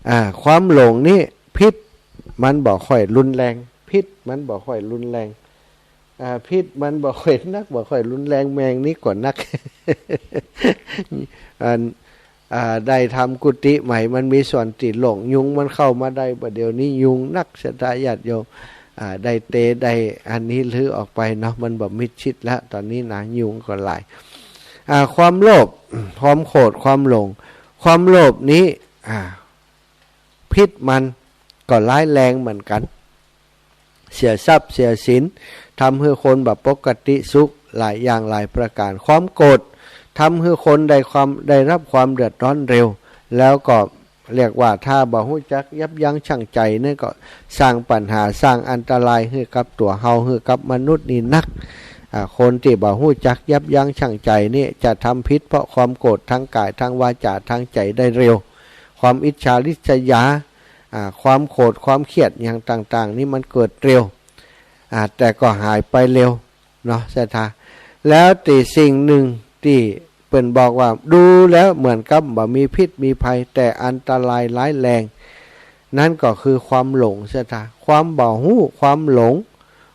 อ่า ความหลงนี่พิษมันบ่ค่อยรุนแรง พิษมันบ่ค่อยรุนแรง อ่า พิษมันบ่ค่อยนัก บ่ค่อยรุนแรง แมงนี่ก็นัก อัน อ่า ได้ทำกุฏิใหม่ มันมีส่วนตี้โล่ง ยุงมันเข้ามาได้ บ่าเดี๋ยวนี้ยุงนัก ศรัทธาญาติโยม อ่า ได้เต ได้อันนี้รื้อออกไปเนาะ มันบ่มิดชิดแล้ว ต๋อนนี้นะ ยุงก็หลาย อ่า ความโลภ ความโขด ความหลง ความโลภนี้ อ่า พิษมันก็ร้ายแรงเหมือนกั๋น เสียทรัพย์เสียสิน ทำหื้อคนบ่ปกติสุข หลายอย่างหลายประก๋าน ความโกรธ ทำหื้อคนได้ความ ได้รับความเดือดร้อนเร็ว แล้วก็เรียกว่าถ้าบ่ฮู้จักยับยั้งชั่งใจ๋นี่ก็สร้างปัญหา สร้างอันตรายหื้อกับตั๋วเฮา หื้อกับมนุษย์นี่นัก อ่า คนตี้บ่ฮู้จักยับยั้งชั่งใจ๋นี่จะทำผิดเพราะความโกรธ ทั้งก๋าย ทั้งวาจ๋า ทั้งใจ๋ได้เร็ว ความอิจฉาริษยา อ่า ความโขด ความเคียดอย่างต่างๆ นี่มันเกิดเร็ว อ่า แต่ก็หายไปเร็วเนาะ ศรัทธา แล้วตี้สิ่งหนึ่งตี้เปิ้นบอกว่าดูแล้วเหมือนกับบ่มีพิษมีภัย แต่อันตรายร้ายแรง นั้นก็คือความหลง ศรัทธา ความบ่ฮู้ ความหลง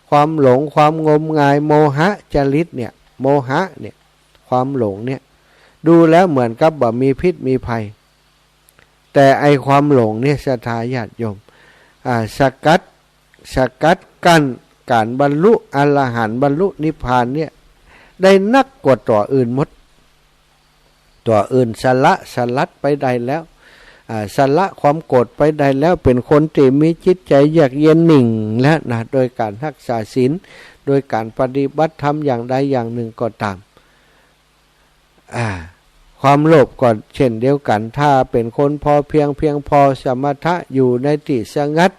ความหลง ความงมงาย โมหะจริตเนี่ย โมหะเนี่ย ความหลงเนี่ย ดูแล้วเหมือนกับบ่มีพิษมีภัย แต่ไอ้ความหลงเนี่ย ศรัทธาญาติโยม อ่า สกัด สกัดกั้นก๋านบรรลุอรหันต์ บรรลุนิพพานเนี่ย ได้นักกว่าตั๋วอื่นหมด ตั๋วอื่นสละสลัดไปได้แล้ว อ่า สละความโกรธไปได้แล้ว เป๋นคนตี้มีจิตใจ๋เยือกเย็นนิ่งแล้วนะ โดยก๋านฮักษาศีล โดยก๋านปฏิบัติธรรมอย่างใดอย่างหนึ่งก็ต๋าม อ่า ความโลภก็เช่นเดียวกั๋น ถ้าเป๋นคนพอเพียง เพียงพอสมถะ อยู่ในตี้สงัด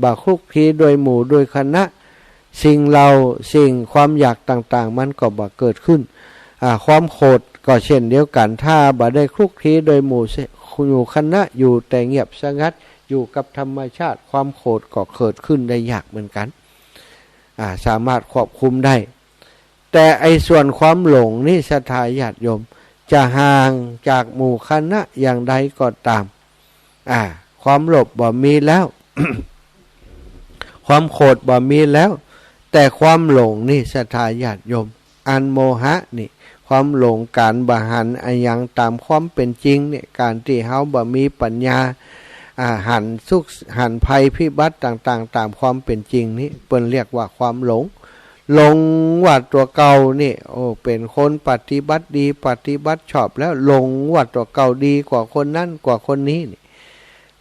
บ่คลุกคลีด้วยหมู่ด้วยคณะ สิ่งเหล่า สิ่งความอยากต่างๆ มันก็บ่เกิดขึ้น อ่า ความโขดก็เช่นเดียวกั๋น ถ้าบ่ได้คลุกคลีด้วยหมู่ หมู่คณะ อยู่แต่เงียบสงัด อยู่กับธรรมชาติ ความโขดก็เกิดขึ้นได้ยากเหมือนกั๋น อ่า สามารถควบคุมได้ แต่ไอ้ส่วนความหลงนี่ ศรัทธาญาติโยม จะห่างจากหมู่คณะอย่างใดก็ต๋าม อ่า ความโลภบ่มีแล้ว ความโขดบ่มีแล้ว แต่ความหลงนี่ ศรัทธาญาติโยม อันโมหะนี่ ความหลง ก๋านบ่หันอะหยังต๋ามความเป๋นจริงเนี่ย ก๋านตี้เฮาบ่มีปัญญา อ่า หันสุข หันภัยพิบัติต่างๆ ต๋ามความเป๋นจริงนี่ เปิ้นเรียกว่าความหลง หลงว่าตั๋วเก่านี่ โอ้ เป๋นคนปฏิบัติดี ปฏิบัติชอบแล้ว หลงว่าตั๋วเก่าดีกว่าคนนั้นกว่าคนนี้นี่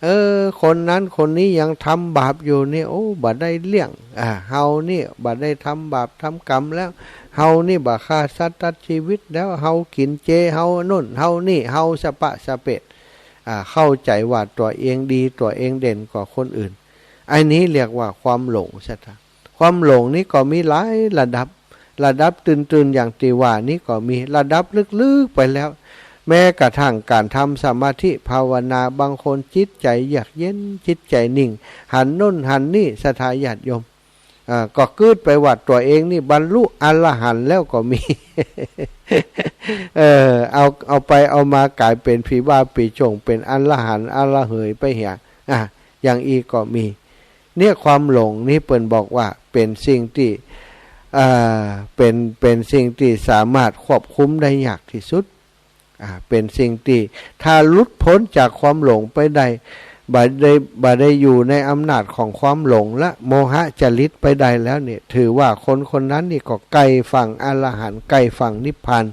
เออ คนนั้นคนนี้ยังทำบาปอยู่นี่ โอ้ บ่ได้เรื่อง อ่า เฮานี่บ่ได้ทำบาปทำกรรมแล้ว เฮานี่บ่ฆ่าสัตว์ตัดชีวิตแล้ว เฮากิ๋นเจ เฮาโน่น เฮานี่ เฮาสะปะสะเปะ อ่า เข้าใจ๋ว่าตั๋วเองดี ตั๋วเองเด่นกว่าคนอื่น อันนี้เรียกว่าความหลง ศรัทธา ความหลงนี่ก็มีหลายระดับ ระดับตื้นๆ อย่างตี้ว่านี่ก็มี ระดับลึกๆ ไปแล้ว แม้กระทั่งก๋านทำสมาธิภาวนา บางคนจิตใจ๋เยือกเย็น จิตใจ๋นิ่ง หันโน่นหันนี่ ศรัทธาญาติโยม อ่า ก็กึ๊ดไปว่าตั๋วเองนี่บรรลุอรหันต์แล้วก็มี เออ เอา เอาไปเอามาก๋ายเป๋นผีบ้าผีจ๋ง เป๋นอรหันต์อระเหยไปเหีย อ่า อย่างอี้ก็มี เนี่ย ความหลงนี่เปิ้นบอกว่าเป๋นสิ่งตี้ อ่า เป๋น เป๋นสิ่งตี้สามารถควบคุมได้ยากตี้สุด อ่า เป๋นสิ่งตี้ถ้าหลุดป๊นจากความหลงไปได้ บ่ได้ บ่ได้อยู่ในอำนาจของความหลงละ โมหะจริตไปได้แล้วเนี่ย ถือว่าคนคนนั้นนี่ก็ใก้ฝั่งอรหันต์ ใก้ฝั่งนิพพาน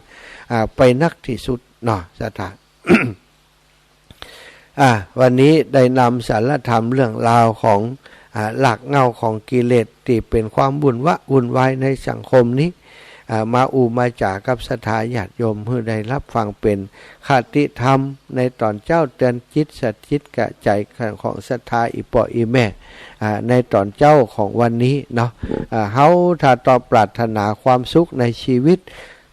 อ่า ไปนักตี้สุดเนาะ ศรัทธา อ่า วันนี้ได้นำสาระธรรมเรื่องราวของ อ่า รากเหง้าของกิเลสตี้เป๋นความวุ่นวะวุ่นวายในสังคมนี้ อ่า มาอู้มาจ๋ากับศรัทธาญาติโยม หื้อได้ฮับฟังเป๋นคติธรรมในต๋อนเจ๊า เตือนจิตสะกิดกะใจ๋ของศรัทธาอี่ป้ออี่แม่ อ่า ในต๋อนเจ๊าของวันนี้เนาะ อ่า เฮาถ้าต้องปรารถนาความสุขในชีวิต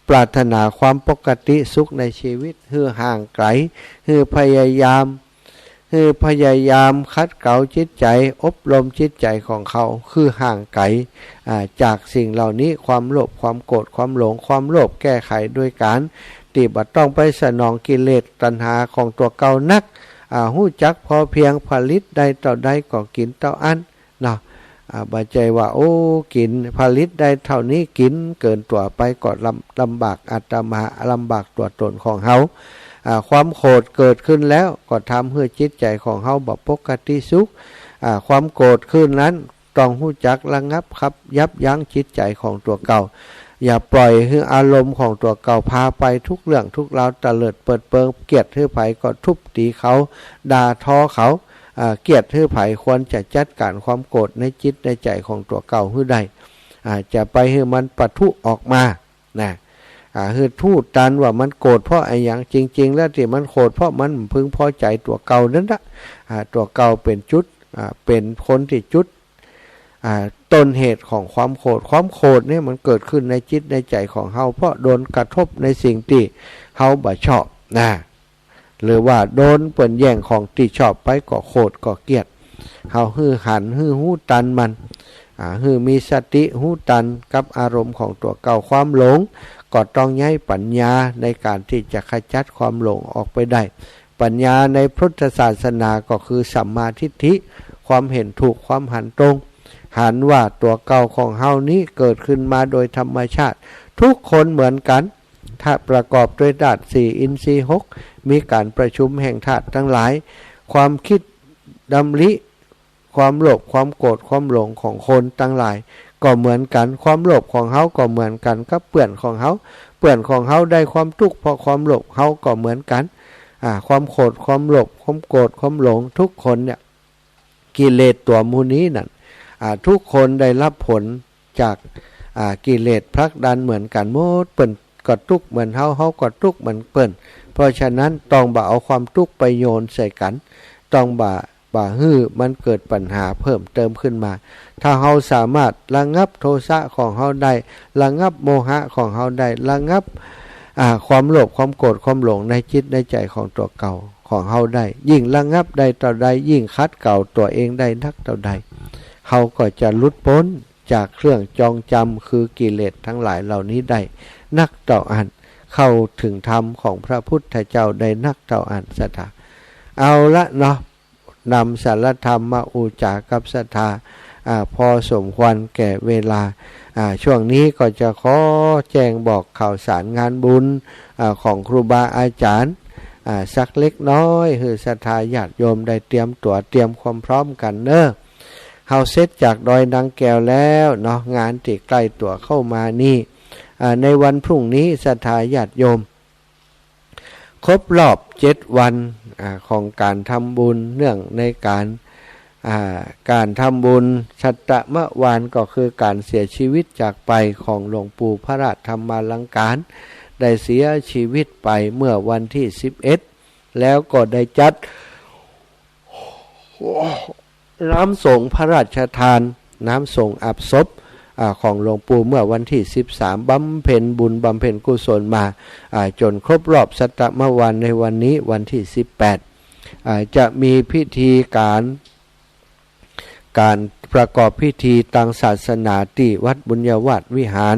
ปรารถนาความปกติสุขในชีวิต หื้อห่างไก๋ หื้อพยายาม หื้อพยายามขัดเกลาจิตใจ๋ อบรมจิตใจ๋ของเฮา หื้อห่างไก๋ อ่า จากสิ่งเหล่านี้ ความโลภ ความโกรธ ความหลง ความโลภแก้ไขโดยก๋านตี้บ่ต้องไปสนองกิเลสตัณหาของตั๋วเก่านัก อ่า ฮู้จักพอเพียง ผลิตได้เต้าใดก็กิ๋นเต้าอั้น เนาะ อ่า บ่ใจ้ว่า โอ้ กิ๋น ผลิตได้เต้านี้ กิ๋นเกินตั๋วไปก็ลำ ลำบากอาตมา ลำบากตั๋วตนของเฮา อ่า ความโขดเกิดขึ้นแล้วก็ทำหื้อจิตใจ๋ของเฮาบ่ปกติสุข อ่า ความโกรธขึ้นนั้นต้องฮู้จักระงับครับ ยับยั้งจิตใจ๋ของตั๋วเก่า อย่าปล่อยหื้ออารมณ์ของตั๋วเก่าพาไปทุกเรื่องทุกราว เตลิดเปิดเปิง เกลียดหื้อใผก็ทุบตี๋เขา ด่าทอเขา อ่า เกลียดหื้อใผ ควรจะจัดก๋านความโกรธในจิตในใจ๋ของตั๋วเก่าหื้อได้ อ่า จะไปหื้อมันปะทุออกมา นะ อ่า หื้อฮู้ตันว่ามันโกรธเพราะอะหยัง จริงๆ แล้วตี้มันโขดเพราะมันบ่พึงพอใจ๋ตั๋วเก่านั้นละ อ่า ตั๋วเก่าเป๋นจุด อ่า เป๋นคนตี้จุด อ่า ต้นเหตุของความโขด ความโขดเนี่ยมันเกิดขึ้นในจิตในใจ๋ของเฮา เพราะโดนกระทบในสิ่งตี้เฮาบ่ชอบ นะ หรือว่าโดนเปิ้นแย่งของตี้ชอบไปก็โขดก็เกลียด เฮาหื้อหัน หื้อฮู้ตันมัน อ่า หื้อมีสติฮู้ตันกับอารมณ์ของตั๋วเก่า ความหลงก็ต้องใจ๊ปัญญาในก๋านตี้จะขจัดความหลงออกไปได้ ปัญญาในพุทธศาสนาก็คือสัมมาทิฏฐิ ความหันถูก ความหันตรง หันว่าตั๋วเก่าของเฮานี้เกิดขึ้นมาโดยธรรมชาติ ทุกคนเหมือนกั๋น ธาตุประกอบด้วยธาตุสี่ อินทรีย์หก มีก๋านประชุมแห่งธาตุตังหลาย ความกึ๊ดดำริ ความโลภ ความโกรธ ความหลงของคนตังหลายก็เหมือนกั๋น ความโลภของเฮาก็เหมือนกั๋นกับเปื้อนของเฮา เปื้อนของเฮาได้ความตุ๊กข์เพราะความโลภ เฮาก็เหมือนกั๋น อ่า ความโขด ความโลภ ความโกรธ ความหลง ทุกคนเนี่ย กิเลสตั๋วหมู่นี้นั่น อ่า ทุกคนได้ฮับผลจาก อ่า กิเลสผลักดันเหมือนกั๋นหมด เปิ้นก็ตุ๊กข์เหมือนเฮา เฮาก็ตุ๊กข์เหมือนเปิ้น เพราะฉะนั้นต้องบ่เอาความตุ๊กข์ไปโยนใส่กั๋น ต้องบ่า บ่าหื้อมันเกิดปัญหาเพิ่มเติมขึ้นมา ถ้าเฮาสามารถระงับโทสะของเฮาได้ ระงับโมหะของเฮาได้ ระงับ อ่า ความโลภ ความโกรธ ความหลงในจิตในใจ๋ของตั๋วเก่าของเฮาได้ ยิ่งระงับได้เต้าใด ยิ่งขัดเกลาตั๋วเองได้นักเต้าใด เฮาก็จะหลุดป๊นจากเครื่องจองจำคือกิเลสตังหลายเหล่านี้ได้นักเต้าอั้น เข้าเถิงธรรมของพระพุทธเจ้าได้นักเต้าอั้น ศรัทธา เอาละเนาะ นำสาระธรรมมาอู้จ๋ากับศรัทธา อ่า พอสมควรแก่เวลา อ่า ช่วงนี้ก็จะขอแจ้งบอกข่าวสารงานบุญ อ่า ของครูบาอาจ๋ารย์ อ่า สักเล็กน้อย หื้อศรัทธาญาติโยมได้เตรียมตั๋วเตรียมความพร้อมกั๋นเนาะ เฮาเสร็จจากดอยนางแก้วแล้วเนาะ งานตี้ใก้ตั๋วเข้ามานี่ อ่า ในวันพรุ่งนี้ศรัทธาญาติโยม ครบรอบเจ็ดวัน อ่า ของก๋านทำบุญเนื่องในก๋าน อ่า ก๋านทำบุญสัตตมวาน ก็คือก๋านเสียชีวิตจากไปของหลวงปู่พระราชธรรมาลังการ ได้เสียชีวิตไปเมื่อวันตี้สิบเอ็ด แล้วก็ได้จัด น้ำสงฆ์พระราชทาน น้ำสงฆ์อาบศพ อ่า ของหลวงปู่เมื่อวันตี้สิบสาม บำเพ็ญบุญบำเพ็ญกุศลมา อ่า จ๋นครบรอบสัตตมวาน ในวันนี้วันตี้สิบแปด อ่า จะมีพิธีก๋าน ก๋านประกอบพิธีตางศาสนาตี้วัดบุญญาวาสวิหาร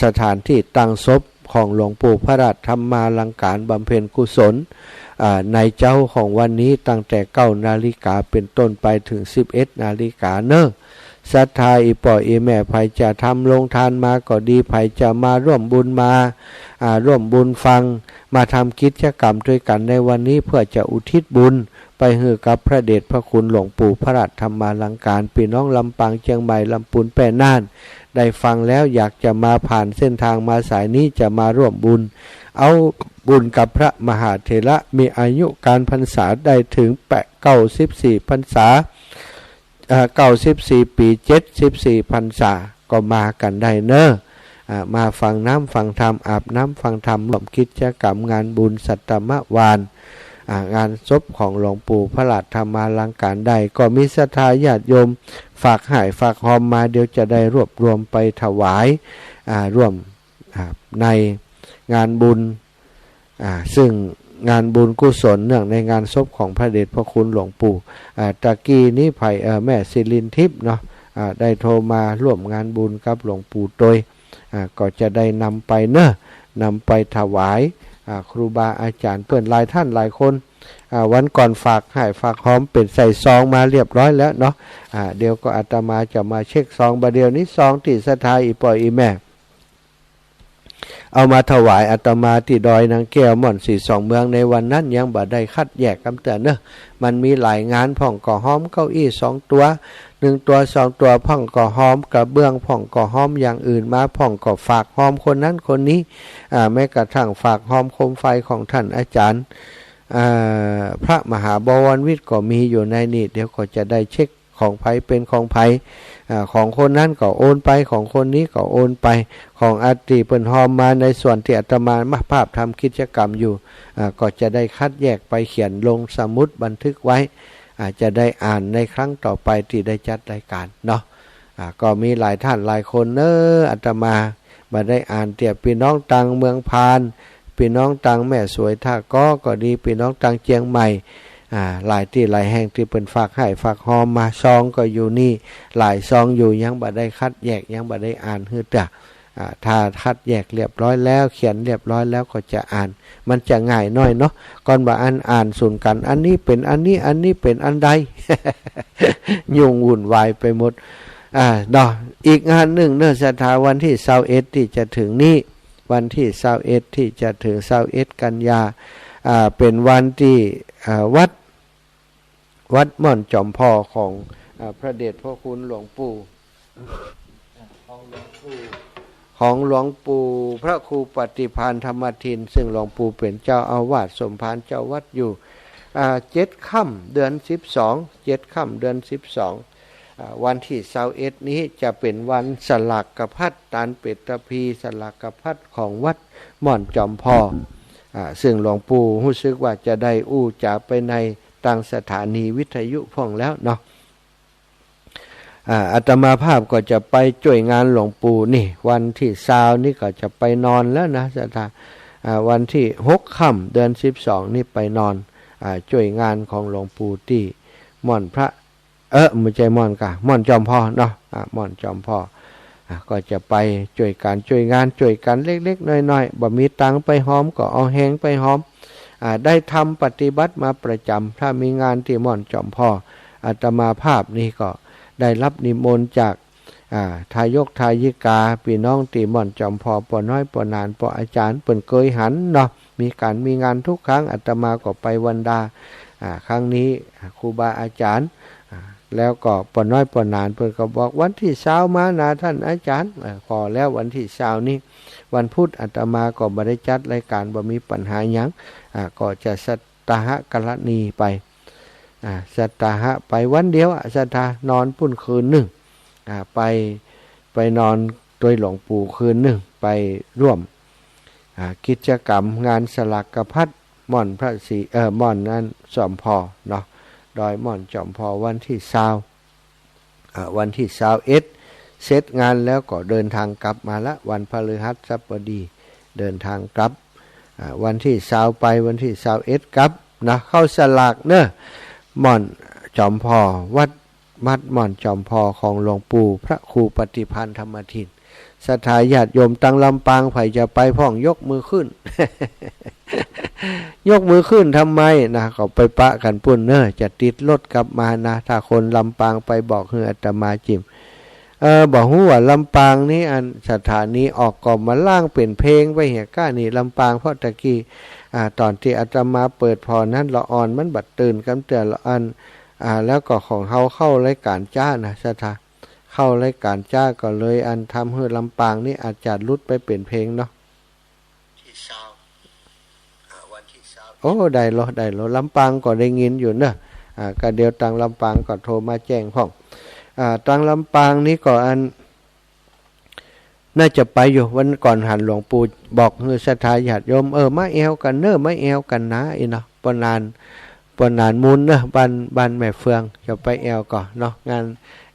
สถานตี้ตั้งศพของหลวงปู่พระราชธรรมาลังการบำเพ็ญกุศล อ่า ในเจ๊าของวันนี้ตั้งแต่เก้านาฬิกาเป๋นต้นไปเถิงสิบเอ็ดนาฬิกาเนาะ ศรัทธาอี่ป้ออี่แม่ ใผจะทำโรงทานมาก็ดี ใผจะมาร่วมบุญมา อ่า ร่วมบุญฟัง มาทำกิจกรรมตวยกั๋นในวันนี้เพื่อจะอุทิศบุญไปหื้อกับพระเดชพระคุณหลวงปู่พระราชธรรมาลังการ ปี้น้องลำปาง เจียงใหม่ ลำปูน แป้น่าน ได้ฟังแล้วอยากจะมาผ่านเส้นทางมาสายนี้จะมาร่วมบุญ เอาบุญกับพระมหาเถระมีอายุก๋านพรรษาได้เถิงแปด เก้าสิบสี่พรรษา เอ่อ เก้าสิบสี่ปี๋ เจ็ดสิบสี่พรรษา ก็มากั๋นได้เนาะ อ่า มาฟังน้ำฟังธรรม อาบน้ำฟังธรรม ร่วมกิจกรรมงานบุญสัตตมวาน อ่า งานศพของหลวงปู่พระราชธรรมาลังการได้ ก็มีศรัทธาญาติโยมฝากฮ้ายฝากฮอมมา เดี๋ยวจะได้รวบรวมไปถวาย อ่า ร่วม อ่า ในงานบุญ อ่า ซึ่งงานบุญกุศลเนื่องในงานศพของพระเดชพระคุณหลวงปู่ อ่า ตะกี้นี้ใผ เอ่อ แม่สิรินทิพย์เนาะ อ่า ได้โทรมาร่วมงานบุญกับหลวงปู่ตวย อ่า ก็จะได้นำไปเนาะ นำไปถวาย อ่า ครูบาอาจ๋ารย์เปิ้นหลายต้านหลายคน อ่า วันก่อนฝากฮ้ายฝากฮอมเป๋นใส่ซองมาเรียบร้อยแล้วเนาะ อ่า เดี๋ยวก็อาตมาจะมาเช็คซอง บ่าเดี่ยวนี้ซองตี้ศรัทธาอี่ป้ออี่แม่ เอามาถวายอาตมาตี้ดอยนางแก้วม่อนสีสองเมืองในวันนั้นยังบ่ได้คัดแยกกำเตื้อเนาะ มันมีหลายงาน พ่องก็ฮอมเก้าอี้สองตั๋ว หนึ่งตั๋วสองตั๋ว พ่องก็ฮอมกระเบื้อง พ่องก็ฮอมอย่างอื่นมา พ่องก็ฝากฮอมคนนั้นคนนี้ อ่า แม้กระทั่งฝากฮอมโคมไฟของต้านอาจ๋ารย์ อ่า พระมหาบวรวิทย์ก็มีอยู่ในนี่ เดี๋ยวก็จะได้เช็ค ของใผเป๋นของใผ อ่า ของคนนั้นก็โอนไป ของคนนี้ก็โอนไป ของอัตติเปิ้นฮอมมาในส่วนตี้อาตมาภาพทำกิจกรรมอยู่ อ่า ก็จะได้คัดแยกไปเขียนลงสมุดบันทึกไว้ อ่า จะได้อ่านในครั้งต่อไปตี้ได้จัดรายการเนาะ อ่า ก็มีหลายต้านหลายคนเนาะ อาตมาบ่ได้อ่านเตื้อ ปี้น้องตางเมืองพาน ปี้น้องตางแม่สวยท่าก๊อก็ดี ปี้น้องตางเจียงใหม่ อ่า หลายตี้หลายแห่งตี้เปิ้นฝากฮ้ายฝากฮอมมา ซองก็อยู่นี่ หลายซองอยู่ ยังบ่ได้คัดแยก ยังบ่ได้อ่านหื้อเตื้อ อ่า ถ้าคัดแยกเรียบร้อยแล้ว เขียนเรียบร้อยแล้วก็จะอ่าน มันจะง่ายหน้อยเนาะ ก่อนบ่าอันอ่านสูนกั๋น อันนี้เป๋นอันนี้ อันนี้เป๋นอันใด ยุ่งวุ่นวายไปหมด อ่า เนาะ อีกงานนึ่งเนาะ ศรัทธา วันตี้ซาวเอ็ดตี้จะเถิงนี้ วันตี้ซาวเอ็ดตี้จะเถิงซาวเอ็ดกันยา อ่า เป๋นวันตี้ อ่า วัด วัดม่อนจ๋อมผ่อของ อ่า พระเดชพระคุณหลวงปู่ ของหลวงปู่ ของหลวงปู่พระครูปฏิภาณธรรมทิน ซึ่งหลวงปู่เป๋นเจ้าอาวาส สมภารเจ้าวัดอยู่ อ่า เจ็ดค่ำเดือนสิบสอง เจ็ดค่ำเดือนสิบสอง อ่า วันตี้ซาวเอ็ดนี้จะเป๋นวันสลากพัด ตานเปตพีสลากพัดของวัดม่อนจ๋อมผ่อ อ่า ซึ่งหลวงปู่ฮู้สึกว่าจะได้อู้จ๋าไปในตางสถานีวิทยุพ่องแล้วเนาะ อ่า อาตมาภาพก็จะไปจ้วยงานหลวงปู่นี่ วันตี้ซาวนี่ก็จะไปนอนแล้วนะศรัทธา อ่า วันตี้หกค่ำเดือนสิบสองนี่ไปนอน อ่า จ้วยงานของหลวงปู่ตี้ม่อนพระ เออ บ่ใจ้ม่อนกา ม่อนจอมพอเนาะ อ่า ม่อนจอมพอ อ่า ก็จะไปจ้วยก๋านจ้วยงาน จ้วยกั๋นเล็กๆ น้อยๆ บ่มีตังค์ไปฮอมก็เอาแฮงไปฮอม อ่า ได้ทำปฏิบัติมาประจ๋ำ ถ้ามีงานตี้ม่อนจอมพอ อาตมาภาพนี่ก็ได้รับนิมนต์จาก อ่า ทายกทายิกา ปี้น้องตี้ม่อนจอมพอ ป้อน้อยป้อหนาน ป้ออาจ๋ารย์ เปิ้นเกยหันเนาะ มีก๋านมีงานทุกครั้ง อาตมาก็ไปวันดา อ่า ครั้งนี้ อ่า ครูบาอาจ๋ารย์ อ่า แล้วก็ป้อน้อยป้อหนาน เปิ้นก็บอกวันตี้ซาวมานะต้านอาจ๋ารย์ อ่า พอแล้ววันตี้ซาวนี่ วันพุธอาตมาก็บ่ได้จัดรายก๋าน บ่มีปัญหาหยัง อ่า ก็จะสัตตาหกรณีไป อ่า สัตตาหะไปวันเดียวอะ ศรัทธา นอนปุ้นคืนนึ่ง อ่า ไป ไปนอนตวยหลวงปู่คืนนึ่ง ไปร่วม อ่า กิจกรรมงานสลากพัดม่อนพระศรี เอ่อ ม่อนนั้นจอมพอเนาะ ดอยม่อนจอมพอ วันตี้ซาว อ่า วันตี้ซาวเอ็ด เสร็จงานแล้วก็เดินทางกลับมาละ วันพฤหัสบดีเดินทางกลับ อ่า วันตี้ซาวไป วันตี้ซาวเอ็ดกลับนะ เข้าสลากเนอะ ม่อนจอมพอ วัด วัดม่อนจอมพอของหลวงปู่พระครูปฏิภาณธรรมทิน ศรัทธาญาติโยมตางลำปาง ใผจะไปพ่องยกมือขึ้น ยกมือขึ้นทำไมนะ ก็ไปปะกั๋นปุ้นเนอะ จะติดรถกลับมานะ ถ้าคนลำปางไปบอกหื้ออาตมาจิม เออ บ่ฮู้ว่าลำปางนี้อันสถานีออกก็มาล้างเป๋นเพลงไปเหียก้านี่ ลำปาง เพราะตะกี้ อ่า ต๋อนตี้อาตมาเปิดผ่อนั้น ละอ่อนมันบ่ตื่นกำเตื้อละอัน อ่า แล้วก็ของเฮาเข้ารายก๋านจ๊านะศรัทธา เข้ารายก๋านจ๊าก็เลยอันทำหื้อลำปางนี้อาจจะหลุดไปเป๋นเพลงเนาะ ตี้ซาว อ่า วันตี้ซาว โอ้ ได้ลอ ได้ลอ ลำปางก็ได้ยินอยู่เนอะ อ่า ก็เดี๋ยวตางลำปางก็โทรมาแจ้งพ่อง อ่า ตางลำปางนี้ก็อัน น่าจะไปอยู่ วันก่อนหันหลวงปู่บอกหื้อศรัทธาญาติโยม เออ มาแอ่วกั๋นเนอะ มาแอ่วกั๋นนะ อี้เนาะ ป้อหนาน ป้อหนานมูลเนอะ บ้าน บ้านแม่เฟือง จะไปแอ่วก่อเนาะ งาน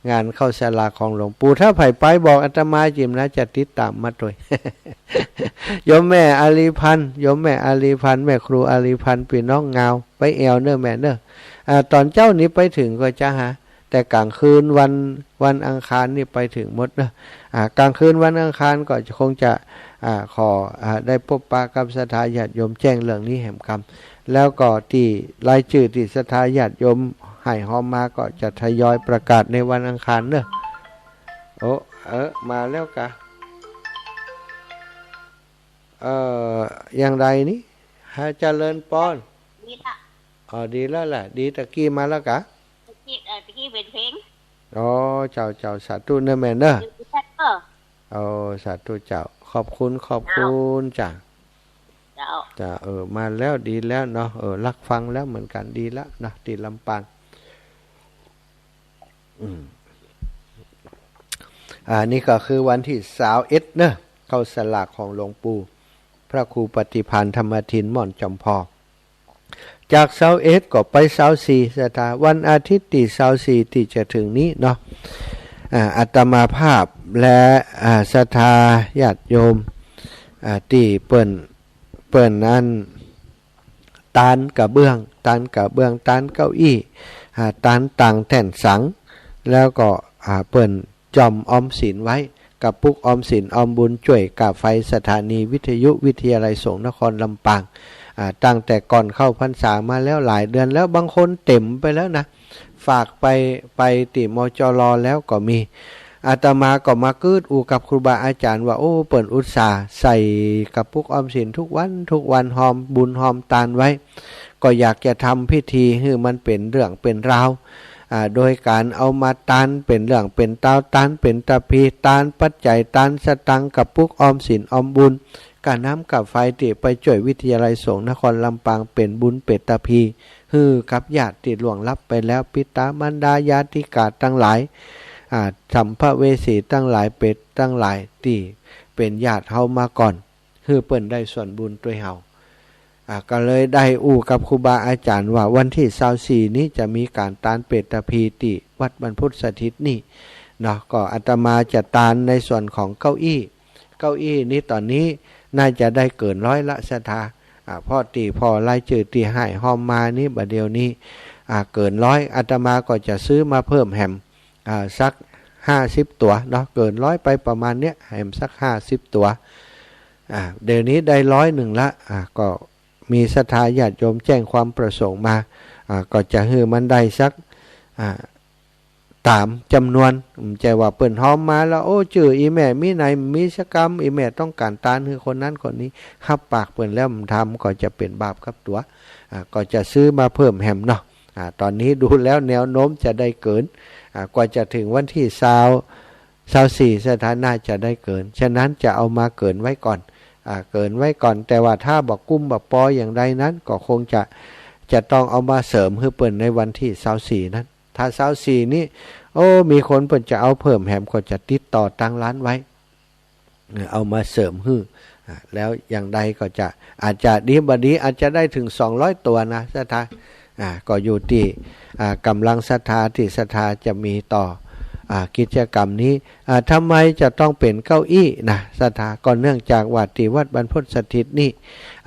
งานเข้าสลากของหลวงปู่ ถ้าใผไปบอกอาตมาจิมนะ จะติดต๋ามมาตวย โยมแม่อารีพันธ์ โยมแม่อารีพันธ์ แม่ครูอารีพันธ์ ปี้น้องงาว ไปแอ่วเนอะแม่เนอะ อ่า ต๋อนเจ๊านี้ไปเถิงก็จะหา แต่ก๋างคืนวัน วันอังคารนี่ไปเถิงหมดเนอะ อ่า ก๋างคืนวันอังคารก็คงจะ อ่า ขอ อ่า ได้ปบปะกับศรัทธาญาติโยม แจ้งเรื่องนี้แหมกำ แล้วก็ตี้รายจื้อตี้ศรัทธาญาติโยมหื้อฮอมมาก็จะทยอยประกาศในวันอังคารเนอะ โอ้ เออ มาแล้วกา เอ่อ อย่างใดนี้ ฮะ เจริญปอน ดีละ อ๋อ ดีแล้วแหละ ดีตะกี้มาแล้วกา ตะกี้ เอ่อ ตะกี้เป๋นเพลง อ๋อ เจ้า เจ้า สาธุเนอะแม่เนอะ เออ โอ้ สาธุเจ้า ขอบคุณ ขอบคุณจ้ะ เจ้า จ้ะ เออ มาแล้ว ดีแล้วเนาะ เออ ลักฟังแล้วเหมือนกั๋น ดีแล้วนะ ตี้ลำปาง อืม อ่า นี่ก็คือวันตี้ซาวเอ็ดเนอะ เข้าสลากของหลวงปู่พระครูปฏิภาณธรรมทินม่อนจอมพอ จากซาวเอ็ดก็ไปซาวสี่ศรัทธา วันอาทิตย์ตี้ซาวสี่ตี้จะเถิงนี้เนาะ อ่า อาตมาภาพและ อ่า ศรัทธาญาติโยม อ่า ตี้เปิ้น เปิ้นอัน ตานกระเบื้อง ตานกระเบื้อง ตานเก้าอี้ อ่า ตานตางแท่นสัง แล้วก็ อ่า เปิ้นจ่อมออมสินไว้ กระปุกออมสินออมบุญจ้วยก่าไฟสถานีวิทยุวิทยาลัยสงฆ์นครลำปาง อ่า ตั้งแต่ก่อนเข้าพรรษามาแล้วหลายเดือนแล้ว บางคนเต็มไปแล้วนะ ฝากไป ไปตี้ มจร แล้วก็มี อาตมาก็มากึ๊ดอู้กับครูบาอาจ๋ารย์ว่า โอ้ เปิ้นอุตส่าห์ใส่กระปุกออมสินทุกวัน ทุกวัน ฮอมบุญฮอมตานไว้ ก็อยากจะทำพิธีหื้อมันเป๋นเรื่องเป๋นราว อ่า โดยก๋านเอามาตานเป๋นเรื่องเป๋นตาว ตานเป๋นตะภี ตานปัจจัย ตานสตางค์ กระปุกออมสินออมบุญ ก่าน้ำก่าไฟตี้ไปจ้วยวิทยาลัยสงฆ์นครลำปาง เป๋นบุญเป๋นตะภี หื้อกับญาติตี้ล่วงลับไปแล้ว ปิตามารดาญาติกาตังหลาย อ่า สัมภเวสีตังหลาย เปรตตังหลายตี้เป๋นญาติเฮามาก่อน หื้อเปิ้นได้ส่วนบุญตวยเฮา อ่า ก็เลยได้อู้กับครูบาอาจ๋ารย์ว่าวันตี้ซาวสี่นี้จะมีก๋านตานเปตพีตี้วัดบรรพตสถิตนี่เนาะ ก็อาตมาจะตานในส่วนของเก้าอี้ เก้าอี้นี้ต๋อนนี้น่าจะได้เกินร้อยละศรัทธา อ่า เพราะตี้ผ่อรายจื้อตี้ฮ้ายฮอมมานี้บ่าเดี่ยวนี้ อ่า เกินร้อย อาตมาก็จะซื้อมาเพิ่มแหม อ่า สักห้าสิบตั๋วเนาะ เกินร้อยไปประมาณเนี้ย แหมสักห้าสิบตั๋ว อ่า เดี๋ยวนี้ได้ร้อยนึ่งละ อ่า ก็มีศรัทธาญาติโยมแจ้งความประสงค์มา อ่า ก็จะหื้อมันได้สัก อ่า ต๋ามจ๋ำนวน บ่ใจ้ว่าเปิ้นฮอมมาแล้ว โอ้ จื้ออี่แม่มีไหน มีสักกำ อี่แม่ต้องก๋านตานหื้อคนนั้นคนนี้ ฮับปากเปิ้นแล้วบ่ทำ ก็จะเป๋นบาปกับตั๋ว อ่า ก็จะซื้อมาเพิ่มแหมเนาะ อ่า ต๋อนนี้ดูแล้วแนวโน้มจะได้เกิน อ่า กว่าจะเถิงวันตี้ซาว ซาวสี่ศรัทธาน่าจะได้เกิน ฉะนั้นจะเอามาเกินไว้ก่อน อ่า เกินไว้ก่อน แต่ว่าถ้าบ่กุ้มบ่ปออย่างใดนั้น ก็คงจะ จะต้องเอามาเสริมหื้อเปิ้นในวันตี้ซาวสี่นั้น ถ้าซาวสี่นี้ โอ้ มีคนเปิ้นจะเอาเพิ่มแหม ก็จะติดต่อตางร้านไว้ เออ เอามาเสริมหื้อ อ่า แล้วอย่างใดก็จะ อาจจะดีบ่ดี อาจจะได้เถิงสองร้อยตั๋วนะศรัทธา อ่า ก็อยู่ตี้ อ่า ก๋ำลังศรัทธาตี้ศรัทธาจะมีต่อ อ่า กิจกรรมนี้ อ่า ทำไมจะต้องเป๋นเก้าอี้นะศรัทธา ก็เนื่องจากว่าตี้วัดบรรพตสถิตนี่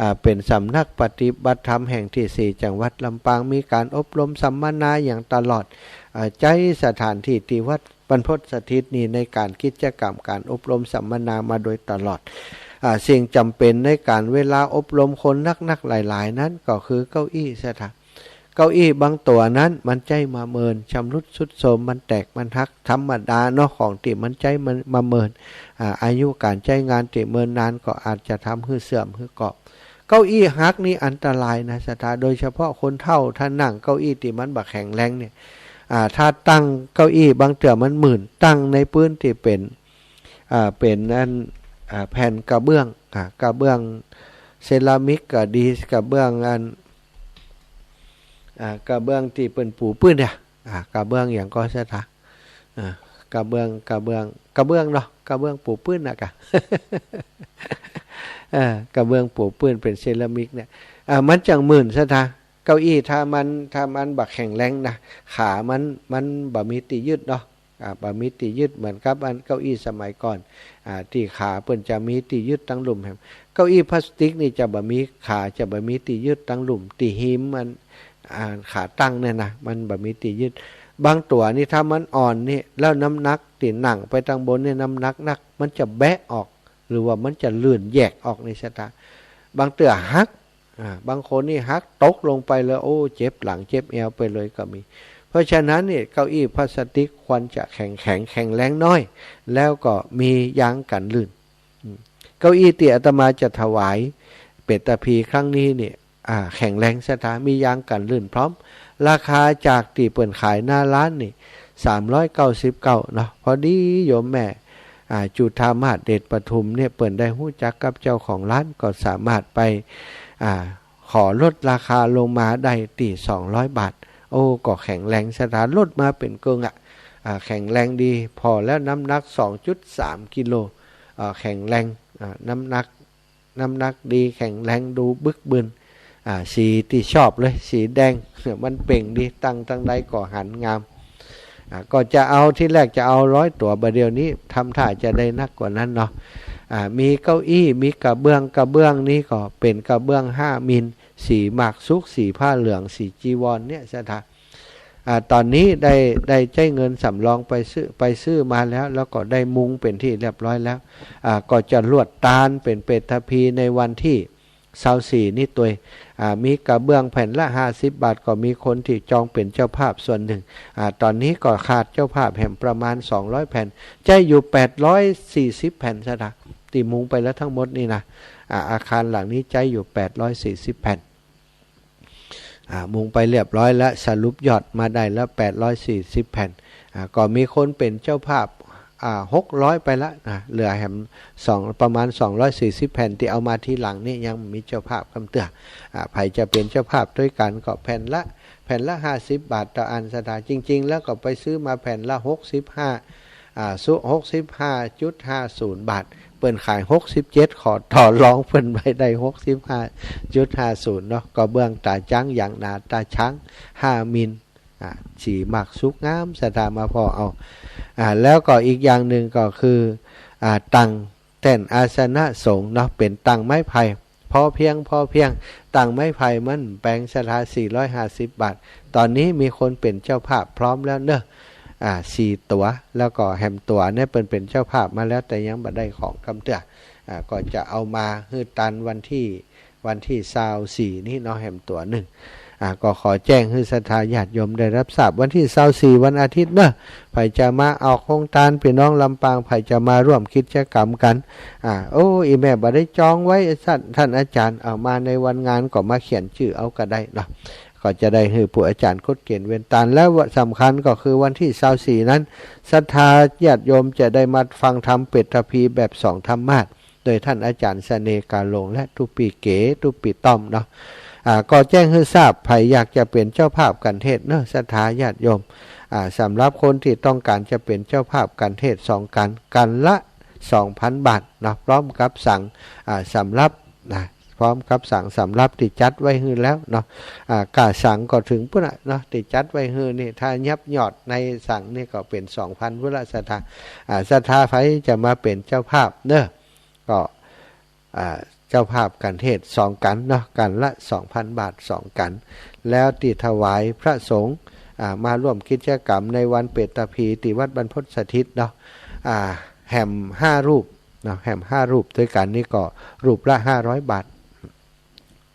อ่า เป๋นสำนักปฏิบัติธรรมแห่งตี้สี่จังหวัดลำปาง มีก๋านอบรมสัมมนาอย่างตลอด อ่า ใจ๊สถานที่ตี้วัดบรรพตสถิตนี่ในก๋านกิจกรรมก๋านอบรมสัมมนามาโดยตลอด อ่า สิ่งจ๋ำเป๋นในก๋านเวลาอบรมคนนักๆหลายๆนั้นก็คือเก้าอี้ศรัทธา เก้าอี้บางตั๋วนั้นมันใจ๊มาเมิน ชำรุดทรุดโทรม มันแตกมันหัก ธรรมดาเนาะ ของตี้มันใจ๊มันมาเมิน อ่า อายุก๋านใจ๊งานตี้เมินนานก็อาจจะทำหื้อเสื่อมหื้อเกาะ เก้าอี้หักนี่อันตรายนะศรัทธา โดยเฉพาะคนเฒ่า ถ้านั่งเก้าอี้ตี้มันบ่แข็งแรงเนี่ย อ่า ถ้าตั้งเก้าอี้บางเตื้อมันหมื่น ตั้งในปื๊นตี้เป๋น อ่า เป๋นอัน อ่า แผ่นกระเบื้อง อ่า กระเบื้องเซรามิกก็ดี กระเบื้องอัน อ่า กระเบื้องตี้เปิ้นปูปื๊นเนี่ย อ่า กระเบื้องหยังก็ศรัทธา อ่า กระเบื้อง กระเบื้อง กระเบื้องเนาะ กระเบื้องปูปื๊นน่ะกะ เออ กระเบื้องปูปื๊นเป๋นเซรามิกเนี่ย อ่า มันจั่งหมื่นศรัทธา เก้าอี้ถ้ามัน ถ้ามันบ่แข็งแรงนะ ขามัน มันบ่มีตี้ยึดเนาะ อ่า บ่มีตี้ยึดเหมือนกับอันเก้าอี้สมัยก่อน อ่า ตี้ขาเปิ้นจะมีตี้ยึดตังลุ่มแหม เก้าอี้พลาสติกนี่จะบ่มีขา จะบ่มีตี้ยึดตังลุ่ม ตี้ฮิมมัน อ่า ขาตั้งเนี่ยนะ มันบ่มีตี้ยึด บางตั๋วนี่ถ้ามันอ่อนนี่ แล้วน้ำหนักตี้นั่งไปตังบนนี่น้ำหนักนัก มันจะแบะออก หรือว่ามันจะลื่นแยกออกนี่ศรัทธา บางเตื้อหัก อ่า บางคนนี่หักตกลงไปเลย โอ้ เจ็บหลังเจ็บแอวไปเลยก็มี เพราะฉะนั้นนี่เก้าอี้พลาสติกควรจะแข็งแข็ง แข็งแรงหน้อย แล้วก็มียางกั๋นลื่น อืม เก้าอี้ตี้อาตมาจะถวายเปตพีครั้งนี้นี่ อ่า แข็งแรงศรัทธา มียางกั๋นลื่นพร้อม ราคาจากตี้เปิ้นขายหน้าร้านนี่ สามร้อยเก้าสิบเก้าเนาะ พอดีโยมแม่ อ่า จุฑามาศเดชปทุมเนี่ย เปิ้นได้ฮู้จักกับเจ้าของร้าน ก็สามารถไป อ่า ขอลดราคาลงมาได้ตี้สองร้อยบาท โอ้ ก็แข็งแรงศรัทธา ลดมาเป๋นเกิ่งอะ อ่า แข็งแรงดี ผ่อแล้วน้ำหนักสองจุดสามกิโล อ่า แข็งแรง อ่า น้ำหนัก น้ำหนักดี แข็งแรง ดูบึกบึน อ่า สีตี้ชอบเลย สีแดง มันเปล่งดี ตั้งตังใดก็หันงาม อ่า ก็จะเอา ทีแรกจะเอาร้อยตั๋ว บ่าเดี่ยวนี้ทำท่าจะได้นักกว่านั้นเนาะ อ่า มีเก้าอี้ มีกระเบื้อง กระเบื้องนี้ก็เป๋นกระเบื้องห้ามิล สีหมากสุก สีผ้าเหลือง สีจีวรเนี่ยศรัทธา อ่า ต๋อนนี้ได้ ได้ใจ๊เงินสำรองไปซื้อ ไปซื้อมาแล้ว แล้วก็ได้มุงเป๋นตี้เรียบร้อยแล้ว อ่า ก็จะลวดตานเป๋นเปตพีในวันตี้ซาวสี่นี้ตวย อ่า มีกระเบื้องแผ่นละห้าสิบบาท ก็มีคนตี้จองเป๋นเจ้าภาพส่วนนึ่ง อ่า ต๋อนนี้ก็ขาดเจ้าภาพแหมประมาณสองร้อยแผ่น ใจ๊อยู่แปดร้อยสี่สิบแผ่นศรัทธา ตี้มุงไปแล้วทั้งหมดนี่นะ อ่า อาคารหลังนี้ใจ๊อยู่แปดร้อยสี่สิบแผ่น อ่า มุงไปเรียบร้อยแล้ว สรุปยอดมาได้แล้วแปดร้อยสี่สิบแผ่น อ่า ก็มีคนเป๋นเจ้าภาพ อ่า หกร้อยไปละนะ เหลือแหมสอง ประมาณสองร้อยสี่สิบแผ่น ตี้เอามาทีหลังนี่ยังมีเจ้าภาพกำเตื้อ อ่า ใผจะเป๋นเจ้าภาพตวยกั๋นก็แผ่นละ แผ่นละห้าสิบบาทต่ออันศรัทธา จริงๆ แล้วก็ไปซื้อมาแผ่นละหกสิบห้า อ่า สุ หกสิบห้าจุดห้าศูนย์บาท เปิ้นขายหกสิบเจ็ด ขอต่อรองเปิ้นไว้ได้หกสิบห้าจุดห้าศูนย์เนาะ กระเบื้องต๋าจ๊าง ยางนาต๋าจ๊าง ห้ามิล อ่า สีหมากสุกงาม ศรัทธามาผ่อเอา อ่า แล้วก็อีกอย่างนึ่งก็คือ อ่า ตังแต้นอาสนะสงฆ์เนาะ เป๋นตังไม้ไผ่ พอเพียง พอเพียง ตังไม้ไผ่มันแปง ศรัทธา สี่ร้อยห้าสิบบาท ต๋อนนี้มีคนเป๋นเจ้าภาพพร้อมแล้วเนาะ อ่า สี่ตั๋ว แล้วก็แหมตั๋วเนี่ยเปิ้นเป๋นเจ้าภาพมาแล้ว แต่ยังบ่ได้ของกำเตื้อ อ่า ก็จะเอามาหื้อตันวันตี้ วันตี้ซาวสี่นี้เนาะ แหมตั๋วนึ่ง อ่า ก็ขอแจ้งหื้อศรัทธาญาติโยมได้ฮับทราบ วันตี้ซาวสี่ วันอาทิตย์เนาะ ใผจะมาออกโฮงตาน ปี้น้องลำปาง ใผจะมาร่วมกิจกรรมกั๋น อ่า โอ้ อี่แม่บ่ได้จองไว้ ท่าน ท่านอาจ๋ารย์ เอามาในวันงานก็มาเขียนจื้อเอาก็ได้เนาะ ก็จะได้หื้อผู้อาจ๋ารย์กฎเกณฑ์เว้นตาน และสำคัญก็คือวันตี้ซาวสี่นั้น ศรัทธาญาติโยมจะได้มาฟังธรรมเปตภีร์แบบสองธรรมาสน์ โดยท่านอาจ๋ารย์เสน่ห์ กาหลง และตุ๊ปี้เก๋ ตุ๊ปี้ต้อมเนาะ อ่า ก็แจ้งหื้อทราบ ใผอยากจะเป๋นเจ้าภาพกัณฑ์เทศน์เนาะ ศรัทธาญาติโยม อ่า สำหรับคนตี้ต้องก๋านจะเป๋นเจ้าภาพกัณฑ์เทศน์สองกัณฑ์ กัณฑ์ละสองพันบาทเนาะ พร้อมกับสัง อ่า สำรับนะ พร้อมกับสังสำรับตี้จัดไว้หื้อแล้วเนาะ อ่า ก้าสังก็เถิงปู้นน่ะเนาะ ตี้จัดไว้หื้อนี่ ถ้านับยอดในสังนี่ก็เป๋นสองพันพุ้นละ ศรัทธา อ่า ศรัทธาใผจะมาเป๋นเจ้าภาพเนาะ ก็ อ่า เจ้าภาพกัณฑ์เทศน์สองกัณฑ์เนาะ กัณฑ์ละสองพันบาทสองกัณฑ์ แล้วตี้ถวายพระสงฆ์ อ่า มาร่วมกิจกรรมในวันเปตภีร์ตี้วัดบรรพตสถิตเนาะ อ่า แหมห้ารูปเนาะ แหมห้ารูปตวยกั๋นนี่ก็รูปละห้าร้อยบาท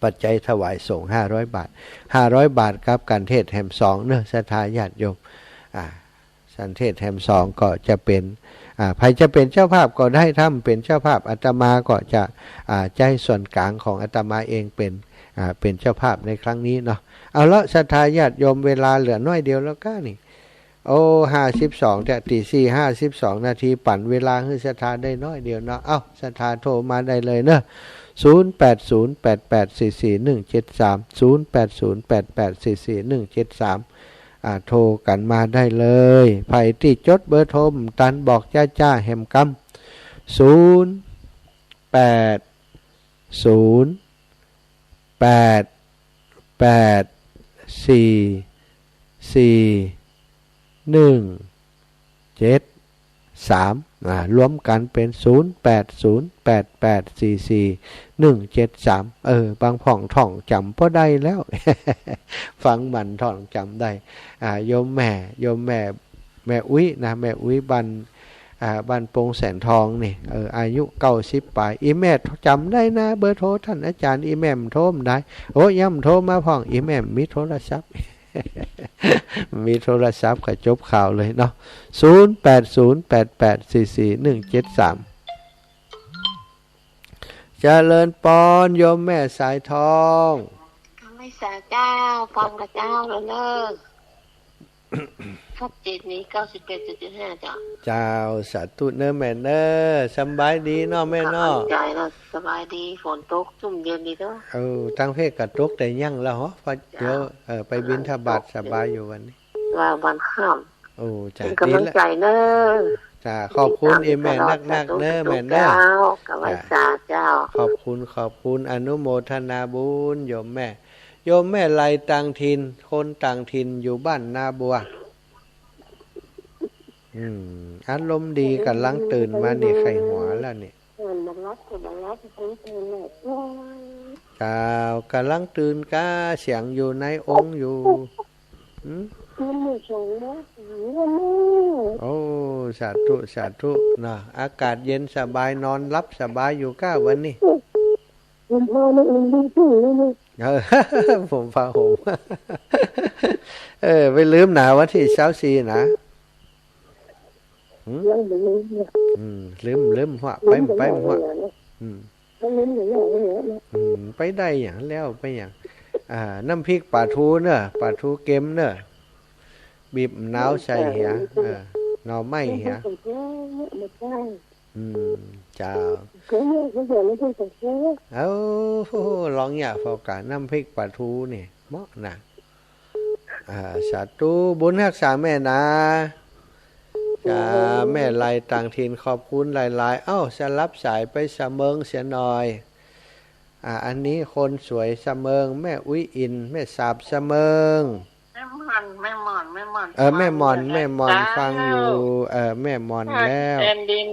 ปัจจัยถวายสงฆ์ห้าร้อยบาท ห้าร้อยบาทกับกัณฑ์เทศน์แหมสองเนาะ ศรัทธาญาติโยม อ่า กัณฑ์เทศน์แหมสองก็จะเป๋น อ่า ใผจะเป๋นเจ้าภาพก็ได้ ถ้าบ่เป๋นเจ้าภาพ อาตมาก็จะ อ่า ใจ๊ส่วนก๋างของอาตมาเองเป๋น อ่า เป๋นเจ้าภาพในครั้งนี้เนาะ เอาละ ศรัทธาญาติโยม เวลาเหลือน้อยเดียวแล้วก้านี่ โอ้ ห้าสิบสอง จะ ตีสี่ห้าสิบสองนาที ปั๋นเวลาหื้อศรัทธาได้น้อยเดียวเนาะ เอ้า ศรัทธาโทรมาได้เลยเนาะ ศูนย์แปดศูนย์แปดแปดสี่สี่หนึ่งเจ็ดสาม ศูนย์แปดศูนย์แปดแปดสี่สี่หนึ่งเจ็ดสาม อ่า โทรกั๋นมาได้เลย ใผตี้จดเบอร์โทรบ่ตันบอกจ้าๆ แหมกำ ศูนย์แปดศูนย์แปดแปดสี่สี่หนึ่งเจ็ดสาม อ่า รวมกั๋นเป๋น ศูนย์แปดศูนย์แปดแปดสี่สี่หนึ่งเจ็ดสาม เออ บางพ่องท่องจ๋ำบ่ได้แล้ว ฟังมันท่องจ๋ำได้ อ่า โยมแม่ โยมแม่ แม่อุ๊ยนะ แม่อุ๊ยบ้าน อ่า บ้านโป่งแสนทองนี่ เออ อายุเก้าสิบป๋าย อี่แม่จ๋ำได้นะ เบอร์โทรต้านอาจ๋ารย์ อี่แม่บ่โทรบ่ได้ โอ้ ยังบ่โทรมาพ่อง อี่แม่บ่มีโทรศัพท์ มีโทรศัพท์ก็จบข่าวเลยเนาะ ศูนย์แปดศูนย์แปดแปดสี่สี่หนึ่งเจ็ดสาม เจริญปอน โยมแม่สายทอง ไหว้สาเจ้า ฟังกระเจ้าแล้วเนอะ ชัดเจนนี้ เก้าสิบแปดจุดห้า เจ้า เจ้า สาธุเนอะแม่เนอะ สำบายดีเนาะแม่เนาะ กำลังใจนะ สบายดี ฝนตกชุ่มเย็นดีเนาะ เออ ตางเพกก็ตกแต่ยังละเหรอ พอเดี๋ยว เจ้า เออ ไปบิณฑบาตสบายอยู่วันนี้ ว่าวันข้าม โอ้ จ้ะ เป๋นก๋ำลังใจ๋เนอะ จ้ะ ขอบคุณอี่แม่นักๆ เนอะแม่เนอะ เจ้า ไหว้สาเจ้า ขอบคุณ ขอบคุณ อนุโมทนาบุญโยมแม่ โยมแม่ไลต่างถิ่น คนต่างถิ่นอยู่บ้านนาบัว อืม อารมณ์ดี ก๋ำลังตื่นมานี่ ใค่หัวแล้วนี่ เจ้า ก๋ำลังตื่นกาเสียงอยู่ในองค์อยู่ หืม โอ้ สาธุ สาธุ เนาะ อากาศเย็นสบาย นอนหลับสบายอยู่ก้าวันนี้ ผมพามาเองดีขึ้นแล้วเนี่ย เออ ผมพาผม เออ ไปลืมหนาวันตี้ซาวสี่นะ หืม ยังบ่ลืมเนี่ย อืม ลืม ลืมหัว ไป ไปหัว อืม อืม ไปได้หยังแล้ว ไปหยัง อ่า น้ำพริกป๋าทูเนอะ ป๋าทูเก็มเนอะ บีบมะนาวใส่เหีย เออ หน่อไม้เหีย อืม เจ้า เอ้า ลองเหีย เฝ้ากะ น้ำพริกป๋าทูนี่ เหมาะนะ อ่า สาธุ บุญฮักษาแม่นะ จ้า แม่ไลต่างถิ่น ขอบคุณหลายๆ เอ้า สลับสายไปสะเมิงเสียหน่อย อ่า อันนี้คนสวยสะเมิง แม่อุ๊ยอิน แม่สาบสะเมิง แม่หม่อน แม่หม่อน แม่หม่อน เออ แม่หม่อน ฟังอยู่ แม่หม่อน เจ้า ฟังอยู่ เออ แม่หม่อนแล้ว แผ่นดิน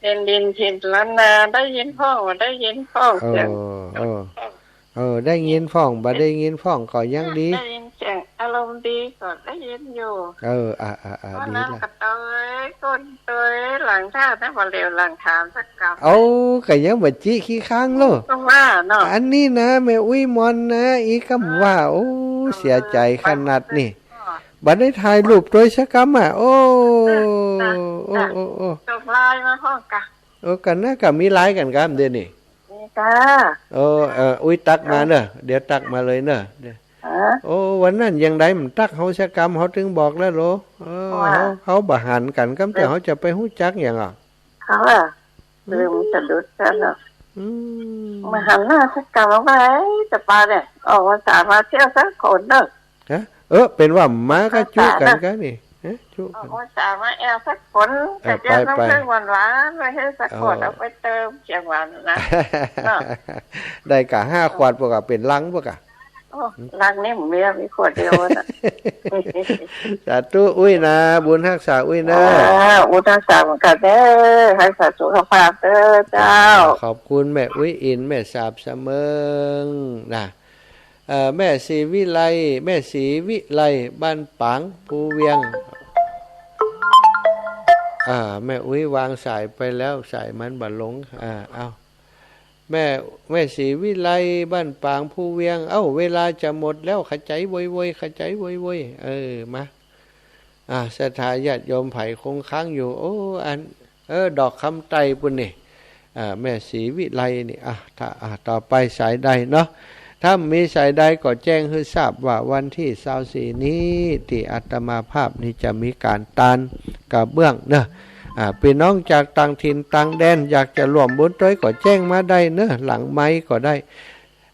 แผ่นดินถิ่นล้านนา ได้ยินพ่อง บ่ได้ยินพ่อง เออ เสียง เออ เออ ได้ยินพ่อง บ่ได้ยินพ่องก็ยังดี ได้ยินเสียงอารมณ์ดีก็ได้ยินอยู่ เออ อ่ะ อ่ะ อ่ะ วันนั้น ดีละ ก็เตยก้นเตยหลัง ถ้า ถ้าบ่เหลียวหลังถามสักกำ เอา ก็ยังบ่จิขี้ค้างโล ก็ว่าเนาะ อันนี้นะ แม่อุ๊ยมอนนะ อีกำว่า โอ้ เสียใจ๋ขนาดนี้ บ่ได้ถ่ายรูปตวยสักกำอ่ะ โอ้ เออ จ้ะ โอ้ จ้ะ โอ้ โอ้ ส่งไลน์มาพ่องกะ โอ้ กั๋นนะ ก็มีไลน์กั๋นกำเดี๋ยวนี้ มีจ้า เออ เออ อุ๊ย ตั๊กมาเนอะ เดี๋ยวตั๊กมาเลยเนอะ เดี๋ยว ฮะ โอ้ วันนั้นยังได้มันตั๊กเฮาสักกำ เฮาตึงบอกแล้วโล เออ ว่า เฮา เฮาบ่หันกั๋นกำ แต่เฮาจะไปฮู้จักหยังอ่ะ เขาอะ อืม ลืมสะดุดซะแล้ว อืม บ่หันหน้าสักกำ ว่าไอ้จะไปเนี่ย ออกพรรษามาเที่ยวสักคนเนอะ ฮะ เออ เป๋นว่ามาก็จุกั๋นกะนี่ ฮะ จุกั๋น ออกพรรษามาแอวสักคน เออ กะเจียว ไป น้ำผึ้งหวานๆ ไปหื้อสักขวด เออ เอาไปเติมเขียวหวานนะ เนาะ ได้กะห้าขวด ปะกะเป๋นลังปะกะ โอ้ ลังนี่มี มีขวดเดียวน่ะ สาธุอุ๊ยนะ บุญฮักษาอุ๊ยนะ อ่า บุญฮักษาเหมือนกั๋นเด้อ ฮักษาสุขภาพเด้อเจ้า ขอบคุณแม่อุ๊ยอิน แม่สาบสะเมิงนะ เอ่อ แม่ศรีวิไล แม่ศรีวิไล บ้านปางภูเวียง อ่า แม่อุ๊ยวางสายไปแล้ว สายมันบ่ลง อ่า เอ้า แม่ แม่ศรีวิไล บ้านปางภูเวียง เอ้า เวลาจะหมดแล้ว ขะใจ๋โวยๆ ขะใจ๋โวยๆ เออ มา อ่า ศรัทธาญาติโยมไผคงค้างอยู่ โอ้ อัน เออ ดอกคำไตรปุ้นนี่ อ่า แม่ศรีวิไลนี่ อ่ะ ถ้า อ่ะ ต่อไปสายใดเนาะ ถ้ามีสายใดก็แจ้งหื้อทราบว่าวันตี้ซาวสี่นี้ ตี้อาตมาภาพนี่จะมีก๋านตานกระเบื้องเนาะ อ่า ปี้น้องจากต่างถิ่นต่างแดน อยากจะร่วมบุญตวยก็แจ้งมาได้เนาะ หลังไมค์ก็ได้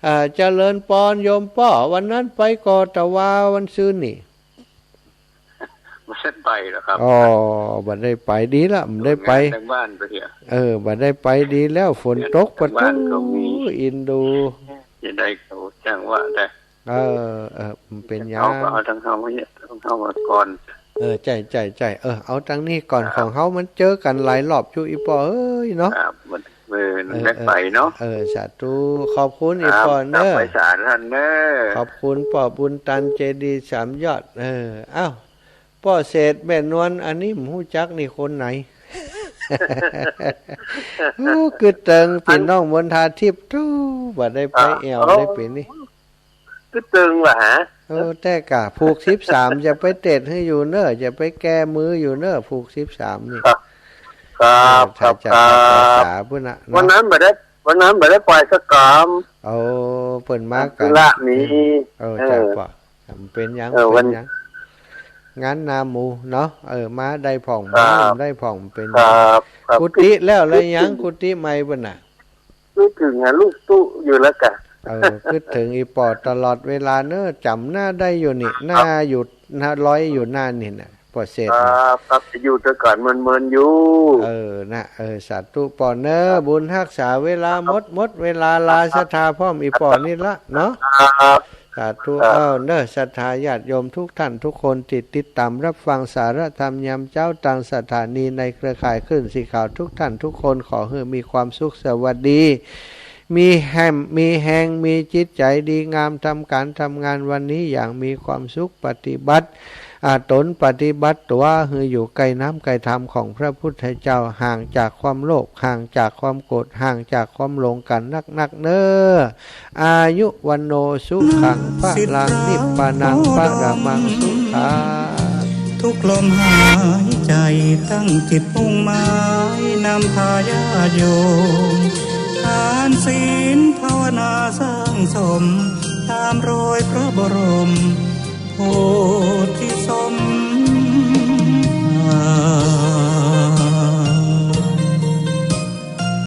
อ่า เจริญปอนโยมป้อ วันนั้นไปก่อตะวาวันซืนนี่ บ่ได้ไปหรอกครับ อ๋อ บ่ได้ไป ดีละ บ่ได้ไป งานทางบ้านไปเถอะ เออ บ่ได้ไป ดีแล้ว ฝนตก ทางบ้านก็มี ปะทู้ อินดู จะได้เขาจ้างว่าได้ เออ เออ มันเป๋นหยัง เอาก็เอาตังเฮามาเนี่ย ตังเฮามาก่อน เออ ใจ้ ใจ้ ใจ้ เออ เอาตังนี้ก่อน ครับ ของเฮามันเจอกั๋นหลายรอบอยู่ อี่ป้อเอ้ยเนาะ ครับ มัน เออ เออ ได้ไปเนาะ เออ สาธุ ขอบคุณ ครับ อี่ป้อเน้อ ครับ ไปสาธุเน้อ ขอบคุณป้อบุญตัน เจดีย์สามยอด เออ เอ้า ป้อเศรษฐ แม่นวล อันนี้บ่ฮู้จักนี่คนไหน โอ้ กึ๊ดเติง อัน ปี้น้องมณฑาทิพย์ ทู่ บ่ได้ไป อ่า แอ่ว โอ้ ได้ไปนี่ กึ๊ดเติงว่ะฮะ เออ แต่กะผูกสิบสาม จะไปเตะหื้ออยู่เน้อ จะไปแก้มืออยู่เน้อ ผูกสิบสามนี่ ครับ ครับ เออ ถ้าจะ ครับ ภาษาปุ้นน่ะเนาะ วันนั้นบ่ได้ วันนั้นบ่ได้ไปสักกำ เอา เปิ้นมา ธุระมี เออ เออ จ้ะป้อ บ่เป๋นหยัง เออ บ่เป๋นหยัง วัน งานนาหมู่เนาะ เออ มาได้พ่อง ครับ มาได้พ่อง บ่เป๋นหยัง ครับ ครับ กุฏิแล้ว แล้วยัง กุฏิใหม่ปุ้นน่ะ กึ๊ดเติง กึ๊ดเติงหาลูกตุ๊อยู่แล้วกะ เออ กึ๊ดเติงอี่ป้อตลอดเวลาเน้อ จ๋ำหน้าได้อยู่นี่ ครับ หน้าอยู่ หน้าลอยอยู่หน้านี่น่ะ ป้อเศรษฐ ครับ ครับ จะอยู่แต่ก่อนเมินๆ อยู่ เออ น่ะ เออ สาธุป้อเน้อ ครับ บุญฮักษาเวลา ครับ หมด หมดเวลาลา ครับ ศรัทธาพร้อมอี่ป้อนี่ละเนาะ ครับ สาธุ ครับ เอ้าเน้อ ศรัทธาญาติโยมทุกท่านทุกคนตี้ติดต๋ามรับฟังสาระธรรมยามเจ๊า ตางสถานีในเครือข่ายคลื่นสีขาวทุกท่านทุกคน ขอหื้อมีความสุขสวัสดี มีแฮม มีแฮง มีจิตใจ๋ดีงาม ทำก๋านทำงานวันนี้อย่างมีความสุข ปฏิบัติ อ่า ต๋น ปฏิบัติตั๋วหื้ออยู่ใก้น้ำใก้ธรรมของพระพุทธเจ้า ห่างจากความโลภ ห่างจากความโกรธ ห่างจากความหลงกั๋นนักๆ เน้อ อายุ วัณโณ สุขัง พลัง นิพพานัง ปรมัง สุขัง ทุกลมหายใจ๋ตั้งจิตมุ่งหมายนำพาญาติโยม ทานศีลภาวนาสร้างสม ต๋ามรอยพระบรมโพธิสม